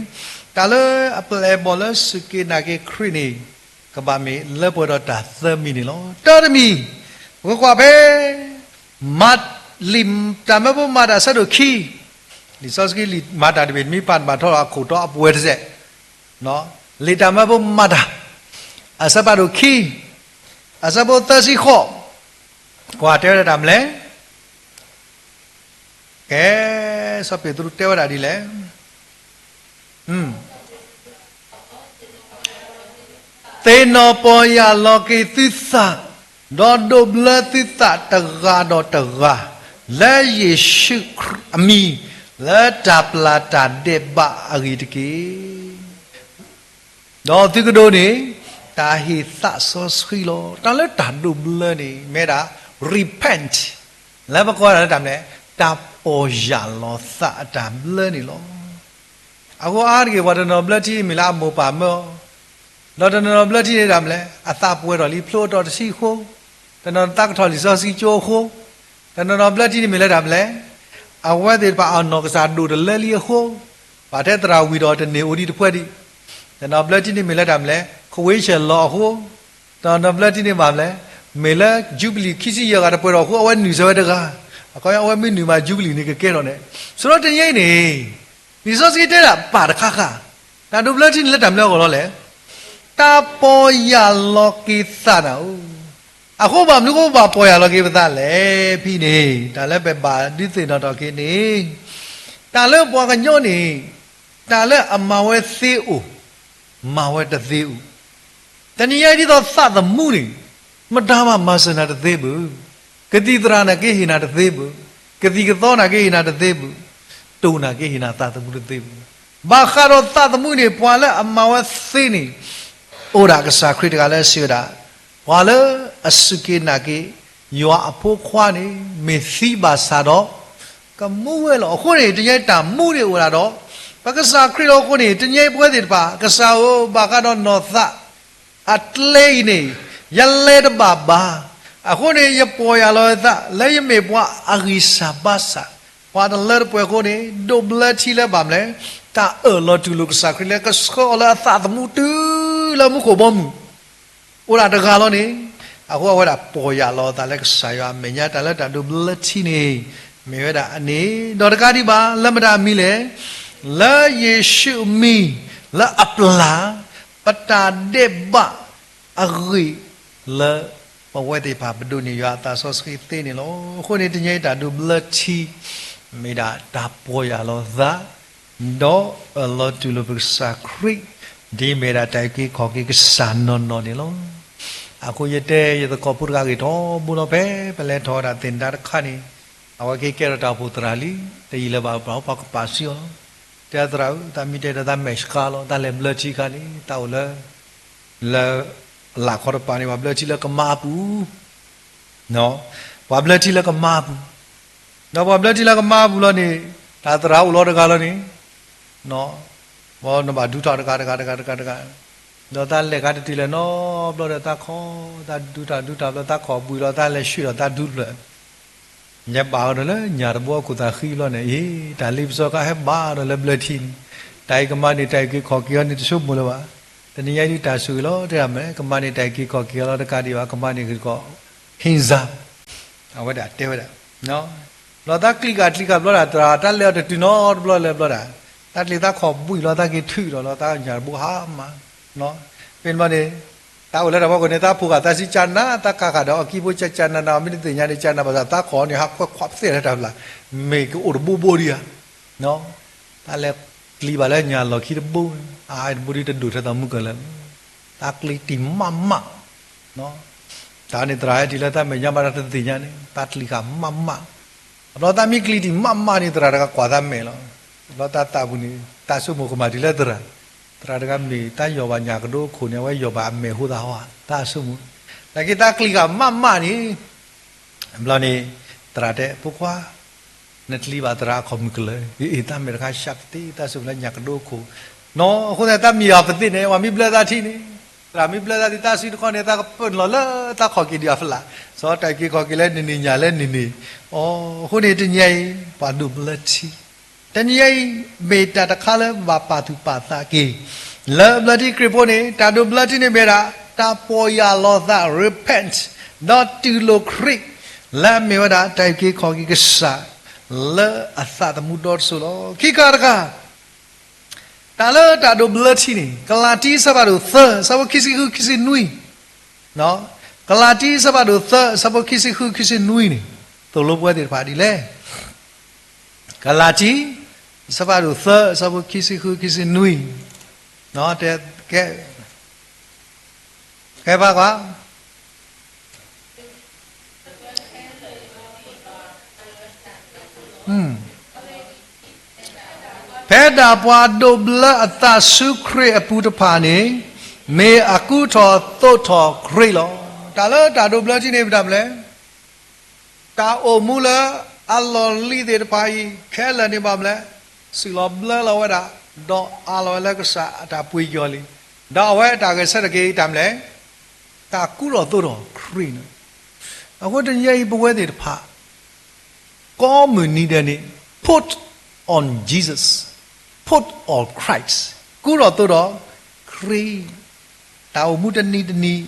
တၢ်လၢအပျဲၢ်အဘီၣ်လၢစူၢ်က့ၤနာ်က့ၤခရံာ်န့ၣ် ကဘၣ်မ့ၢ်လၢပှဲၤဒီးတၢ်သၢမံၤန့ၣ်လီၤ. တၢတမံၤ ပကကွၢ်ဖဲ မး, လံာ်တၢ်မၢဖိမၤတၢ်အဆၢဒိၣ်ခံ, လံာ်စီဆှံလံာ်မၤတၢ်တဘ့ၣ် မ့ၢ်ပာ်ဘၣ်ထီၣ်လီၤအခိၣ်တီအပှဲၤတစဲး, လံာ်တၢ်မၢဖိမၤတၢ် အဆၢဖးဒိၣ်ခံ, အဆၢဖိသၢဆံဃိး, ကွၢ်တဲဝဲဒၣ်တၢ်မနုၤလဲၣ်. ကဲ, စီၤပ့းတရူးတဲဝဲဒၣ်ဒ်လဲၣ်. သ့ၣ်နီၣ်ပီၢ်ယၢ်လီၤက့ၤသုသး, ဒီးဒိးဘျၢသုသးတဂၤဒီးတဂၤ လၢယ့ၣ်ၡူးအမံၤ လၢတၢ်ပျၢ်တၢ်ဒဲးဘးအဂ့ၢ်တက့ၢ်. ဒီးသုကဒိးန့ၢ် တၢ်ဟ့ၣ်သးစီဆှံလီၤ. တၢ်လၢတၢ်ဒိးဘျၢန့ၣ် မ့ၢ်ဒၣ် repent လၢပကိးဒၣ်လၢတၢ်မနုၤလဲၣ်, တၢ်ပီၢ်ယၢ်လီၤသးအတၢ်ဘျၢန့ၣ်လီၤ. အဃိအါတက့ၢ် ပှၤတနီၤဘျၢထံမ့ၢ်လၢအမိၢ်ပၢ်မၢအီၤ, ဒီးတနီၤနီၤဘျၢထံန့ၣ်တၢ်မနုၤလဲၣ်, အသးပှဲၤထီၣ်လံ ဖျိအတီၤတဆံအဃိ, တနီၤသးကထီၣ်လံာ်စီဆှံကၠိအဃိ, တနီၤနီၤဘျၢထံန့ၣ်မ့ၢ်လၢတၢ်မနုၤလဲၣ်, အဝဲသ့ၣ်တဖၣ်အနီၢ်ကစၢ်ဒိၣ်တလၢလံအဃိ, ဘၣ်ထဲသရၣ်ဝံၤဒီးတန့ၢ်အိၣ်ဒံးတဖှဲဒံး, တနီၤဘျၢထံန့ၣ်မ့ၢ်လၢတၢ်မနုၤလဲၣ်, ခဝ့ဆဲးလီၤအဃိ, တနီၤဘျၢထံန့ၣ်ဘၣ်မနုၤလဲၣ်, မ့ၢ်လၢ ယူဘလံၤခံဆံယဲၢ်ဂၤတပှဲၤထီၣ်အဃိ အဝဲနုာ်စၢၤဝဲတဂၤ, အခီပညီအဝဲမ့ၢ်နုာ်မး ယူဘလံၤန့ၣ်ကကဲထီၣ်န့ၣ်, ဆိုတော့တနံၤအံၤန့ၣ် လံာ်စီဆှံတဲဒၣ်ပာ်တခါဃာ်, တၢ်ဒိးဘျၢထံန့ၣ်လၢတၢ်မနုၤအဂီၢ်လီၤလဲၣ်, တၢ်ပီၢ်ယၢ်လီၤက့ၤသးန့ၣ်ဧိၤ, အဃိဘၣ်မနုၤအဃိဘၣ်ပီၢ်ယၢ်လီၤက့ၤပသးလဲၣ်, ဖဲန့ၣ် တၢ်လၢပဘၣ်ဒုးသ့ၣ်နီၣ်ထီၣ်က့ၤန့ၣ်, တၢ်လၢပှၤကညီန့ၣ် တၢ်လၢအမၤဝဲသ့အိၣ်, မၤဝဲတသ့အိၣ်, တနံၤအံၤဒ်သိးသးသမူန့ၣ်, မတၤမၤမၤစၢၤနၤတသ့ဘၣ်, ကသံၣ်သရၣ်နာ်က့ဟ့ၣ်နၤတသ့ဘၣ်, ကသံၣ်ကသီနာ်က့ဟ့ၣ်နၤတသ့ဘၣ်, တိၢ်နာ်က့ဟ့ၣ်နၤသးသမူတသ့ဘၣ်, ဘၣ်ဃးဒီးသးသမူန့ၣ် ပှၤလၢအမၤဝဲသ့န့ၣ်, အိၣ်ဒၣ်ကစၢ်ခရံာ်တဂၤလၢအစံးဝဲဒၣ်, ပှၤလၢအစူၢ်က့ၤနာ်က့ၤ ယွၤအဖိခွါန့ၣ် မ့ၢ်သံဘၣ်ဆၣ်ဒီး ကမူဝဲလီၤ. အဃိန့ၣ် တနံၤအံၤတၢ်မူန့ၣ်အိၣ်ဒၣ်ဒီး ပကစၢ်ခရံာ်လီၤ. အဃိန့ၣ် တနံၤအံၤပဝဲသ့ၣ်တဖၣ် ကစၢ်ဧၢ ဘၣ်ဃးဒီးနီၢ်သး အကျဲအံၤန့ၣ် ယလဲၤတဘၣ်ဘၣ်. အဃိန့ၣ် ယပီၢ်ယၢ်လီၤယသး လၢယမ့ၢ်ပှၤအဂံၢ်စၢ်ဘါစၢ်, ပှၤတလၢတပှဲၤအဃိန့ၣ် ဒိးဘျၢထံလၢဘၣ်မနုၤလဲၣ်, တၢ်အၢၣ်လီၤတူၢ်လိာ်ကစၢ်ခရံာ်လၢကဆှၢအီၤလၢအသးသမူတုၤလၢမူခိၣ်ဘီမုၢ် အိၣ်ဒၣ်တဂၤလီၤန့ၣ်, အဃိအဝဲဒၣ်ပီၢ်ယၢ်လီၤအသးလၢကစၢ်ယွၤအမဲာ်ညါ တၢ်လၢတၢ်ဒိးဘျၢထံန့ၣ် မ့ၢ်ဝဲဒၣ်အန့ၣ်, ဒီးတကးဒံးဘၣ် လၢမတၤအမံၤလဲၣ်, လၢယ့ၣ်ၡူးအမံၤ လၢအပျၢ် ပတၢ်ဒဲးဘးအဂ့ၢ်လၢ ပဝဲသ့ၣ်တဖၣ်ပဒိးန့ၢ်ယွၤအသးစီဆှံသ့န့ၣ်လီၤ. အဃိန့ၣ် တနံၤအံၤတၢ်ဒိးဘျၢထံ မ့ၢ်ဒၣ်တၢ်ပီၢ်ယၢ်လီၤသး ဒီးအၢၣ်လီၤတူၢ်လိာ်ပကစၢ်ခရံာ်, ဒ်မ့ၢ်ဒၣ်တၢ်အုၣ်က့ၤခီၣ်က့ၤကစၢ်နီၢ်နီၢ်န့ၣ်လီၤ. အဃိယတဲယသကိးဖိတဂၤဂ့ၢ်ထီဘိလီၤ ဖဲပလဲၤထီၣ်ဝဲဒၣ်သ့ၣ်နဒါတခါန့ၣ်, အဝဲက့ၤကဲထီၣ်တၢ်အိၣ်ဖှိၣ်သရၣ်လံ, တယံာ်လၢၤဘၣ်ပှၤပှၤကပာ်စုအီၤလီၤ. တဲသရၣ်ဧၢ, တၢ်မ့ၢ်တဲဒီးတၢ်မဲာ်ဆှးလီၤ, တၢ်လဲၤဘျၢထံအခါန့ၣ် တၢ်အိၣ်လၢ လၢ်ခီတပၤန့ၣ် ပှၤဘျၢထံလၢကမါအပူၤ ပှၤဘျၢထံလၢကမါအပူၤ, ဒီးပှၤဘျၢထံလၢကမါအပူၤလီၤန့ၣ်, တၢ်သရၣ်အိၣ်လီၤတဂၤလီၤန့ၣ်, နဘၣ်ဒူထီၣ်တဂၤတဂၤတဂၤတဂၤတဂၤ, ဒီးတၢ်လဲၤခါတတုၤလဲၣ်နီတဘျီဒီး တၢ်ခီၣ်, တၢ်ဒူထီၣ်ဒူထီၣ်ဘျီ တၢ်ခီၣ်ဘှံးလီၤ တၢ်လဲၤဆှံဒီးတၢ်ဒူတဖျၢၣ် ယဘၣ်အီၤဒီးလၢညၣ်တဘိအခိၣ်သးဃံဘျီန့ၣ်, အ့ တၢ်လ့ပစီခါဟဲဘၣ်ဒီးလၢဘျၢထံန့ၣ်, တၢ်အံၤကမၤန့ၢ်တၢ်အုၣ်က့ၤခီၣ်က့ၤအီၤန့ၣ် တဆိကမိၣ်လၢၤဘၣ်. တနံၤညါအံၤဒုးတၢ်ဆိၣ်ဂ့ၤလီၤ တဲဒၣ်မ့ၢ် ကမၤန့ၢ်တၢ်အုၣ်က့ၤခီၣ်က့ၤအီၤလီၤ တကးဒံးဘၣ် ကမၤန့ၢ်ဂ့ၢ်ကီ ဟ့ၣ်စၢ်, အဝဲဒၣ်တဲဝဲဒၣ် ဘျီတၢ်ကျံးကၣ်ကျံးကၣ်ဘျီဒၣ် တၢ် တၢ်လဲၤအီၤတတုၤနီတဘျီလၢၤဘျီဒၣ်, တၢ်ကျံးတၢ်ခီၣ်ဘှံးလီၤ တၢ်က့ၤထုးဒီးလီၤ တၢ်ညၣ်တဘိဟါမး, ဖဲန့ၣ်ဘျီန့ၣ်, တၢ်အိၣ်လၢတၢ်ဖီခိၣ်န့ၣ် တၢ်ဖိဃာ်သးဆံကၢ်နၤ, တၢ်ကးဃာ်ဒီးအီၤကံၢ်ဖိကၢ်ကၢ်နၤနၤ, မ့ၢ်တသ့ၣ်ညါန့ၣ် ကၢ်နၤဘၣ်ဆၣ် တၢ်ခီန့ၣ် ဟးခွဲးခွးပသ့ၣ်လၢတၢ်ဖျါ, မ့ၢ်ကအိၣ်တဘိဘိဒံးဧါ. တၢ်လဲၤကျံၤဘၣ်လၢညၣ်လီၢ်ခံတဘိ, အတဘိဒံးတဒိၣ်ထဲသိးမုၢ်ကလၢာ်, တၢ်ကျံၤတံၢ်မးမး တၢ်န့ၣ်သရၣ်ဟဲတုၤလၢတၢ်မဲာ်ညါဘၣ်တၢ်တသ့ၣ်ညါန့ၣ် တၢ်ကျံၤဃာ်မးမး, အဘျီတၢ်မ့ၢ်ကျံၤတံၢ်မးမးန့ၣ် သရၣ်တဂၤကွၢ်တၢ်မဲာ်လီၤ. အဘျီတၢ်သးပူၤန့ၣ် တၢ်ဆိကမိၣ်ကမၣ်တုၤလၢသရၣ်, သရၣ်တဂၤမ့ၢ်တၢ်ယီၢ်ဘၣ်ညၣ်ကဒိခိၣ်န့ၣ် အဝဲယီၢ်ဘၣ်အမဲာ်ဟိသးဟီ, တၢ်ဆိကမိၣ်, နာ်က့တၢ်ကျံၤဃာ်မးမးန့ၣ် အဘျီန့ၣ် သရၣ်တဲ ဖိခွါ, နကျံၤဘၣ်သရၣ်အခီၣ်မုၢ်ကလၢာ်, အ့ တၢ်မဲာ်တခါဆှးပသ့ၣ်, တၢ်ဆိကမိၣ်လၢညၣ်ကဒိခိၣ်, နီၢ်အဃိသတး တၢ်မံၤအီၤပသ့ၣ်န့ၣ် ပှၤမ့ၢ်ဘျၢသးထံန့ၣ်, သရၣ်မ့ၢ်ဘျၢသးထံ တၢ်စုတခီန့ၣ် တၢ်ကပၢၢ်နုာ်လီၤလၢတၢ်ခီၣ်က့ၤဒံးအဖျါ, စီၤတၢ်အုၣ်က့ၤခီၣ်က့ၤလၢနံၤနံၤညၣ်လၢနံၤနံၤ, အဃိန့ၣ်တနံၤအံၤ ပှၤဒိးဘျၢထံ တနံၤအံၤ မ့ၢ်တၢ်တခါလၢဘၣ်ပာ်သူၣ်ပာ်သးက့ၤ လၢဘျၢထံခရံာ်ဖိန့ၣ်, တၢ်ဒိးဘျၢထံန့ၣ်မ့ၢ်ဒၣ် တၢ်ပီၢ်ယၢ်လီၤသး repent, ဒီးတူၢ်လိာ်ခရံာ် လၢအမ့ၢ်ဝဲဒၣ်တၢ်အုၣ်က့ၤခီၣ်က့ၤကစၢ် လၢအသးသမူဒီတစိၤလီၤ. ခံခါတခါ တၢ်လၢတၢ်ဒိးဘျၢထံန့ၣ် ကလၤတံ အဆၢဖးဒိၣ်သၢ အဆၢဖိခံဆံဃု ခံဆံနွံ, ကလၤတံ အဆၢဖးဒိၣ်သၢ အဆၢဖိခံဆံဃု ခံဆံနွံန့ၣ်, သိၣ်လိပဝဲသ့ၣ်တဖၣ်ဒ်လဲၣ်. ကလၤတံ အဆၢဖးဒိၣ်သၢ အဆၢဖိခံဆံဃု ခံဆံနွံ, တဲ ကဲ ကဲဘၣ်ကွၢ် ဖဲဒၣ်ပှၤဒိးဘျၢအသးဆူခရံာ်အပူၤတဖၣ်န့ၣ်, မ့ၢ်အကူထီၣ်သိးထီၣ်ခရံာ်လီၤ. တၢ်လၢတၢ်ဒိးဘျၢထံန့ၣ် မ့ၢ်တၢ်မနုၤလဲၣ်. တၢ်အိၣ်မူလၢအလီၢ်လံၤသ့ၣ်တဖၣ်အံၤ ခဲလၢာ်န့ၣ်ဘၣ်မနုၤလဲၣ်, စူၢ်လီၤဘျၢလီၤဝဲဒၣ်, ဒီးအးလီၤဝဲလၢကစၢ်အတၢ်ပှ့ၤကၠီၤလံ, ဒီးအဝဲတၢ်ဂဲၤဆၢထၢၣ်က့ၤတၢ်မနုၤလဲၣ်, တၢ်ကူထီၣ်သိးထီၣ်ခရံာ်န့ၣ်. အဃိတနံၤအံၤပဝဲသ့ၣ်တဖၣ် ကိးမုၢ်နံၤဒဲးန့ၣ် put on Jesus, put on Christ, ကူထီၣ်သိးထီၣ်ခရံာ်, တၢ်အိၣ်မူတနံၤတနံၤ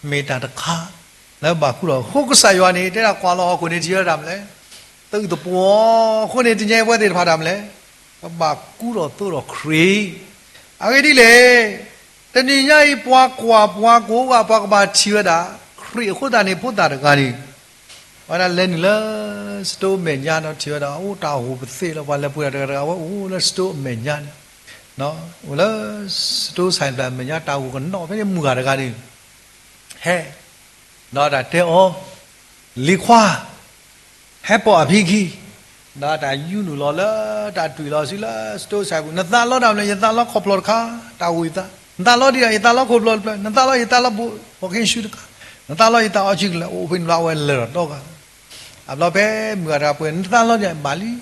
မ့ၢ်တၢ်တခါ လၢဘၣ်ကူထီၣ်အဃိ ကစၢ်ယွၤန့ၣ် တဲဒၣ်ကွၢ်လီၤဟီၣ်ခိၣ်န့ၣ်ထံၣ်ဝဲဒၣ်မနုၤလဲၣ်, သးအုးသပှီၤ, အဃိန့ၣ်တနံၤအံၤပဝဲသ့ၣ်တဖၣ်တၢ်မနုၤလဲၣ်, ပဘၣ်ကူထီၣ်သိးထီၣ်ခရံာ်, အဂ့ၢ်ဒ်လဲၣ်, တနံၤညါအံၤ ပှၤကွၢ်ပှၤကိးဂၤ ပှၤကဘၣ်ထံၣ်ဝဲဒၣ်ခရံာ်အဃိသတးန့ၣ် ဖိသၣ်တဂၤန့ၣ် အဝဲဒၣ်လဲၤနုာ်လၢ store အမဲာ်ညါဒီးထံၣ်ဝဲဒၣ် အိၣ်တၢ်အိၣ်ပသ့ၣ်လီၤ, ပှၤလဲၤပှ့ၤတၢ်တဂၤတဂၤ အဝဲအိၣ်လၢ store အမဲာ်ညါန့ၣ်, အိၣ်လၢ store ဆိုင်ပျၢ်အမဲာ်ညါ တၢ်ဂိၢ်ကနီၣ်ဖဲန့ၣ် မုၢ်ဂၤတဂၤန့ၣ် ဟဲ ဒီးတၢ်တဲအီၤ လံၤခွါ ဟဲပိာ်အဖံခံ, ဒီးတၢ်ယူနုာ်လီၤလၢတၢ်တွံၢ်လီၤဆူလၢ store ဆိုင်ပူၤ, နသးလီတၢ်မနုၤလဲၣ်, ယသးလီခီၣ်ဖျီၣ်တခါ, တၢ်ဂိၢ်ယသး, နသးလီဒ်လဲၣ်, ယသးလီခီၣ်ဖျီၣ်တဖျၢၣ်, နသးလီယသးလီဘိး ဘိးက့ၣ်ဆူတခါ, နသးလီယသးအီဆံကလဲာ်, အိၣ်ဖဲန့ၣ်ဘျီအဝဲလဲၤဒီးတီဂၤ, အဘျီဖဲမုၢ်ဂၤတဂၤပှ့ၤ နသးလီဒ်လဲၣ်, ဘၣ်လံ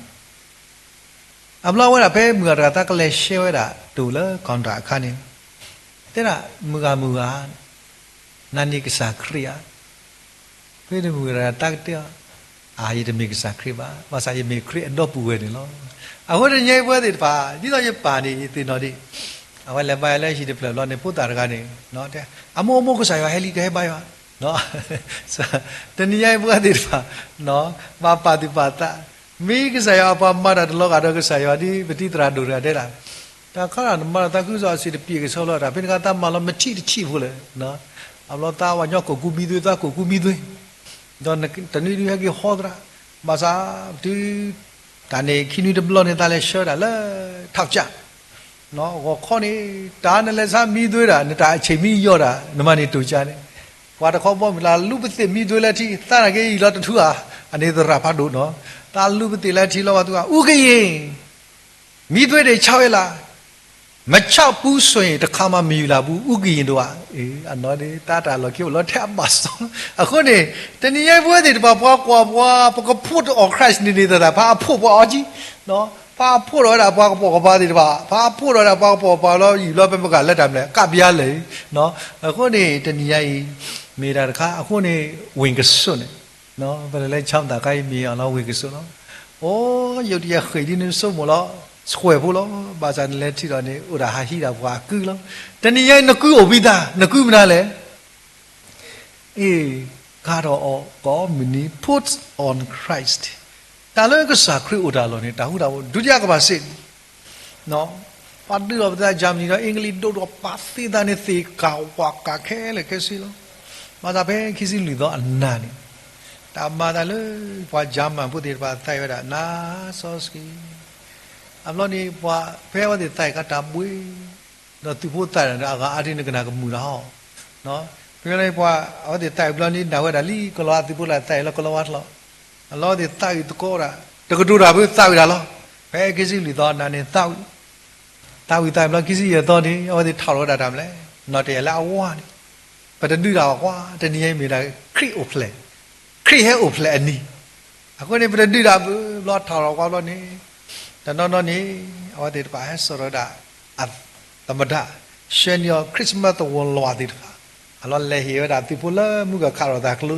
အဘျီဝဲဒၣ်ဖဲမုၢ်ဂၤတဂၤတၢ်ကလဲၤရှဲဝဲဒၣ်တိၤလၢ counter အခါန့ၣ်, တဲဒၣ် မုၢ်ဂၤမုၢ်ဂၤ, နၤန့ၣ်ကစၢ်ခရံာ်ဧါ, ဖဲန့ၣ်မုၢ်ဂၤတၢ်ကတဲအီၤ, အၢ ယတမ့ၢ်ကစၢ်ခရံာ်ဘၣ်, ဘၣ်ဆၣ်ယမ့ၢ်ခရံာ်အဒီပုၢ်ဝဲၢ်န့ၣ်လီၤ. အဃိတနံၤညါအံၤပဝဲသ့ၣ်တဖၣ် ဒ်သိးယပၢ်န့ၣ် ယသ့ၣ်နီၣ်ဒံး, အဝဲလဲၤဘါယွၤလၢဟံၣ်တဖျၢၣ်ဘျီန့ၣ် ဖိသၣ်တဂၤန့ၣ်, တဲ အမိၢ်အမိၢ်ကစၢ်ယွၤဟဲလံ ကဟဲဘါယွၤ တနံၤညါအံၤပဝဲသ့ၣ်တဖၣ်, ဘၣ်ပာ်သူၣ်ပာ်သး, မ့ၢ်ကစၢ်ယွၤအပှၤမၤတၢ်တလီၤဂာ်ဒီးကစၢ်ယွၤဒ်ပတံၤသရၣ်ဒိၣ်တဂၤတဲဒၣ်, တၢ်ခါတၢ်နမၤတၢ်သးခုကစီၣ်အစံးတပျံၤကစီၣ်လီၤတၢ် ဖဲန့ၣ်ခါသးမၤလီၤမထံၣ်တဆံးဖိလဲၣ်, အဘျီသးဝဲညီကိၢ်ကူမံသွ့ သးကိၢ်ကူမံသွ့, ဒီးတနံၤဒုးဟဲက့ၤဟီသရၣ်, ဘၣ်ဆၣ်တုၤ တၢ်န့ၣ်ခံနွံတဘျီန့ၣ် သးလဲၤဆှၢဒၣ်လၢ ထးကၠၣ် ဂီၤခီန့ၣ် တၢ်နလဲၤဆါမံသွ့ဒၣ် နတၢ်အဆံးမံယီၢ်ဒၣ် နမၤန့ၢ်တိၢ်ကၠၣ်န့ၣ်, ပှၤတခီဘီမုၢ်လၢလူပသ့ၣ်မံသွ့လၢထံ သးနာ်က့ယံာ်လီၤတထူဧါ, အန့ၣ်သရၣ်ဖးဒိၣ်နီၤ, တၢ်လူပသ့ၣ်လၢထံလီၤဘၣ်သူဧါ အူကယ့ၢ် မံသွ့ဒံးဆါဝဲလၢ်, မဆါပူစိၤအံၤ တခါမးမံယူၤလၢ်ပူၤ အူကယ့ၢ်ဒိၣ်ဧါ, အနီၢ်န့ၣ် တၢ်တၢ်လီၢ်ခံအိၣ်လီၤထဲအဘၣ်စီ, အဃိန့ၣ် တနံၤညါအံၤပဝဲသ့ၣ်တဖၣ် ပှၤကွၢ်ပှၤ ပက put on Christ န့ၣ်န့ၣ်သတး ဖးအဖှိၣ်ပှၤအီကံ, ဖးအဖှိၣ်ထီၣ်ဝဲဒၣ်ပှၤကပိာ်ကပၤသ့ၣ်တဖၣ် ဖးအဖှိၣ်ထီၣ်ဝဲဒၣ်ပှၤကပိာ်ကပၤလီၤ ယံာ်လီၤ ပမ့ၢ်ကလၢတၢ်မနုၤလဲၣ် ကးပယါလဲၣ်, အဃိန့ၣ် တနံၤညါအံၤ မ့ၢ်တၢ်တခါ အဃိန့ၣ် ဝ့ၢ်ကစၢၢ်န့ၣ် ပလဲၤလၢဆၣ်မသးခါအံၤမ့ၢ်အီၤလီၤ ဝ့ၢ်ကစၢၢ်လီၤ, အိ ယိၤတယဲၢ်ဃ့ၢ်ဒ်န့ၣ်ဆိကမိၣ်လီၤ, ဆှဲၣ်ဖိလီၤ, ဘၣ်ဆၣ်နလဲၤထံၣ်ဒီးန့ၣ် အိၣ်ဒၣ်ဟးဟံးဒၣ်ပှၤအကုလီၤ, တနံၤညါအံၤ နကုအိၣ်ဖဲသး နကုမနုၤလဲၣ် အ့ၣ် ကါထီၣ်အီၤကိးမုၢ်နံၤ put on Christ, တၢ်လၢကစၢ်ခရံာ်အိၣ်တၢ်လီၢ်န့ၣ် တၢ်ဃူတၢ်ဖိး ဒုတိယကမ္ဘာစစ်န့ၣ်, ပှၤဒုးဒီးပသး Germany ဒီး English ဒိၣ်ဒီးပာ်သ့သးန့ၣ် သ့ၣ်ကးဝးကးခဲလၢာ်ခဲဆ့လီၤ. မၤသးဖဲခံဆံလွံၢ်သီအနၤန့ၣ်, တၢ်မၤသးလၢပှၤ German ဖိသ့ၣ်တဖၣ်သးဝဲဒၣ် နါစီဆှံ, အဘျီန့ၣ် ပှၤဖဲအဝဲသ့ၣ်သးအံၤကတၢ်ဘှ့ ဒီးသုးဖိသးဒီးအဂၤအါဒ်န့ၣ် ကနၣ်ကမုာ်လီၤဟီၣ်. ဖဲန့ၣ်ပှၤအဝဲသ့ၣ်သးအံၤဘျီန့ၣ် နၢ်ဝဲဒၣ်လံ ကလီၤဝါသုးဖိသးအံၤလၢကလီၤဝါချီ, အလီၤအဝဲသ့ၣ်သးအံၤသကိးဒၣ် တကတိၤတၢ်ဖုသးဝံၤဒၣ်လီၤ. ဖဲခံဆံလွံၢ်သီနၤန့ၣ်သးဝံၤ, သးဝံၤသးဝံၤဘျီ ခံဆံယဲၢ်သီန့ၣ် အဝဲသ့ၣ်ထီၣ်လီၤဝဲဒၣ်တၢ်မလဲၣ်, နီၣ်တယၢ်လၢအဝါန့ၣ်, ပတဒုးတၢ်ဘၣ်ကွၢ်, တနံၤအံၤမ့ၢ်ဒၣ်ခရံာ်အိၣ်ဖျဲၣ်, ခရံာ်ဟဲအိၣ်ဖျဲၣ်အနံၤ, အဃိန့ၣ် ပတဒုးတၢ်ဘၣ်ဘျီ ထီၣ်လီၤကွၢ်ဘျီန့ၣ်, တနီၤနီၤန့ၣ် အဝဲသ့ၣ်တဖၣ်ဟဲစိာ်ထီၣ်ဝဲဒၣ် သမ္မတ, ဆှၢန့ၢ်အီၤ Christmas သဝီလီၤသ့ၣ်တဖၣ်, အလီၤလဲၤဟ့ၣ်ဝဲဒၣ်သုးဖိလၢမုၢ်ကခးထီၣ်သးကျိ,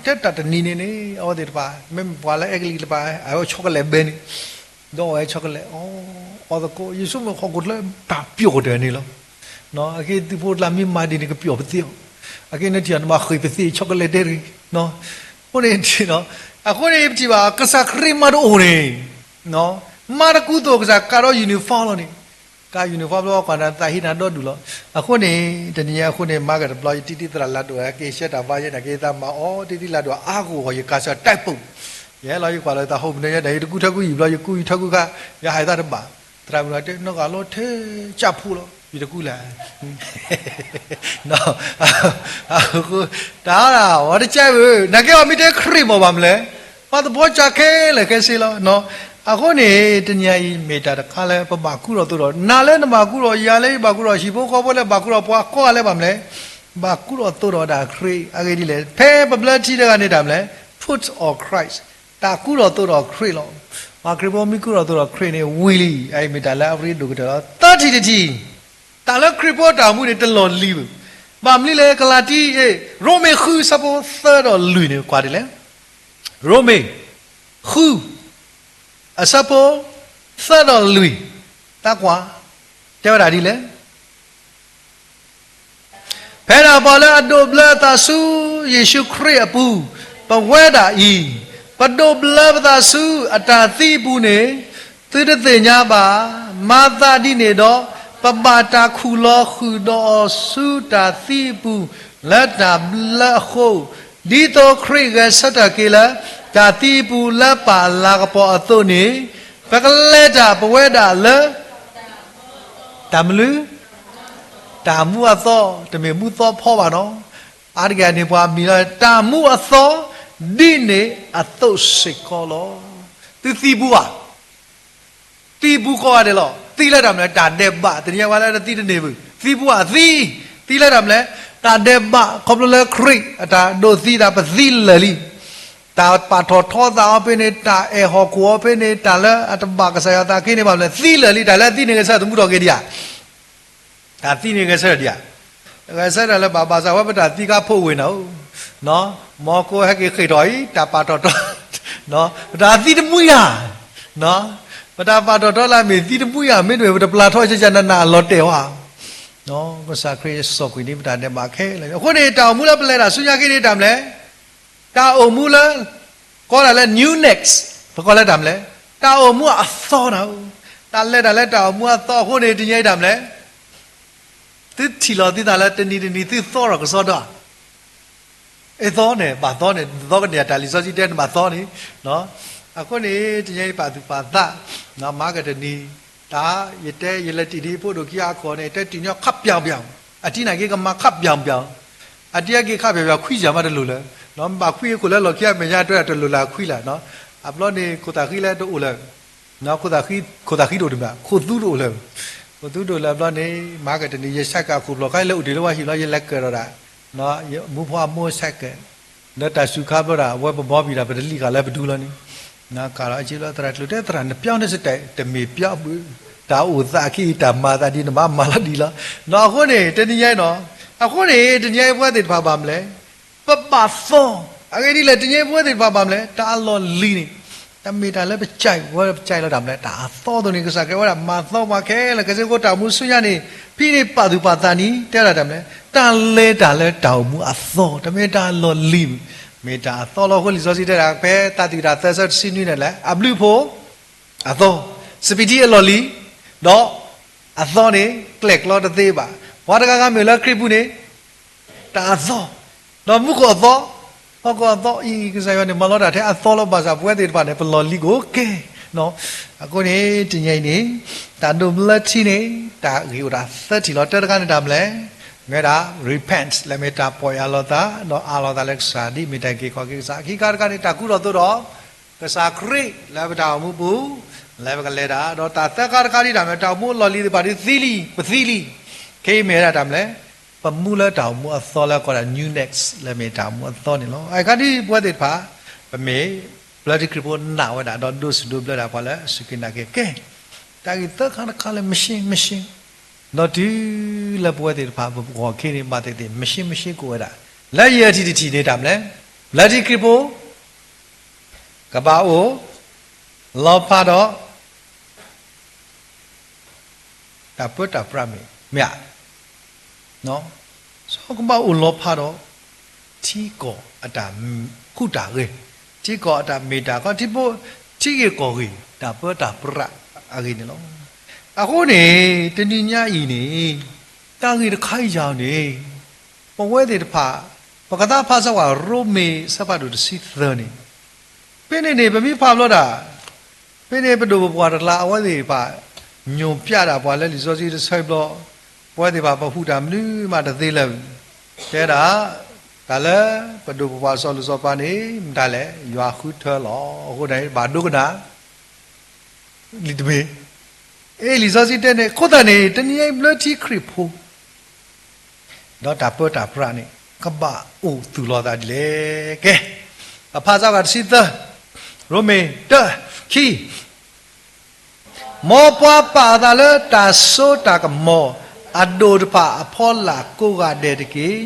တဲတၢ်တနံၤန့ၣ်န့ၣ် အဝဲသ့ၣ်တဖၣ် မ့ၢ်ပှၤလၢအဲကလံးတဖၣ် အဝဲ chocolate ဘဲန့ၣ်, ဒီးအဝဲ chocolate အီၤ, အီၤသကိး ယဆိကမိၣ်ဟီၣ်ခိၣ်ချၢတၢ်ပျီၣ်ကတၢၢ်န့ၣ်လီၤ. အက့သုးဖိတလၢမ့ၢ်မၤဒ်န့ၣ် ကပျီၣ်ပသ့အီၤ, အက့နထံၣ်အီၤ နဘၣ်ဃ့ၢ်ပသ့ chocolate တဲတဂ့ၤ, အဃိန့ၣ်, အဃိန့ၣ် ပထံၣ်ဘၣ် ကစၢ်ခရံာ်မၤတအိၣ်န့ၣ် မၤတကူသိးကစၢ်ကးဒီး uniform လီၤန့ၣ်, ကး uniform ဘျီ ကွၢ်နၤသးဟ့နၤဒီဒူၣ်လီၤ. အဃိန့ၣ် တနံၤညါအဃိန့ၣ် မၤကတဘျီ ယတံတံသရၣ်လၢဒိၣ် က့ၤဆှၢတၢ်ဘါယဲန့ၣ် က့ၤသးမၤအီၤ တံတံလၢဒိၣ်အါဂီၢ်ဂီၢ် ယကးစၢ်တၢ်ပူၤ, ယဟဲလီၤယကွၢ်လၢတၢ်ဟိးပနၢၤယဲဒၣ် ယတကူထၢကူယံာ်ဘျီ ယကူယထၢကူခါ ယဟးယသးတဘၣ်, သရၣ်မုၣ်တဲ နီၢ်ဂၤလီၤထဲကၢ်ဖိလီၤ ယတကူလဲၣ် တၢ်ဝဲဒၣ် ဝဲတကဲဘၣ် နာ်က့အီၤမ့ၢ်တဲခရံာ်မ့ၢ်ဘၣ်မလဲၣ်, ပှၤသဘီကၢ်ခဲလၢာ်ခဲဆ့လီၤ. အဃိန့ၣ် တနံၤအံၤမ့ၢ်တၢ်တခါလၢပဘၣ်ကူထီၣ်သိးဒီး နၤလၢနဘၣ်ကူထီၣ် ယၤလၢယဘၣ်ကူထီၣ် ဟံၣ်ဖိဃီဖိလၢဘၣ်ကူထီၣ် ပှၤကိးဂၤလၢဘၣ်မလဲၣ်, ဘၣ်ကူထီၣ်သိးဒီးဝဲဒၣ်ခရံာ် အဂ့ၢ်ဒ်လဲၣ် ဖဲပဘျၢထံတဂၤန့ၣ်တၢ်မလဲၣ်, put on Christ, တၢ်ကူထီၣ်သိးဒီးခရံာ်လီၤ. ပှၤခရံာ်ဖိမ့ၢ်ကူထီၣ်သိးဒီးခရံာ်န့ၣ် ဝံၤလံ, အအံၤမ့ၢ်တၢ်လၢအရ့ဒိၣ်ကတၢၢ်လီၤ. သၢထံၣ်တထံၣ် တၢ်လၢခရံာ်ဖိအတၢ်အိၣ်မူန့ၣ် တလီၢ်လံၤဘၣ်. ဘၣ်မနုၤလဲၣ် ကလၤတံ ရိမ့ၤဃုအဆၢဖိသၢဒီးလွံၢ်န့ၣ် ကွၢ်ဒ်လဲၣ်, ရိမ့ၤ ဃု အဆၢဖိ သၢဒီးလွံၢ်, တၢ်ကွၢ် တဲဝဲဒၣ်ဒ်လဲၣ် ဖဲဒၣ်ပှၤလၢအဒိးဘျၢအသးဆူယ့ၣ်ၡူးခရံာ်အပူၤ, ပဝဲဒၣ်အံၤ, ပဒိးဘျၢပသးဆူအတၢ်သံအပူၤန့ၣ်, သုတသ့ၣ်ညါဘၣ်, မၤသးဒ်န့ၣ်ဒီး, ပဘၣ်တၢ်ခူၣ်လီၤဃုာ်ဒီးအီၤဆူတၢ်သံအပူၤ လၢတၢ်ဘျၢအဃိ, ဒ်သိးခရံာ်ဂဲၤဆၢထၢၣ်က့ၤလၢ တၢ်သံအပူၤလၢပၢ်အလၤကပီၤအသိးန့ၣ်, ပကလဲၤတၢ်ပဝဲဒၣ်လၢ တၢ်မနုၤ, တၢ်မူအသီ, တမ့ၢ်မူသီဖီဘၣ်နီၤ, အါတက့ၢ်န့ၣ် ပှၤမံၤလၢတၢ်မူအသီ, ဒ်န့ၣ်အသိးစ့ၢ်ကီးလီၤ. သုသံပူၤဧါ, သံပူၤကိးဂၤဒဲးလီၤ. သံလၢတၢ်မနုၤလဲၣ်, တၢ်ဒဲးဘး, တနံၤညါဝဲလၢတသံတန့ၢ်ဘၣ်, သံပူၤဧါ, သံ, သံလၢတၢ်မနုၤလဲၣ်, တၢ်ဒဲးဘး, ခီဖျိလၢခရံာ်အတၢ်ဒိးသံသး ပသံလၢာ်လံ. တၢ်ပာ်ထီၣ်ထီသးအီၤဖဲန့ၣ်, တၢ်အဲၣ်ဟီၣ်ခိၣ်အီၤဖဲန့ၣ်, တၢ်လၢအတဘၣ်ကစၢ်ယွၤသးခ့န့ၣ် ဘၣ်မနုၤလဲၣ်, သံလၢာ်လံ. တၢ်လၢအသံန့ၣ် ဂဲၤဆၢထၢၣ်သမူထီၣ်က့ၤဒံးဧါ. တၢ်သံန့ၣ်ဂဲၤဆၢထၢၣ်ဒံးဧါ. ဂဲၤဆၢထၢၣ်လၢၤဘၣ်, ဘၣ်ဆၣ်ဝဲပတၢ်သံခါဖိဝ့ၢ်နၤဧိၤ, မီၤကိဟဲက့ၤဃ့ၢ်ထီၣ်အံၤ တၢ်ပာ်ထီၣ်ထီ, ပတၢ်သံတမှံဧါ, ပတၢ်ပာ်ထီၣ်ထီလၢအမ့ၢ်သံတမှံဧါ, မ့တမ့ၢ်ပတပျၢ်ထီၣ်ကကနနၢ်အလီၤတဲာ်ဝဲ. ကစၢ်ခရံာ်စီၣ်ကွံာ်န့ၢ်ပတၢ်ဒဲးဘးခဲလၢာ်. အဃိန့ၣ် တၢ်အိၣ်မူလၢပလဲၤတၢ်ဆူညါက့န့ၣ် တၢ်မနုၤလဲၣ်, တၢ်အိၣ်မူလၢ ကိးတၢ်လၢ newness, ပကိးလၢတၢ်မနုၤလဲၣ်, တၢ်အိၣ်မူအသီနၤဧိၤ, တၢ်လဲၤတၢ်လၢတၢ်အိၣ်မူအသီအဃိန့ၣ် တနံၤအံၤတၢ်မနုၤလဲၣ်, သုထံၣ်လီၤသုသးလၢတနံၤတနံၤ သုသီထီၣ်ကစီဒီဧါ. အသီန့ၣ် ဘၣ်သီန့ၣ် နသီကန့ၢ်တၢ်လံာ်စီဆှံတဲနဘၣ်သီန့ၣ်, အဃိန့ၣ် တနံၤအံၤပာ်သူၣ်ပာ်သး, မၤကတနံၤ, တၢ် ယတဲယလဲၤတံၢ်ဒံးဖိဒိၣ်ခံဂၤအခိၣ်န့ၣ် တဲတံၢ်ညီခပ်ပြောင်ပြောင်, အတံၤနာ်က့ကမၤခပ်ပြောင်ပြောင်, အတံၤအက့ၤခပ်ပြောင်ပြောင် ခွံယၤမးတလိၣ်လၢၤ, မ့ၢ်ဘၣ်ခွံအခိၣ်လၢလီၢ်ခံအမဲာ်ညါ တဲတၢ်တလိၣ်လၢအခွံလၢၤ, အဘျီန့ၣ် ခိၣ်သၣ်ဃံလၢတအိၣ်လၢၤ ခိၣ်သၣ်ဃံ, ခိၣ်သၣ်ဃံတအိၣ်တမ့ၢ် ခိၣ်သူတအိၣ်လၢၤ, ခိၣ်သူတအိၣ်လၢၤအဘျီန့ၣ် မၤကတနံၤ ယဆဲးကၣ်ခိၣ်ဖျီၣ်ခါ ယလဲၤအိၣ်တ့ၢ်လၢဝါဟံၣ်လီၤ ယလဲၤကၢၣ်ဒီးတၢ်, မူဖိအမိၢ်ဆဲးကၢၣ်, လၢတၢ်စူၤခါဘျီဒၣ် အဝဲပဘီဘံၣ်ဒီး ပတလံၣ်ဃာ်လၢပဒူလီၤန့ၣ်, နကၣ်လီၤအက့လီၤ သရၣ်ကျိၤတဲ သရၣ်နပျီန့ၣ်စတဲး တမ့ၢ်ပျီဘၣ်, တၢ်အိၣ်သးအခံအံၤ တၢ်မၤသးဒ်န့ၣ် မၤမၤလီၤဒ်လီၤ, အဃိန့ၣ် တနံၤညါအံၤနီၤ, အဃိန့ၣ် တနံၤညါအံၤပဝဲသ့ၣ်တဖၣ်ဘၣ်မနုၤလဲၣ် ပဘၣ်သီ, အဂ့ၢ်ဒ်လဲၣ် တနံၤအံၤပဝဲသ့ၣ်တဖၣ်ဘၣ်မနုၤလဲၣ် တၢ်အလီၢ်လံၤန့ၣ်, တမ့ၢ်တၢ်လၢပကဲဝဲပကဲလီၤတၢ်မနုၤလဲၣ် တၢ်အသီအသိးန့ၣ် ကစၢ်ခရံာ်ဝဲဒၣ်မၤသီပှၤခဲလၢာ်ခဲဆ့အဃိ တၢ်အိၣ်မူဆူညါန့ၣ် ဖဲန့ၣ်ပာ်သူၣ်ပာ်သးန့ၣ် တဲဝဲဒၣ်တၢ်မနုၤလဲၣ် တၢ်လဲၤတၢ်လၢတၢ်အိၣ်မူအသီ တမ့ၢ်တၢ်အလီၢ်လံၤ, မ့ၢ်တၢ်အသီလီၤ. အဃိလံာ်စီဆှံတဲဒၣ် ဖဲသးတံာ်တာ်သၢဆၢတဆံနွံန့ၣ်လဲၣ် အဘျုးအဖှိၣ် အသီ, စပံးထံအလီၢ်လံၤ, ဒီး အသီန့ၣ် ကျဲၣ်ကျီတသ့ဘၣ်. ပှၤတဂၤဂၤမ့ၢ်လၢခရံာ်ပူၤန့ၣ် တၢ်အသီ, ဒီးမူခိၣ်အသီ, ဟီၣ်ခိၣ်အသီအံၤ ကစၢ်ယွၤန့ၣ် မၤလီၤတၢ်ထဲအသီလီၤ. ဘၣ်ဆၣ် ပဝဲသ့ၣ်တဖၣ်န့ၣ် ပလီၢ်လံၤကအိၣ်ကဲ. အဃိန့ၣ် တနံၤအံၤန့ၣ် တၢ်ဒိးဘျၢထံန့ၣ် တၢ်ဂ့ၢ်အိၣ်ဒၣ်သၢထံၣ်လီၤ. တၢတခါန့ၣ်တၢ်မနုၤလဲၣ်, မ့ၢ်ဝဲဒၣ် repent လၢမ့ၢ်တၢ်ပီၢ်ယၢ်လီၤသး ဒီးအးလီၤသးလၢကစၢ် ဒ်အမ့ၢ်တၢ်အုၣ်က့ၤခီၣ်က့ၤကစၢ်. အခံခါတခါန့ၣ် တၢ်ကူထီၣ်သိးဒီး ကစၢ်ခရံာ်လၢပတၢ်အိၣ်မူပူၤ လၢပကလဲၤတၢ်, ဒီးတၢ်သၢခါတခါဒ်တၢ်မ့ၢ် တၢ်အိၣ်မူလီၢ်လံၤသ့ၣ်တဖၣ်ဒ်သံလံ, ပသံလံ. ခဲအံၤမ့ၢ်ဝဲဒၣ်တၢ်မနုၤလဲၣ်, ပမူလၢတၢ်အိၣ်မူအသီလၢကိးဒၣ် new ness လၢမ့ၢ်တၢ်အိၣ်မူအသီန့ၣ်လီၤ. အခဲဒ်ပဝဲသ့ၣ်တဖၣ် ပမ့ၢ်ဘျၢထံခရံာ်ဖိနာ်ဝဲဒၣ် ဒီးဒိးစူၢ်ဒိးဘျၢဒၣ်ပှၤလၢအစူၢ်က့ၤနာ်က့ၤကဲ တၢ်ဂ့ၢ်သၢခါတခါလၢ မရှင်း မရှင်း ဒီးတုၤလၢပဝဲသ့ၣ်တဖၣ် ပပဂီၢ်ခ့န့ၣ် ဘၣ်သ့ၣ်သ့ၣ် မရှင်း မရှင်း ကအိၣ်ဝဲဒၣ်. လၢယဲၢ်ထံၣ်တထံၣ်န့ၣ် တၢ်မနုၤလဲၣ်, ဘျၢထံခရံာ်ဖိ ကဘၣ်အိၣ် လီၤဖးဒီး တၢ်ပၢတၢ်ပြးမ့ၢ်, မ့ၢ်ဧါ. စီၤကဘၣ်အိၣ်လီၤဖးဒီး ထံကီၢ်အတၢ်ဃူတၢ်ဂဲၤ, ထံကီၢ်အတၢ်မ့ၢ်တၢ်ကီ ထံဖိ, ထံဂ့ၢ်ကီၢ်ဂ့ၢ် တၢ်ပၢတၢ်ပြးအဂ့ၢ်န့ၣ်လီၤ. အဃိန့ၣ် တနံၤညါအံၤန့ၣ် တၢ်ဂ့ၢ်တခါအံၤယၤန့ၣ် ပဝဲသ့ၣ်တဖၣ် ပကသးဖးစၢၤဝဲ ရိမ့ၤအဆၢဖးဒိၣ်တဆံသၢန့ၣ်, ဖဲန့ၣ်န့ၣ် ပမ့ၢ်ဖးဘျီဒၣ် ဖဲန့ၣ် ပဒိၣ်ပပှၢ်တကျါ အဝဲသ့ၣ်တဖၣ် ညိၣ်ပျးဒၣ်ပှၤလၢလံာ်စီဆှံတဆၢဘျီ, ပဝဲသ့ၣ်တဖၣ် ပဟူးတၢ်မနုၤမးတသ့လၢၤ, တဲဒၣ် တၢ်လၢပဒိၣ်ပပှၢ်စီၤလိၣ်စီၤပၤန့ၣ် မတၤလဲၣ်, ယွၤဃုထၢလီၤ. အဃိန့ၣ် ဘၣ်ဒိကနၣ် လံာ်တဘ့ၣ်, အ့ လံာ်စီဆှံတဲန့ၣ် အဃိသတးန့ၣ် တနံၤညါအံၤ ဘျၢထံခရံာ်ဖိ ဒီးတၢ်ပၢတၢ်ပြးန့ၣ် ကဘၣ်အိၣ်သူၣ်လီၤသးဒ်လဲၣ်. ကဲ, ပဖးစၢၤဝဲတဆံသၢ, ရိမ့ၤ တၢ ခံ, မ်ပှၤပာ်အသးလၢတၢ်စိတၢ်ကမီၤအဒိၣ်တဖၣ်အဖီလာ်ကိးဂၤဒဲးတက့ၢ်.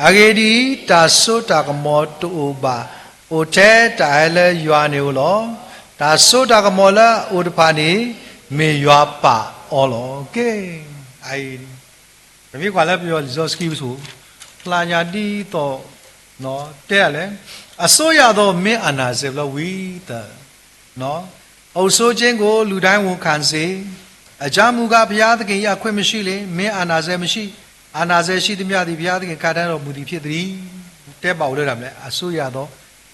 အဂ့ၢ်ဒ်အံၤ, တၢ်စိတၢ်ကမီၤတအိၣ်ဘၣ်, အိၣ်ထဲတၢ်ဟဲလၢယွၤန့ၣ်ဧိၤလီၤ. တၢ်စိတၢ်ကမီၤလၢအအိၣ်တဖၣ်န့ၣ် မ့ၢ်ယွၤပာ်အီၤလီၤ. ကဲ, အအံၤ ပမ့ၢ်ကွၢ်လၢပယီၤလံာ်စီဆှံပူၤ, ဖျါညါဒ်သိး တဲလဲၣ်, အစိုးရသောမင်းအာဏာစက်ဘျီဝံၤသး, အုပ်စိုးခြင်းကို လူတိုင်းဝန်ခံစေ, အကြောင်းမူကား ဘုရားသခင်၏ အခွင့်မရှိလျှင် မင်းအာဏာစက်မရှိ, အာဏာစက်ရှိသမျှသည် ဘုရားသခင်ခါတိုင်းတော်မူသည်ဖြစ်သတည်း. တဲဘၣ်အိၣ်လၢတၢ်မနုၤလဲၣ်, အစိုးရသော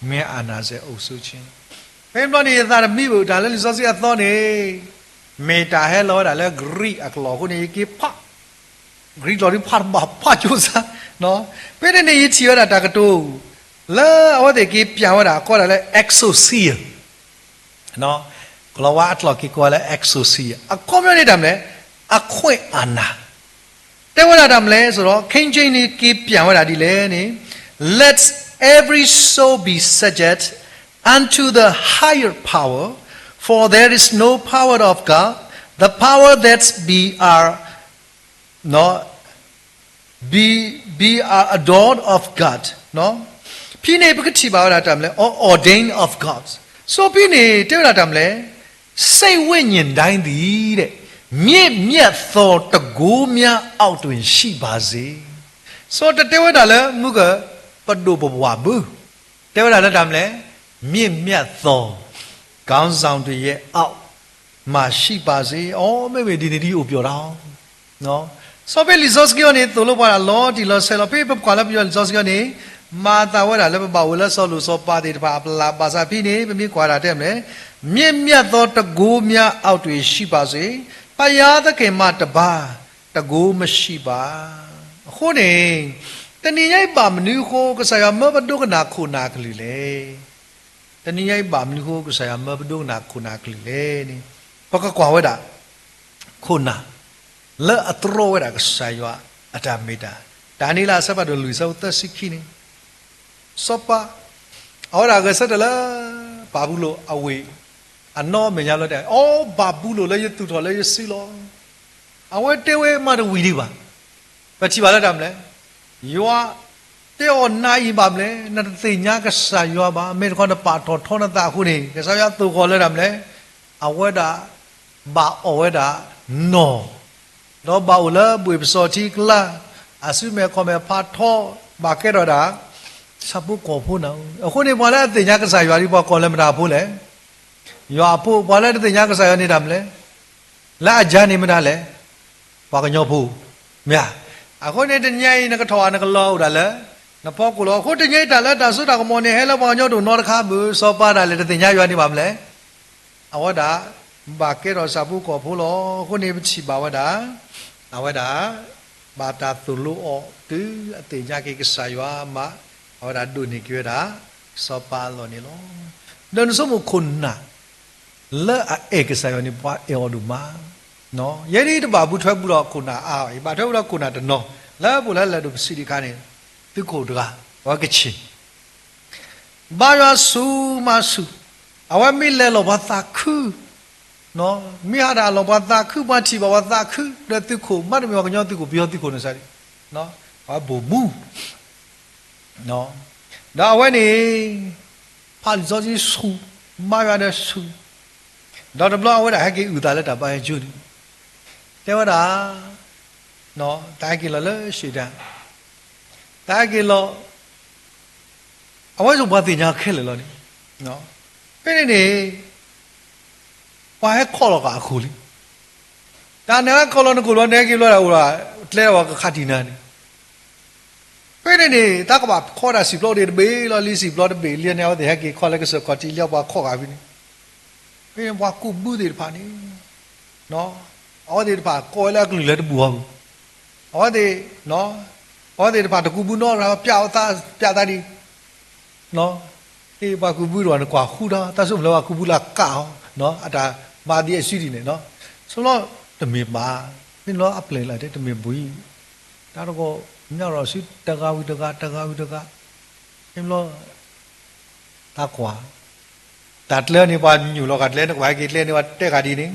မင်းအာဏာစက် အုပ်စိုးခြင်း. ဖဲန့ၣ်ဘျီန့ၣ် ယသးတမံဘၣ် တၢ်လၢလံာ်စီဆှံအသီန့ၣ် မ့ၢ်တၢ်ဟဲလီၤဝဲဒၣ်လၢ Greek အကျိာ်အဃိန့ၣ် ယက့ၤဖး Greek ကျိာ်ဒ်ဖးတဘၣ်ဖးကၠိစါ, ဖဲန့ၣ်န့ၣ် ယထံၣ်ဝဲဒၣ်တၢ်ကတိၤ လၢအဝဲသ့ၣ်က့ၤပျးဝဲဒၣ် ကိးဒၣ်လၢ exousia, ကလီၤဝါအကျိာ်က့ၤကိးလၢ exousia အခီပညီန့ၣ်တၢ်မနုၤလဲၣ်, အခွင့်အာဏာ တဲဝဲဒၣ်တၢ်မနုၤလဲၣ်ဆိုတော့ King James န့ၣ် က့ၤပျးဝဲဒၣ်ဒ်လဲၣ်န့ၣ်, Let every soul be subject unto the higher power, for there is no power of God, the power that be are, be, be are ordained of God. ဖဲန့ၣ် ပကထံၣ်ဘၣ်ဝဲဒၣ်တၢ်မနုၤလဲၣ်, ordained of God. ဆိုဖဲန့ၣ် တဲဝဲဒၣ်တၢ်မနုၤလဲၣ်, စိတ်ဝိညာဉ်တိုင်းသည် မြင့်မြတ်သောတန်ခိုးများအောက်တွင် ရှိပါစေ. စီၤတတဲဝဲဒၣ်လၢ မုၢ်က ပဒိၣ်ပပှၢ်ဘၣ်, တဲဝဲဒၣ်လၢတၢ်မနုၤလဲၣ်, မြင့်မြတ်သော ခေါင်းဆောင်တွေရဲ့အောက်မှာ ရှိပါစေ. အိ မ့မ့ၢ်ဒ်န့ၣ်ဒ်အိၣ်ပျီၢ်တၢ် စီၤပ့းလံာ်စီဆှံအံၤန့ၣ် သိၣ်လိပှၤဒၣ်လီၤတံၢ်လီၤဆဲးလီၤ. ဖဲပကွၢ်လၢပယီၤလံာ်စီဆှံအံၤန့ၣ် မၤအသးဝဲဒၣ်လၢပဘၣ်အိၣ်လၢစီၤလိၣ်စီၤပၤသ့ၣ်တဖၣ်အပလၢ် ဘၣ်ဆၣ်ဖဲန့ၣ် ပမ့ၢ်ကွၢ်ဒၣ်တဲမနုၤလဲၣ်, မြင့်မြတ်သောတန်ခိုးများအောက်တွင် ရှိပါစေ, ဘုရားသခင်မှတပါး တန်ခိုးမရှိပါ. အဃိန့ၣ် တနံၤညါအံၤဘၣ်မနုၤအဃိ ကစၢ်ယွၤမၢပဒိကနၣ်ခိၣ်နၢ်ကလုၢ်လဲၣ်. တနံၤညါအံၤ ဘၣ်မနုၤအဃိ ကစၢ်ယွၤမၢပဒိကနၣ်ခိၣ်နၢ်ကလုၢ်လဲၣ်န့ၣ် ပကကွၢ်ဝဲဒၣ် ခိၣ်နၢ် လၢအတြီဝဲဒၣ်ကစၢ်ယွၤအတၢ်မ့ၢ်တၢ်, တၢ်န့ၣ်လၢအဆၢဖးဒိၣ်လွံၢ် အဆၢဖိသၢဆံခံန့ၣ်, စီၤပၤ အဝဲဒၣ်ဂဲၤဆၢထၢၣ်လၢ ဘၤဘူလိၣ်အဝ့ၢ် အနီၢ်အမဲာ်ညါလီၤတဲ, အိ ဘၤဘူလိၣ်လၢယသူၣ်ထီၣ်လၢယစုလီၤ. အဝဲတဲဝဲမးတဝံၤဒံးဘၣ်. ပထံၣ်ဘၣ်လၢတၢ်မနုၤလဲၣ်, ယွၤတဲအီၤနၤအံၤဘၣ်မနုၤလဲၣ်, နတသ့ၣ်ညါကစၢ်ယွၤဘၣ်, မ့ၢ်တခီနပာ်ထီၣ်ထီနသးအဃိန့ၣ် ကစၢ်ယွၤသိၣ်ဃီၤလၢတၢ်မနုၤလဲၣ်, အဝဲဒၣ် ဘၣ်အီၣ်ဝဲဒၣ်နီၢ်, ဒီးဘၣ်အိၣ်လၢဘှ့ၣ်ပစီၤထံကျါ, အစုမဲာ်ခီၣ်မဲာ်ဖးထီ, ဘၣ်ကဲထီၣ်ဝဲဒၣ် ဆၣ်ဖိကီၢ်ဖိနၤ. အဃိန့ၣ် ပှၤလၢအသ့ၣ်ညါကစၢ်ယွၤဒ်ပှၤကိးလၢမတၤဖိလဲၣ်, ယွၤအဖိ, ပှၤလၢတသ့ၣ်ညါကစၢ်ယွၤန့ၣ်တၢ်မနုၤလဲၣ်, လၢအယၤန့ၣ်မတၤလဲၣ် ပှၤကညီဖိ, မ့ၢ်ဧါ. အဃိန့ၣ်တနံၤအံၤ နကထီၣ်ဧါ နကလီၤအိၣ်ဒၣ်လၢ နဖီခိၣ်လီၤ. အဃိတနံၤအံၤတၢ်လၢတၢ်စိတၢ်ကမီၤန့ၣ် ဟဲလၢပှၤကညီတအိၣ်နီတခါဘၣ်, စီၤပၤဒၣ်လဲာ်တသ့ၣ်ညါယွၤန့ၣ်ဘၣ်မလဲၣ်. အဝဲဒၣ် ဘၣ်ကဲထီၣ်ဆၣ်ဖိကီၢ်ဖိလီၤ. အဃိန့ၣ်ပထံၣ်ဘၣ်ဝဲဒၣ် အဝဲဒၣ် ဘၣ်တၢ်သိၣ်လိအီၤ တုၤအသ့ၣ်ညါက့ၤကစၢ်ယွၤမး, အဝဲဒၣ်ဒိးန့ၢ်က့ၤဝဲဒၣ် စီၤပၤအလီၢ်န့ၣ်လီၤ. ဒီးနဆိကမိၣ်ခိၣ်နၢ် လၢအအဲၣ်ကစၢ်ယွၤန့ၣ် ပှၤအဲၣ်အီၤဒိၣ်မး, ယဲဒၣ်တဘၣ်ဘူၣ်ထွဲဘူၣ်ဒီးခိၣ်နၢ်အါအံၤ, ဘၣ်ထွဲဘူၣ်ဒီးခိၣ်နၢ်တနီၤ လၢပအိၣ်လၢလၢၢ်ဒိၣ်ပစံးတခါန့ၣ်, သုးခိၣ်တဂၤ, အဝဲကဆ့ၣ် ဘါယွၤဆူၣ်မးဆူၣ်, အဝဲမ့ၢ်လဲၤလီၤပှၤသးခု, မ့ၢ်ဟးဒၣ်လီၤပှၤသးခု, ပှၤထံၣ်ဘၣ်ပှၤသးခု, ဒီးသုးခိၣ် မ့တမ့ၢ်ပှၤကညီသုးခိၣ် ပယီၤသုးခိၣ်န့ၣ်စ့ၢ်, အဝဲဘိၣ်မူ ဒီးအဝဲန့ၣ် ဖးလံာ်စီဆှံဆူၣ်, ဘါယွၤဒီးဆူၣ်, ဒီးတဘျီအဝဲဒၣ်ဟဲက့ၤအုၣ်သးလၢတၢ်ဘါယွၤကၠိန့ၣ်, တဲဝဲဒၣ် တၢ်ဟဲက့ၤလီၤလၢ ရှ့ၣ်တၢ်, တၢ်ဟဲက့ၤလီၤ, အဝဲစ့ၢ်ပှၤသ့ၣ်ညါခဲလၢာ်လီၤန့ၣ်, ဖဲန့ၣ်န့ၣ် ပှၤဟဲခီလီၤဃာ်အခိၣ်လံ, တၢ်နဟဲခီလီၤနခိၣ်လီၤ နဟဲက့ၤဘျီဒၣ်အိၣ်ဒီး ကျဲဝဲကခးတံၢ်နၤန့ၣ် ဖဲန့ၣ်န့ၣ် တၢ်ကဘၣ်ခီဒၣ်စံာ်ပျီအိၣ်ဒံးတဘ့ၣ်လီၤ, လံစံာ်ပျီတဘ့ၣ်လံန့ၣ် အဝဲသ့ၣ်ဟဲက့ၤခီလၢကစၢၢ်ခီၣ်ထံးလံ ပှၤခီဂာ်ဖဲန့ၣ်, ဖဲန့ၣ်ပှၤကူးဘုသ့ၣ်တဖၣ်န့ၣ်, အဝဲသ့ၣ်တဖၣ်ကိးဝဲလၢအကလုၢ်လၢတဘူးအီၤ, အဝဲသ့ၣ်, အဝဲသ့ၣ်တဖၣ်တကူးဘုနီတဂၤ ပျးအီၤသး, ပျးသးဒ် ပှၤကူးဘုတဂၤန့ၣ် ကွၢ်ဃုဒီး တၢ်ဆိကမိၣ်လၢပှၤကူးဘုလၢအကးအီၤ, အတၢ်မၤသံအစုဒ်န့ၣ်, ဆိလီၤတမ့ၢ်ဘၣ်, ဖဲန့ၣ်လီၤအပျဲၢ်လၢ်တဲတမ့ၢ်ဘၣ်, တၢ်တဂီၢ် မ့ၢ်ရီၣ်ဆူတဂၤဝံၤတဂၤ တဂၤဝံၤတဂၤ, ဖဲန့ၣ်လီၤ တၢ်ကွၢ်, တၢ်ကျဲန့ၣ် ပှၤညိၣ်လီၤဂာ်ကျဲန့ၣ် ကဘၣ်ဟဲက့ၤကျဲန့ၣ် ပှၤတဲဂာ်ဒ်န့ၣ်,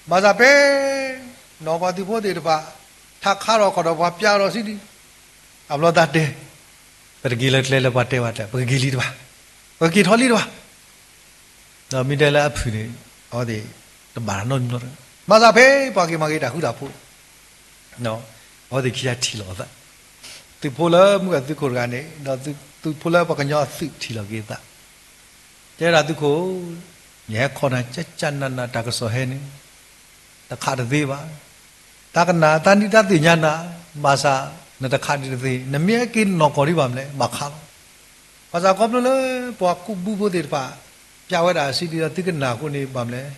ဘၣ်ဆၣ်ဖဲ နီၢ်ပှၤသုးဖိသ့ၣ်တဖၣ် ထးခးထီၣ်ခီၣ်ဒီးပှၤပျးထီၣ်စုဒံး, အဘျီတၢ်တဲ, ပတက့ၤလၢကျဲလၢပှၤတဲဘၣ်တၢ် ပကက့ၤလံတဘၣ်, ပကက့ၤထီၣ်လံတဘၣ်, ဒီးမ့ၢ်တဲလၢအဖုၣ်န့ၣ် အဝဲသ့ၣ်တဘၣ်နီတမံၤနီတဂၤ, ဘၣ်ဆၣ်ဖဲပှၤက့ၤမၤက့ၤတၢ်ဃူတၢ်ဖိး အဝဲသ့ၣ်ခံဂၤထံၣ်လိာ်အသး, သုးဖိလၢမုၢ်ဂၤသုးခိၣ်တဂၤန့ၣ် ဒီးသုးဖိလၢပှၤကညီအသုးထံၣ်လိာ်က့ၤအသး, တဲဝဲဒၣ်သုးခိၣ်, ယဟဲခီနၤကၠၢ်ကၠၢ်နးနး တၢ်ကစီၣ်ဟဲန့ၣ် တခးတသ့ဘၣ်, တၢ်ကနၣ်တၢ်နံၣ်တၢ်သ့ၣ်ညါနၤ, ဘၣ်ဆၣ်နတခးဒံးတသ့, နမ့ၢ်ဟဲက့ၤနီၢ်ကီၢ်ဒံးဘၣ်မလဲၣ် ဘၣ်ခးလီၤ, ဘၣ်ဆၣ်ခီဖျိလၢပှၤကူးဘုဖိသ့ၣ်တဖၣ် ပျးဝဲဒၣ်စုဒံးဒီးသုကနၣ်အဃိန့ၣ် ဘၣ်မလဲၣ်,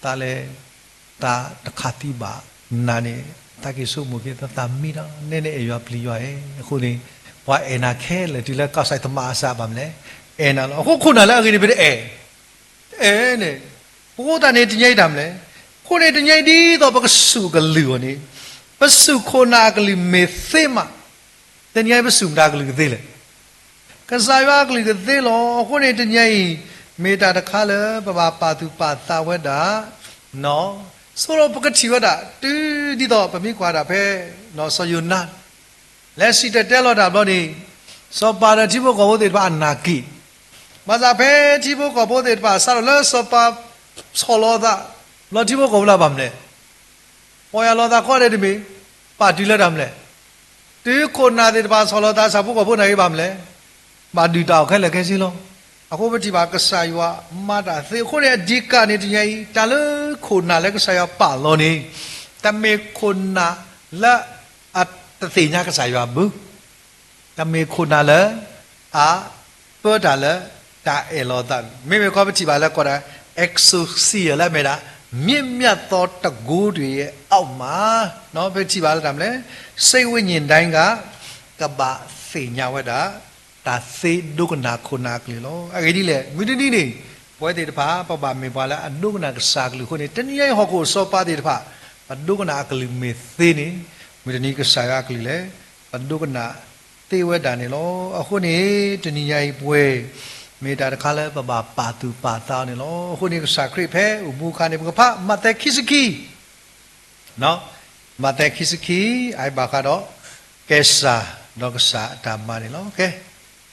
တၢ်လဲၤ တၢ်တခးသံဘၣ်နၤန့ၣ် တၢ်က့ၤဆိကမိၣ်က့ၤသးသးမံဒီး နဲန့ၣ်အဲၣ်ယွၤပျံၤယွၤဧါ, အဃိန့ၣ် ပှၤအဲၣ်နၤခဲလၢာ်တုၤလၢကစၢ်ယွၤတမၤအသးဘၣ်မလဲၣ်, အဲၣ်နၤလီၤ. အဃိခိၣ်နၢ်လၢအဂ့ၤန့ၣ် ပတအဲၣ်, တအဲၣ်န့ၣ်, ပဃိသတးန့ၣ် တနံၤအံၤတၢ်မလဲၣ်, အဃိန့ၣ်တနံၤအံၤဒ်သိးပကစူၢ်ကလုၢ်အီၤန့ၣ်, ပစူၢ်ခိၣ်နၢ်အကလုၢ်မ့ၢ်သ့မး, တနံၤအံၤပစူၢ်မတၤအကလုၢ်ကသ့လဲၣ် ကစၢ်ယွၤအကလုၢ်ကသ့လီၤ. အဃိန့ၣ်တနံၤအံၤ မ့ၢ်တၢ်တခါလၢပဘၣ်ပာ်သူၣ်ပာ်သးဝဲဒၣ်, ဆိလီၤပကထံၣ်ဝဲဒၣ် တုၤဒ်သိးပမ့ၢ်ကွၢ်ဒၣ်ဖဲ စီၤယိၤနါ လဲၤစံၣ်တဲၤတဲလီၤတၢ်ဘျီန့ၣ်, စီၤပၤဒီးထံဖိကီၢ်ဖိသ့ၣ်တဖၣ်အနၢ်က့ၣ်, ဘၣ်ဆၣ်ဖဲထံဖိကီၢ်ဖိသ့ၣ်တဖၣ်စးထီၣ်လၢစီၤပၤဆီၣ်လီၤအသး, ဘျီထံဖိကီၢ်ဖိလၢဘၣ်မနုၤလဲၣ် ပီၢ်ယၢ်လီၤသးခီဒဲးတမ့ၢ်, ပာ်တုၤလၢတၢ်မနုၤလဲၣ်, တုၤခိၣ်နၢ်သ့ၣ်တဖၣ်ဆီၣ်လီၤသး ဆၣ်ဖိကီၢ်ဖိနာ်က့ၤဘၣ်မနုၤလဲၣ်, ဘၣ်ဒုၣ်တၢ်အီၣ်ခဲလၢာ်ခဲဆ့လီၤ. အဃိပထံၣ်ဘၣ်ကစၢ်ယွၤမၤတၢ်သ့ အဃိန့ၣ်အဓိကန့ၣ်တနံၤအံၤ တၢ်လၢခိၣ်နၢ်လၢကစၢ်ယွၤပာ်လီၤန့ၣ်, တမ့ၢ်ခိၣ်နၢ်လၢအတသ့ၣ်ညါကစၢ်ယွၤဘၣ် တမ့ၢ်ခိၣ်နၢ်လၢ အပၢတၢ်လၢ တၢ်အဲၣ်လီၤအသးန့ၣ် မ့မ့ၢ်ခီပထံၣ်ဘၣ်လၢကိးဒၣ် exousia လၢအမ့ၢ်ဒၣ် မြင့်မြတ်သောတန်ခိုးတွေရဲ့အောက်မှာ, ပထံၣ်ဘၣ်လၢတၢ်မနုၤလဲၣ်, စိတ်ဝိညာဉ်တိုင်းက ကဘၣ်သ့ၣ်ညါဝဲဒၣ် တၢ်သ့ဒိကနၣ်ခိၣ်နၢ်အကလုၢ်လီၤ. အဂ့ၢ်ဒ်လဲၣ် မုၢ်တနံၤန့ၣ် ပဝဲသ့ၣ်တဖၣ် ပဘၣ်မ့ၢ်ပှၤလၢအဒိကနၣ်ကစၢ်အကလုၢ်အဃိန့ၣ် တနံၤအံၤဟီၣ်ခိၣ်စီၤပၤသ့ၣ်တဖၣ် ပဒိကနၣ်အကလုၢ်မ့ၢ်သ့န့ၣ် မုၢ်တနံၤကစၢ်ယွၤအကလုၢ်လဲၣ် ပဒိကနၣ်သ့ဝဲဒၣ်န့ၣ်လီၤ. အဃိန့ၣ် တနံၤညါအံၤပဝဲ မ့ၢ်တၢ်တခါလၢပဘၣ်ပာ်သူၣ်ပာ်သးအီၤန့ၣ်လီၤ. အဃိန့ၣ် ကစၢ်ခရံာ်ဖဲအိၣ်မူအခါန့ၣ် ပကဖးမးသဲခံဆံခံ မးသဲခံဆံခံ အဘၣ်ဃးဒီး ကဲစၢ် ဒီးကစၢ်အတၢ်မၤန့ၣ်လီၤ. ကဲ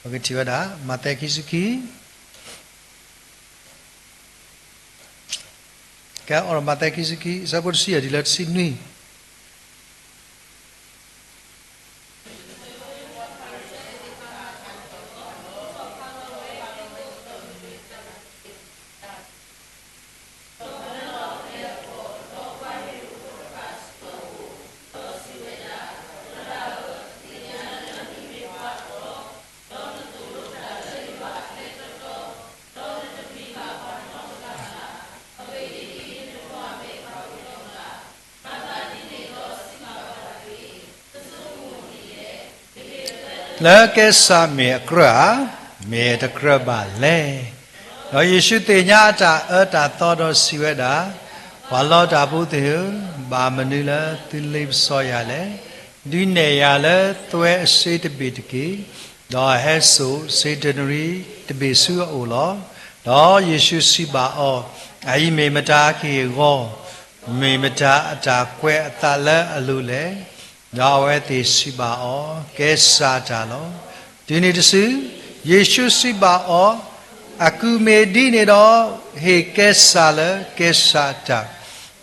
ပကထံၣ်ဝဲဒၣ် မးသဲခံဆံခံ ကဲ အိၣ်ဒီးမးသဲခံဆံခံ အဆၢဖိတဆံယဲၢ်တုၤလၢတဆံနွံ လၢကဲစၢ်မ့ၢ်အကြၢးဧါ, မ့ၢ်အတကြၢးဘၣ်လဲၣ်. ဒီးယ့ၣ်ၡူးသ့ၣ်ညါအတၢ်အၢတၢ်သီဒီးစံးဝဲဒၣ်, ပှၤလီတၢ်ဖိသ့ၣ်ဧၢ, ဘၣ်မနုၤလၢသုလ့ပစီယၤလဲၣ်. ဒုးနဲၣ်ယၤလၢသွဲအစ့တဘ့ၣ်တက့ၢ်, ဒီးဟဲစိာ်စ့ဒနရံတဘ့ၣ်ဆူအအိၣ်လီၤ. ဒီးယ့ၣ်ၡူးစံးဘၣ်အီၤ, အအံၤမ့ၢ်မတၤက့ၢ်အဂီၢ်, မ့ၢ်မတၤအတၢ်ကွဲးအသးလၢအလိၤလဲၣ်. ဒီးအဝဲသ့ၣ်စံးဘၣ်အီၤ, ကဲစၢ်အတၢ်လီၤ. တုၤနုၤတစု, ယ့ၣ်ၡူးစံးဘၣ်အီၤ, အကုၢ်မ့ၢ်ဒ်န့ၣ်ဒီး, ဟ့ၣ်ကဲစၢ်လၢကဲစၢ်အတၢ်,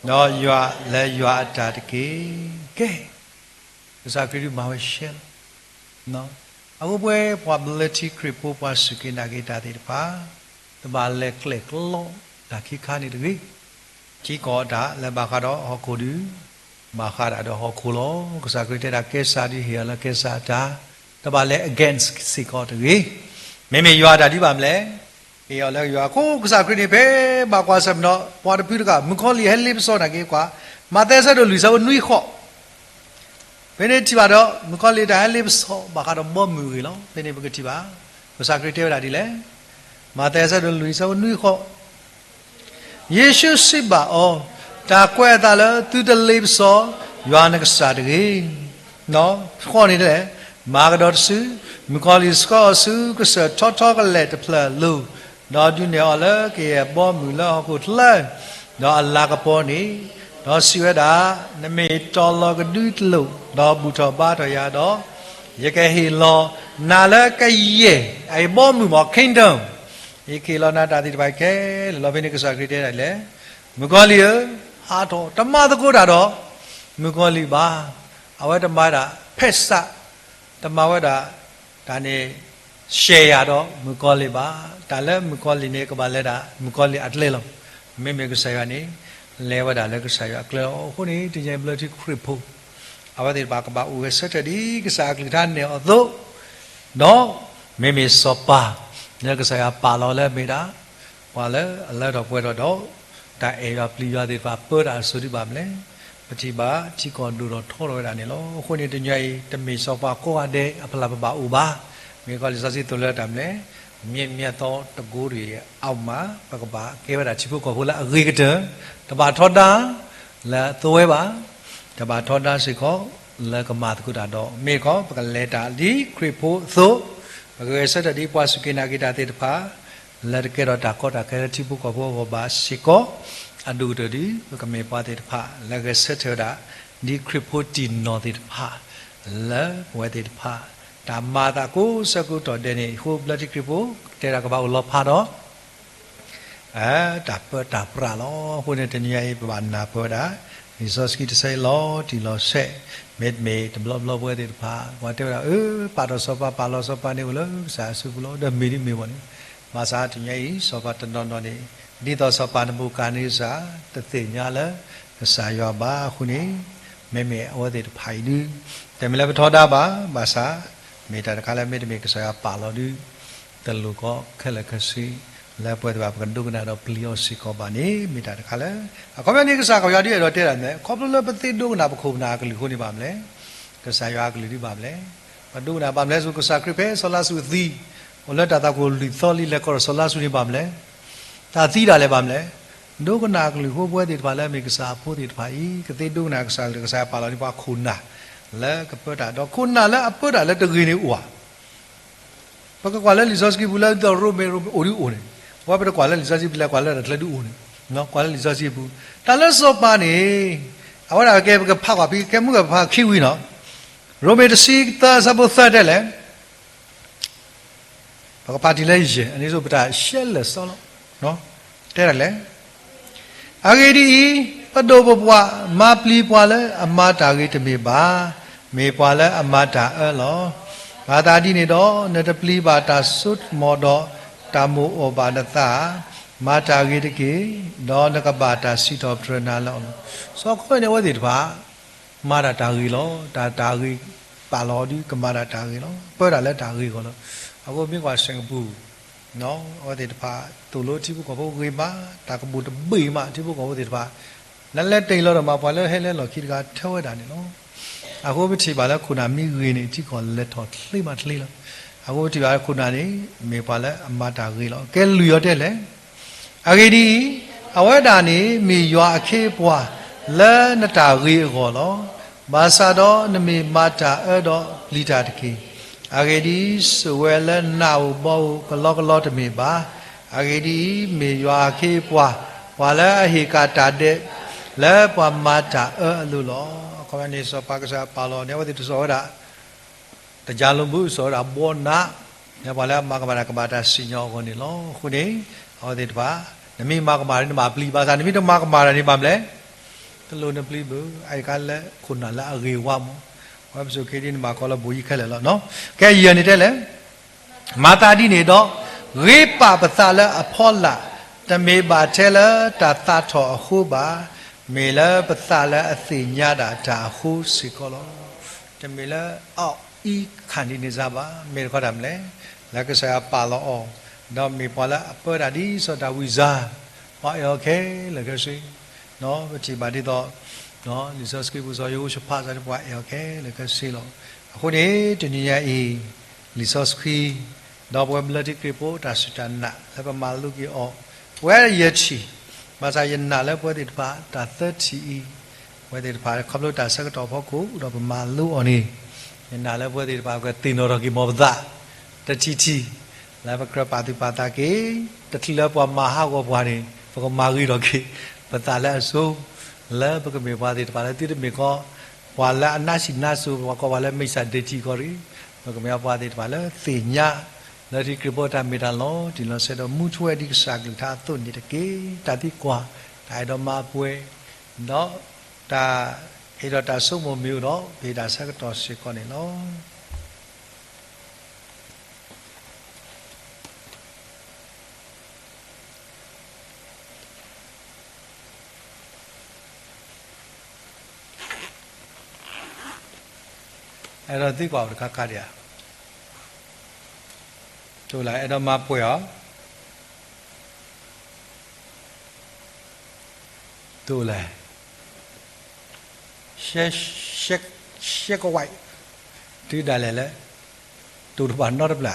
ဒီးယွၤလၢယွၤအတၢ်တက့ၢ်. ကဲ, ကစၢ်ခရံာ်ဒုးမၤဝဲရှဲလီၤ. အဃိပဝဲပှၤဘျၢထံခရံာ်ဖိ ပှၤစူၢ်က့ၤနာ်က့ၤတၢ်သ့ၣ်တဖၣ်, တဘၣ်လဲၤကျဲၣ်ကျီတၢ်ခံခါန့ၣ်တဂ့ၤ. ထံကီၢ်အတၢ်လၢဘၣ်ဃးဒီးဟီၣ်ခိၣ်ဒုး, ဘၣ်ဃးဒၣ်ဒီးဟီၣ်ခိၣ်လီၤ. ကစၢ်ခရံာ်တဲဒၣ်ကဲစၢ်ဒုးဟ့ၣ်အီၤလၢကဲစၢ်အတၢ်, တဘၣ်လဲၤ against စ့ၢ်ကီးတဂ့ၤ. မ့မ့ၢ်ယွၤအတၢ်ဒ်ဘၣ်မနုၤလဲၣ်, ဟ့ၣ်အီၤလၢယွၤအဃိ ကစၢ်ခရံာ်န့ၣ်ဖဲဘၣ်ကွၢ်ဆၢၣ်မဲာ်ဒီး ပှၤတဖုတဂၤ မုၣ်ကီၤလံၢ်ဟဲလ့ပစီနာ်က့ၤကွၢ်, မးသဲအဆၢဒိၣ်လွံၢ်အဆၢဖိနွံဃိး ဖဲန့ၣ်ထံၣ်ဘၣ်ဒီး မုၣ်ကီၤလံၢ်တၢ်ဟဲလ့ပစီဘၣ်ဃးဒီးဘီမုၢ်အဂ့ၢ်လီၤ. ဖဲန့ၣ်ပကထံၣ်ဘၣ် ကစၢ်ခရံာ်တဲဝဲဒၣ်ဒ်လဲၣ်. မးသဲအဆၢဒိၣ်လွံၢ်အဆၢဖိနွံဃိး, ယ့ၣ်ၡူးစံးဘၣ်အီၤ, တၢ်ကွဲးအသးလၢသုတလ့ပစီယွၤနကစၢ်တဂ့ၤ. ဃိးန့ၣ်လဲၣ်, မၤကဒီးတစု, မုၣ်ကီၤလံၢ်ဆှၢအီၤဆူကစၢၢ်ထီထီကလဲာ်တဖျၢၣ်အလိၤ, ဒီးဒုးနဲၣ်အီၤလၢကယဲၢ်ဘီမုၢ်လၢဟီၣ်ခိၣ်ချၢ, ဒီးအလၤကပီၤန့ၣ်, ဒီးစံးဝဲဒၣ်, နမ့ၢ်တီၤလီၤကဒုတလိၣ်, ဒီးဘူၣ်ထီၣ်ဘါထီၣ်ယၤဒီး, ယကဟ့ၣ်လီၤနၤလၢကယဲၢ်အဘီမုၢ်မ့ၢ် kingdom, ယကဟ့ၣ်လီၤနၤတၢ်သ့ၣ်တဖၣ်ခဲလၢာ်လီၤ. ဖဲန့ၣ်ကစၢ်ခရံာ်တဲဒၣ်လဲၣ်, မုၣ်ကီၤလံၢ်ဧၢ, ဟးထီၣ်, တမၤသကိးတၢ်ဒီးမုၣ်ကီၤလံၢ်ဘၣ်. အဝဲတမၤဝဲဒၣ် ဖဲစး, တမၤဝဲဒၣ်တၢ်န့ၣ် ရှဲယၤဒီးမုၣ်ကီၤလံၢ်ဘၣ်. တၢ်လၢမုၣ်ကီၤလံၢ်န့ၣ် ကဘၣ်လဲၤဒၣ်မုၣ်ကီၤလံၢ်အကျဲလီၤ. မ့မ့ၢ်ကစၢ်ယွၤန့ၣ် လဲၤဝဲဒၣ်လၢကစၢ်ယွၤအကျဲလီၤ. အဃိန့ၣ် တနံၤအံၤဘျၢထံခရံာ်ဖိ အဝဲသ့ၣ်တဖၣ်ကဘၣ်အိၣ်ဂဲၤဆၢထၢၣ်ဒ်ကစၢ်အကလုၢ်ကထါနဲၣ်အီၤအသိး, ဒီးမ့မ့ၢ်စီၤပၤ လၢကစၢ်ယွၤပာ်လီၤလၢအမ့ၢ်ဒၣ် ပှၤလၢအလၢထီၣ်ပှဲၤထီၣ်ဒီး တၢ်အဲၣ်ယွၤပျံၤယွၤသ့ၣ်တဖၣ် ပၢတၢ်အစိၤဒံးဘၣ်မနုၤလဲၣ်. ပထံၣ်ဘၣ်ထံကီၢ်ဒိၣ်ထီၣ်ထီထီၣ်ဝဲဒၣ်န့ၣ်လီၤ. အဃိန့ၣ် တနံၤအံၤ တမ့ၢ်စီၤပၤကိးဂၤဒဲးအဖျၢၣ်ပဘၣ်အိၣ်ဘၣ်. မ့ၢ်ကီၤလံၢ်စီဆှံသိၣ်လၢတၢ်မနုၤလဲၣ်, မြင့်မြတ်သောတန်ခိုးတွေအောက်မှာ ပကဘၣ်ကဲဝဲဒၣ်ထံဖိကီၢ်ဖိလၢအဂ့ၤကတၢၢ်, တဘၣ်ထီဒါလၢအသိဝဲဘၣ်, တဘၣ်ထီဒါစ့ၢ်ကီး လၢကမၤသကိးတၢ်ဒီး မ့ၢ်ကီး ပကလဲၤတၢ်ဒ်ခရံာ်ဖိအသိး, ပကဂဲၤဆၢထၢၣ်ဒ်ပှၤစူၢ်က့ၤနာ်က့ၤတၢ်သ့ၣ်တဖၣ် လၢတကဲထီၣ်တၢ်ကီတၢ်ခဲလၢထံဖိကီၢ်ဖိအဂီၢ်ဘၣ်စ့ၢ်ကီး, အဒိၣ်ကတၢၢ်ဒ် ပကမ့ၢ်ပှၤသ့ၣ်တဖၣ် လၢဂဲၤဆၢထၢၣ်ဝဲဒၣ် ဒ်ခရံာ်ဖိတံၢ်နီၢ်သ့ၣ်တဖၣ်, လၢပဝဲသ့ၣ်တဖၣ် တၢ်မၤအသးကိးဆၢကိးကတီၢ်ဒဲးန့ၣ် အဃိဘျၢထံခရံာ်ဖိ တဲဒၣ်ကဘၣ်အိၣ်လီၤဖးဒီး တၢ်ပၢတၢ်ပြးလီၤ. အဃိန့ၣ် တနံၤအံၤ ပဘၣ်နၢ်ပၢၢ်ဝဲဒၣ် လံာ်စီဆှံတဆၢအံၤလီၤတံၢ်လီၤဆဲး, မ့တမ့ၢ်တဘျီဘျီပဝဲသ့ၣ်တဖၣ် ပှၤတဲဝဲဒၣ် အၢ ပာ်ထီၣ်စီၤပၤ ပာ်လီၤစီၤပၤန့ၣ်အိၣ်လၢကစၢ်အစုပူၤလီၤ ဒီးမ့ၢ်ဒ်မ့ၢ်ဘၣ်န့ၣ်, ဘၣ်ဆၣ်တနံၤအံၤ စီၤပၤတနီၤနီၤန့ၣ် ဒ်သိးစီၤပၤနဘူၤခၣ်နံစၢ် တသ့ၣ်ညါလၢကစၢ်ယွၤဘၣ်အဃိန့ၣ်, မ့မ့ၢ်အဝဲသ့ၣ်တဖၣ်အံၤဒုး တမ့ၢ်လၢပထီဒါဘၣ်, ဘၣ်ဆၣ် မ့ၢ်တၢ်တခါလၢမ့တမ့ၢ်ကစၢ်ယွၤပာ်လီၤဒုး တလိၣ်ကီခဲလၢာ်ခဲဆ့ လၢပဝဲသ့ၣ်တဖၣ်ပကဒိကနၣ်ဒီးပျံၤအီၤစ့ၢ်ကီးဘၣ်န့ၣ် မ့ၢ်တၢ်တခါလၢ အခီပညီန့ၣ် ကစၢ်ယွၤဒုးအဲၣ်ဒိးတဲဒၣ်မ့ၢ် ခီဖျိလၢပသ့ဒိကနၣ်ပခိၣ်ပနၢ်အကလုၢ်အဃိန့ၣ်ဘၣ်မနုၤလဲၣ်, ကစၢ်ယွၤအကလုၢ်ဒုးဘၣ်မနုၤလဲၣ်, ပဒိကနၣ်ဘၣ်မနုၤလဲၣ် စ့ၢ်ကီးကစၢ်ခရံာ်ဖဲစီၤလါစရူးသံ အိၣ်လၢတၢ်သွၣ်ခိၣ်လွံၢ်သီလံ လဲၤကိးဒီးစီၤလါစရူးန့ၣ်ဘၣ်မနုၤလဲၣ်, တၢ်သံဒၣ်လဲာ်ဘၣ်မနုၤလဲၣ်, ဒိကနၣ်အကလုၢ်အဃိ ပဝဲသ့ၣ်တဖၣ်လၢအမ့ၢ်ကစၢ်အဖိသ့ၣ်တဖၣ်အံၤ ကသ့ဒိကနၣ်ကစၢ်အကလုၢ် ကစၢ်ယွၤပာ်လီၤန့ၢ်ပှၤခိၣ်နၢ် လၢကပၢတၢ် ဒီးခိၣ်နၢ်လၢအပၢတၢ်လၢတဂ့ၤန့ၣ်အိၣ်ဧါ ပကကွၢ်လၢလံာ်စီဆှံပူၤလၢဒ်သိးရိမ့ၤ ရိမ့ၤအိၣ်ဒ်အိၣ်န့ၣ်, အဝဲပတကွၢ်လၢလံာ်စီဆှံပူၤ လဲၤကွၢ်လၢတၢ်ချၢဒ်အိၣ်န့ၣ်, ကွၢ်လၢလံာ်စီဆှံပူၤ, တၢ်လၢစီၤပၤန့ၣ် အဝဲဒၣ်ကဲ ပကဖးကွၢ်ဖဲ ကဲမုၢ်ကဖးခံဝံၤနီၤ, ရိမ့ၤတဆံသၢအဆၢဖိသၢတဲလဲၣ် ပကဖးတုၤလၢယဲၢ် အန့ၣ်ဆိပတၢ်ရှဲလၢာ်စီလီၤ, တဲဒၣ်လဲၣ် အဂ့ၢ်ဒ်အံၤ, ပဒိၣ်ပပှၢ်မၤပျံၤပှၤလၢအမၤတၢ်ဂ့ၤတမ့ၢ်ဘၣ်, မ့ၢ်ပှၤလၢအမၤတၢ်အၢလီၤ. ဘၣ်သးဒ်န့ၣ်ဒီး, နတပျံၤဘၣ်တၢ်စိတၢ်ကမီၤဒီးတၢ်မိၣ်အီၣ်ဘၣ်နသး, မၤတၢ်ဂ့ၤတက့ၢ်, ဒီးနကဘၣ်တၢ်စံးထီၣ်ပတြၢၤနၤလၢအီၤလီၤ. စီၤခီန့ၣ်အဝဲသ့ၣ်တဖၣ် မၤဒၣ်တၢ်ဂ့ၤလီၤ. တၢ်တၢ်ဂ့ၤပာ်လီၤဒုးကမၤဒၣ်တၢ်ဂ့ၤလီၤ. ပၢတၢ်လၢတၢ်ဂ့ၤအဂီၢ်လီၤ. အဃိမ့ၢ်ကွၢ် Singapore အဝဲသ့ၣ်တဖၣ် သိၣ်လိထံဖိကီၢ်ဖိဂ့ၤမး, တၢ်ကဘူၣ်တဘ့ၣ်မး ထံဖိကီၢ်ဖိသ့ၣ်တဖၣ် လၢလဲၤတ့ၢ်လီၤဒီးမၤပှၤလၢဟဲလၢလီၢ်ခံတဂၤထၢဝဲဒၣ်န့ၣ်လီၤ. အဃိပထံၣ်ဘၣ်လၢခိၣ်နၢ်မ့ၢ်ဂ့ၤန့ၣ် ထံကီၢ်လဲၤထီၣ်ချ့မးချ့လီၤ. အဃိပထံၣ်ဘၣ်လၢခိၣ်နၢ်န့ၣ် မ့ၢ်ပှၤလၢအမၤတၢ်ဂ့ၤလီၤ. ကဲလွံၢ်အီၤတဲလဲၣ်. အဂ့ၢ်ဒ်အံၤ, အဝဲဒၣ်န့ၣ်မ့ၢ်ယွၤအခ့အပှၤလၢနတၢ်ဂ့ၤအဂီၢ်လီၤ. ဘၣ်ဆၣ်ဒီးနမ့ၢ်မၤတၢ်အၢဒီးပျံၤတၢ်တက့ၢ်. အဂ့ၢ်ဒ်အံၤ, စိာ်ဝဲလၢနးဧိၤဘီဧိၤကလီကလီတမ့ၢ်ဘၣ်. အဂ့ၢ်ဒ်အံၤ, မ့ၢ်ယွၤအခ့အပှၤ, ပှၤလၢအဟ့ၣ်ကၣ်တၢ်ဒဲးလၢပှၤမၤတၢ်အၢအလိၤလီၤ. အခီပညီန့ၣ် စီၤပၤကစၢ်ယွၤပာ်လီၤန့ၣ် အဝဲသ့ၣ်တစိာ်ဝဲဒၣ် တကၢလိဘု စိာ်ဝဲဒၣ်ဘီနး, လၢပှၤလၢအမၤကမၣ်တၢ်ကဘၣ်တၢ်စံၣ်ညီၣ်အဂီၢ်န့ၣ်လီၤ. အဃိန့ၣ် အဝဲသ့ၣ်တဖၣ် နမ့ၢ်မၤကမၣ်ဒီး နဘၣ်ပျံၤဘၣ်ဆၣ် နမ့ၢ်တမၤကမၣ်တၢ်န့ၣ်ဘၣ်မနုၤလဲၣ်, တလိၣ်နပျံၤဘၣ်. အအံၤကါလၢခိၣ်နၢ်လၢအဂ့ၤဝါမး, အဝဲပစိၤခဲဒ်န့ၣ် မၤကီလၢဘိးယံၤခဲလၢာ်လီၤ. ကဲယဲၢ်န့ၣ်တဲလဲၣ်. မၤသးဒ်န့ၣ်ဒီး, ဂ့ၤပာ်ပသးလၢအဖီလာ်, တမ့ၢ်ဘၣ်ထဲလၢတၢ်သးထီၣ်အဃိဘၣ်, မ့ၢ်လၢပသးလၢအသ့ၣ်ညါဒၣ်တၢ်အဃိစ့ၢ်ကီးလီၤ. တမ့ၢ်လၢအအီၣ်အံခၣ်ဒ်န့ၣ်စါဘၣ်, မ့ၢ်တခီတၢ်မနုၤလဲၣ်, လၢကစၢ်ယွၤပာ်လီၤအီၤ, ဒီးမ့ၢ်ပှၤလၢအပၢတၢ်ဒ်စီၤဒၤဝံးစါ, ပှၤအဲၣ်အီၤခဲလၢာ်ခဲဆ့, ပထံၣ်ဘၣ်ဒ်သိး လံာ်စီဆှံပူၤ စီၤယဟိၤၡဖးစ့ၢ်ကီး ပှၤအဲၣ်အီၤခဲလၢာ်ခဲဆ့လီၤ. အဃိန့ၣ် တနံၤညါအံၤ လံာ်စီဆှံ ဒီးပဝဲဘျၢထံခရံာ်ဖိတၢ်စူၢ်တၢ်နာ်လၢပမၤလိက့ၤအီၤ, ပဝဲယဲၢ်ထံၣ်, ဘၣ်ဆၣ်ယနာ်လၢပဝဲသ့ၣ်တဖၣ်တၢ်သၢထံၣ်အံၤ, ပဝဲသ့ၣ်တဖၣ်ခီဖျိတၢ်ဆၢကတီၢ်ဖီခိၣ် ဒီးပမၤလိအီၤန့ၣ်, ယနာ်လၢပဝဲသ့ၣ်တဖၣ်ကသ့ၣ်နီၣ်ထီၣ်က့ၤမ်ပသး တထံၣ်ထံၣ်, လၢပကြၢးပာ်သူၣ်ပာ်သးက့ၤ, တချုးလၢပှၤမၤဟးဂီၤပှၤန့ၣ် ပကမၤဂ့ၤထီၣ်က့ၤ ပသးလၢအဆိ, လၢပကမ့ၢ်ပှၤသ့ၣ်တဖၣ်လၢသုတမ့ၢ်ကီ ပှၤလၢအနးဆံးနါစိၤ ပှၤကိးပှၤလၢ မိတ်ဆက်ဒိဋ္ဌိ ကီးရ့ၣ်, ပကမ့ၢ်ပှၤသ့ၣ်တဖၣ်လၢသ့ၣ်ညါ လၢထံခရံာ်ဖိတၢ်မ့ၢ်တၢ်လီၤတံၢ်လီၤဆဲးဒီး မူထွဲဒ်ကစၢ်အကလုၢ်ကထါအသိးန့ၣ်တက့ၢ်. တၢ်သံကွၢ်, တၢ်အဲၣ်ဒိးမၤပှဲၤ, ဒီးတၢ်ဟ့ၣ်ဒီးတၢ်ဆိကမိၣ်မ့ၢ်အိၣ်ဒီး ပဟ့ၣ်တၢ်ဆၢကတီၢ်စ့ၢ်ကီးန့ၣ်လီၤ. အဲၣ်ဒိးသံကွၢ်အိၣ်တခါခါဒံးဧါ. တအိၣ်လၢ အဲၣ်ဒိးမၤပှဲၤအီၤ, တအိၣ်လၢ ရှဲ, ရှဲ, ရှဲကဝဲး, တုၤဒၣ်လဲာ်လၢ တိၢ်တဘၣ်နီတဘျီ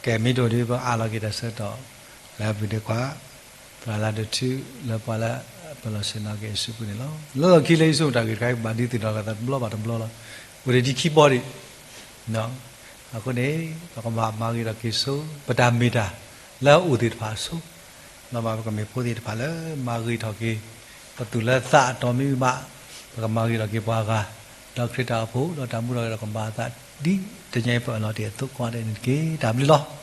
ကဲ မ့ၢ်တအိၣ်ဒီး ပအးလီၤက့ၤတၢ်ဆၢကတီၢ် လၢအပူၤဒံးကွၢ်, သရၣ်လၢဒိးထူ လၢပှၤလၢပလီၢ်ဆ့ၣ်နီၤက့ၤအစုပူၤန့ၣ်လီၤ. လၢလီၢ်ခံလၢယဆိကမိၣ်တၢ်ဂ့ၢ်တခါအံၤ ပဘၣ်ဒုးသ့ၣ်နီၣ်လိာ်သးတဘျီဘၣ်တဘျီလီၤ. အိၣ်ဒံးခံဘီဒံး အဃိန့ၣ် ပကဘၣ်မၤဂ့ၤထီၣ်က့ၤဆိ ပတၢ်မ့ၢ်တၢ်လၢအအိၣ်သ့ၣ်တဖၣ်အဆိ, ဒီးပကမ့ၢ်ဖိသ့ၣ်တဖၣ်လၢမၤဂ့ၤထီၣ်က့ၤ ပသူၣ်လၢသးအတီၢ်မ့ၢ်ဘၣ်, ပကမၤဂ့ၤထီၣ်က့ၤပှၤဂၤ ဒီးခရံာ်တၢ်အိၣ်ဖှိၣ် ဒီးတၢ်မူထီၣ်က့ၤဒီးကမၤအသး ဒ်တနံၤအံၤပအၢၣ်လီၤတ့ၢ်အသိးကိးဂၤဒဲးန့ၣ်တက့ၢ်. တၢ်ဘျုးလီၤ.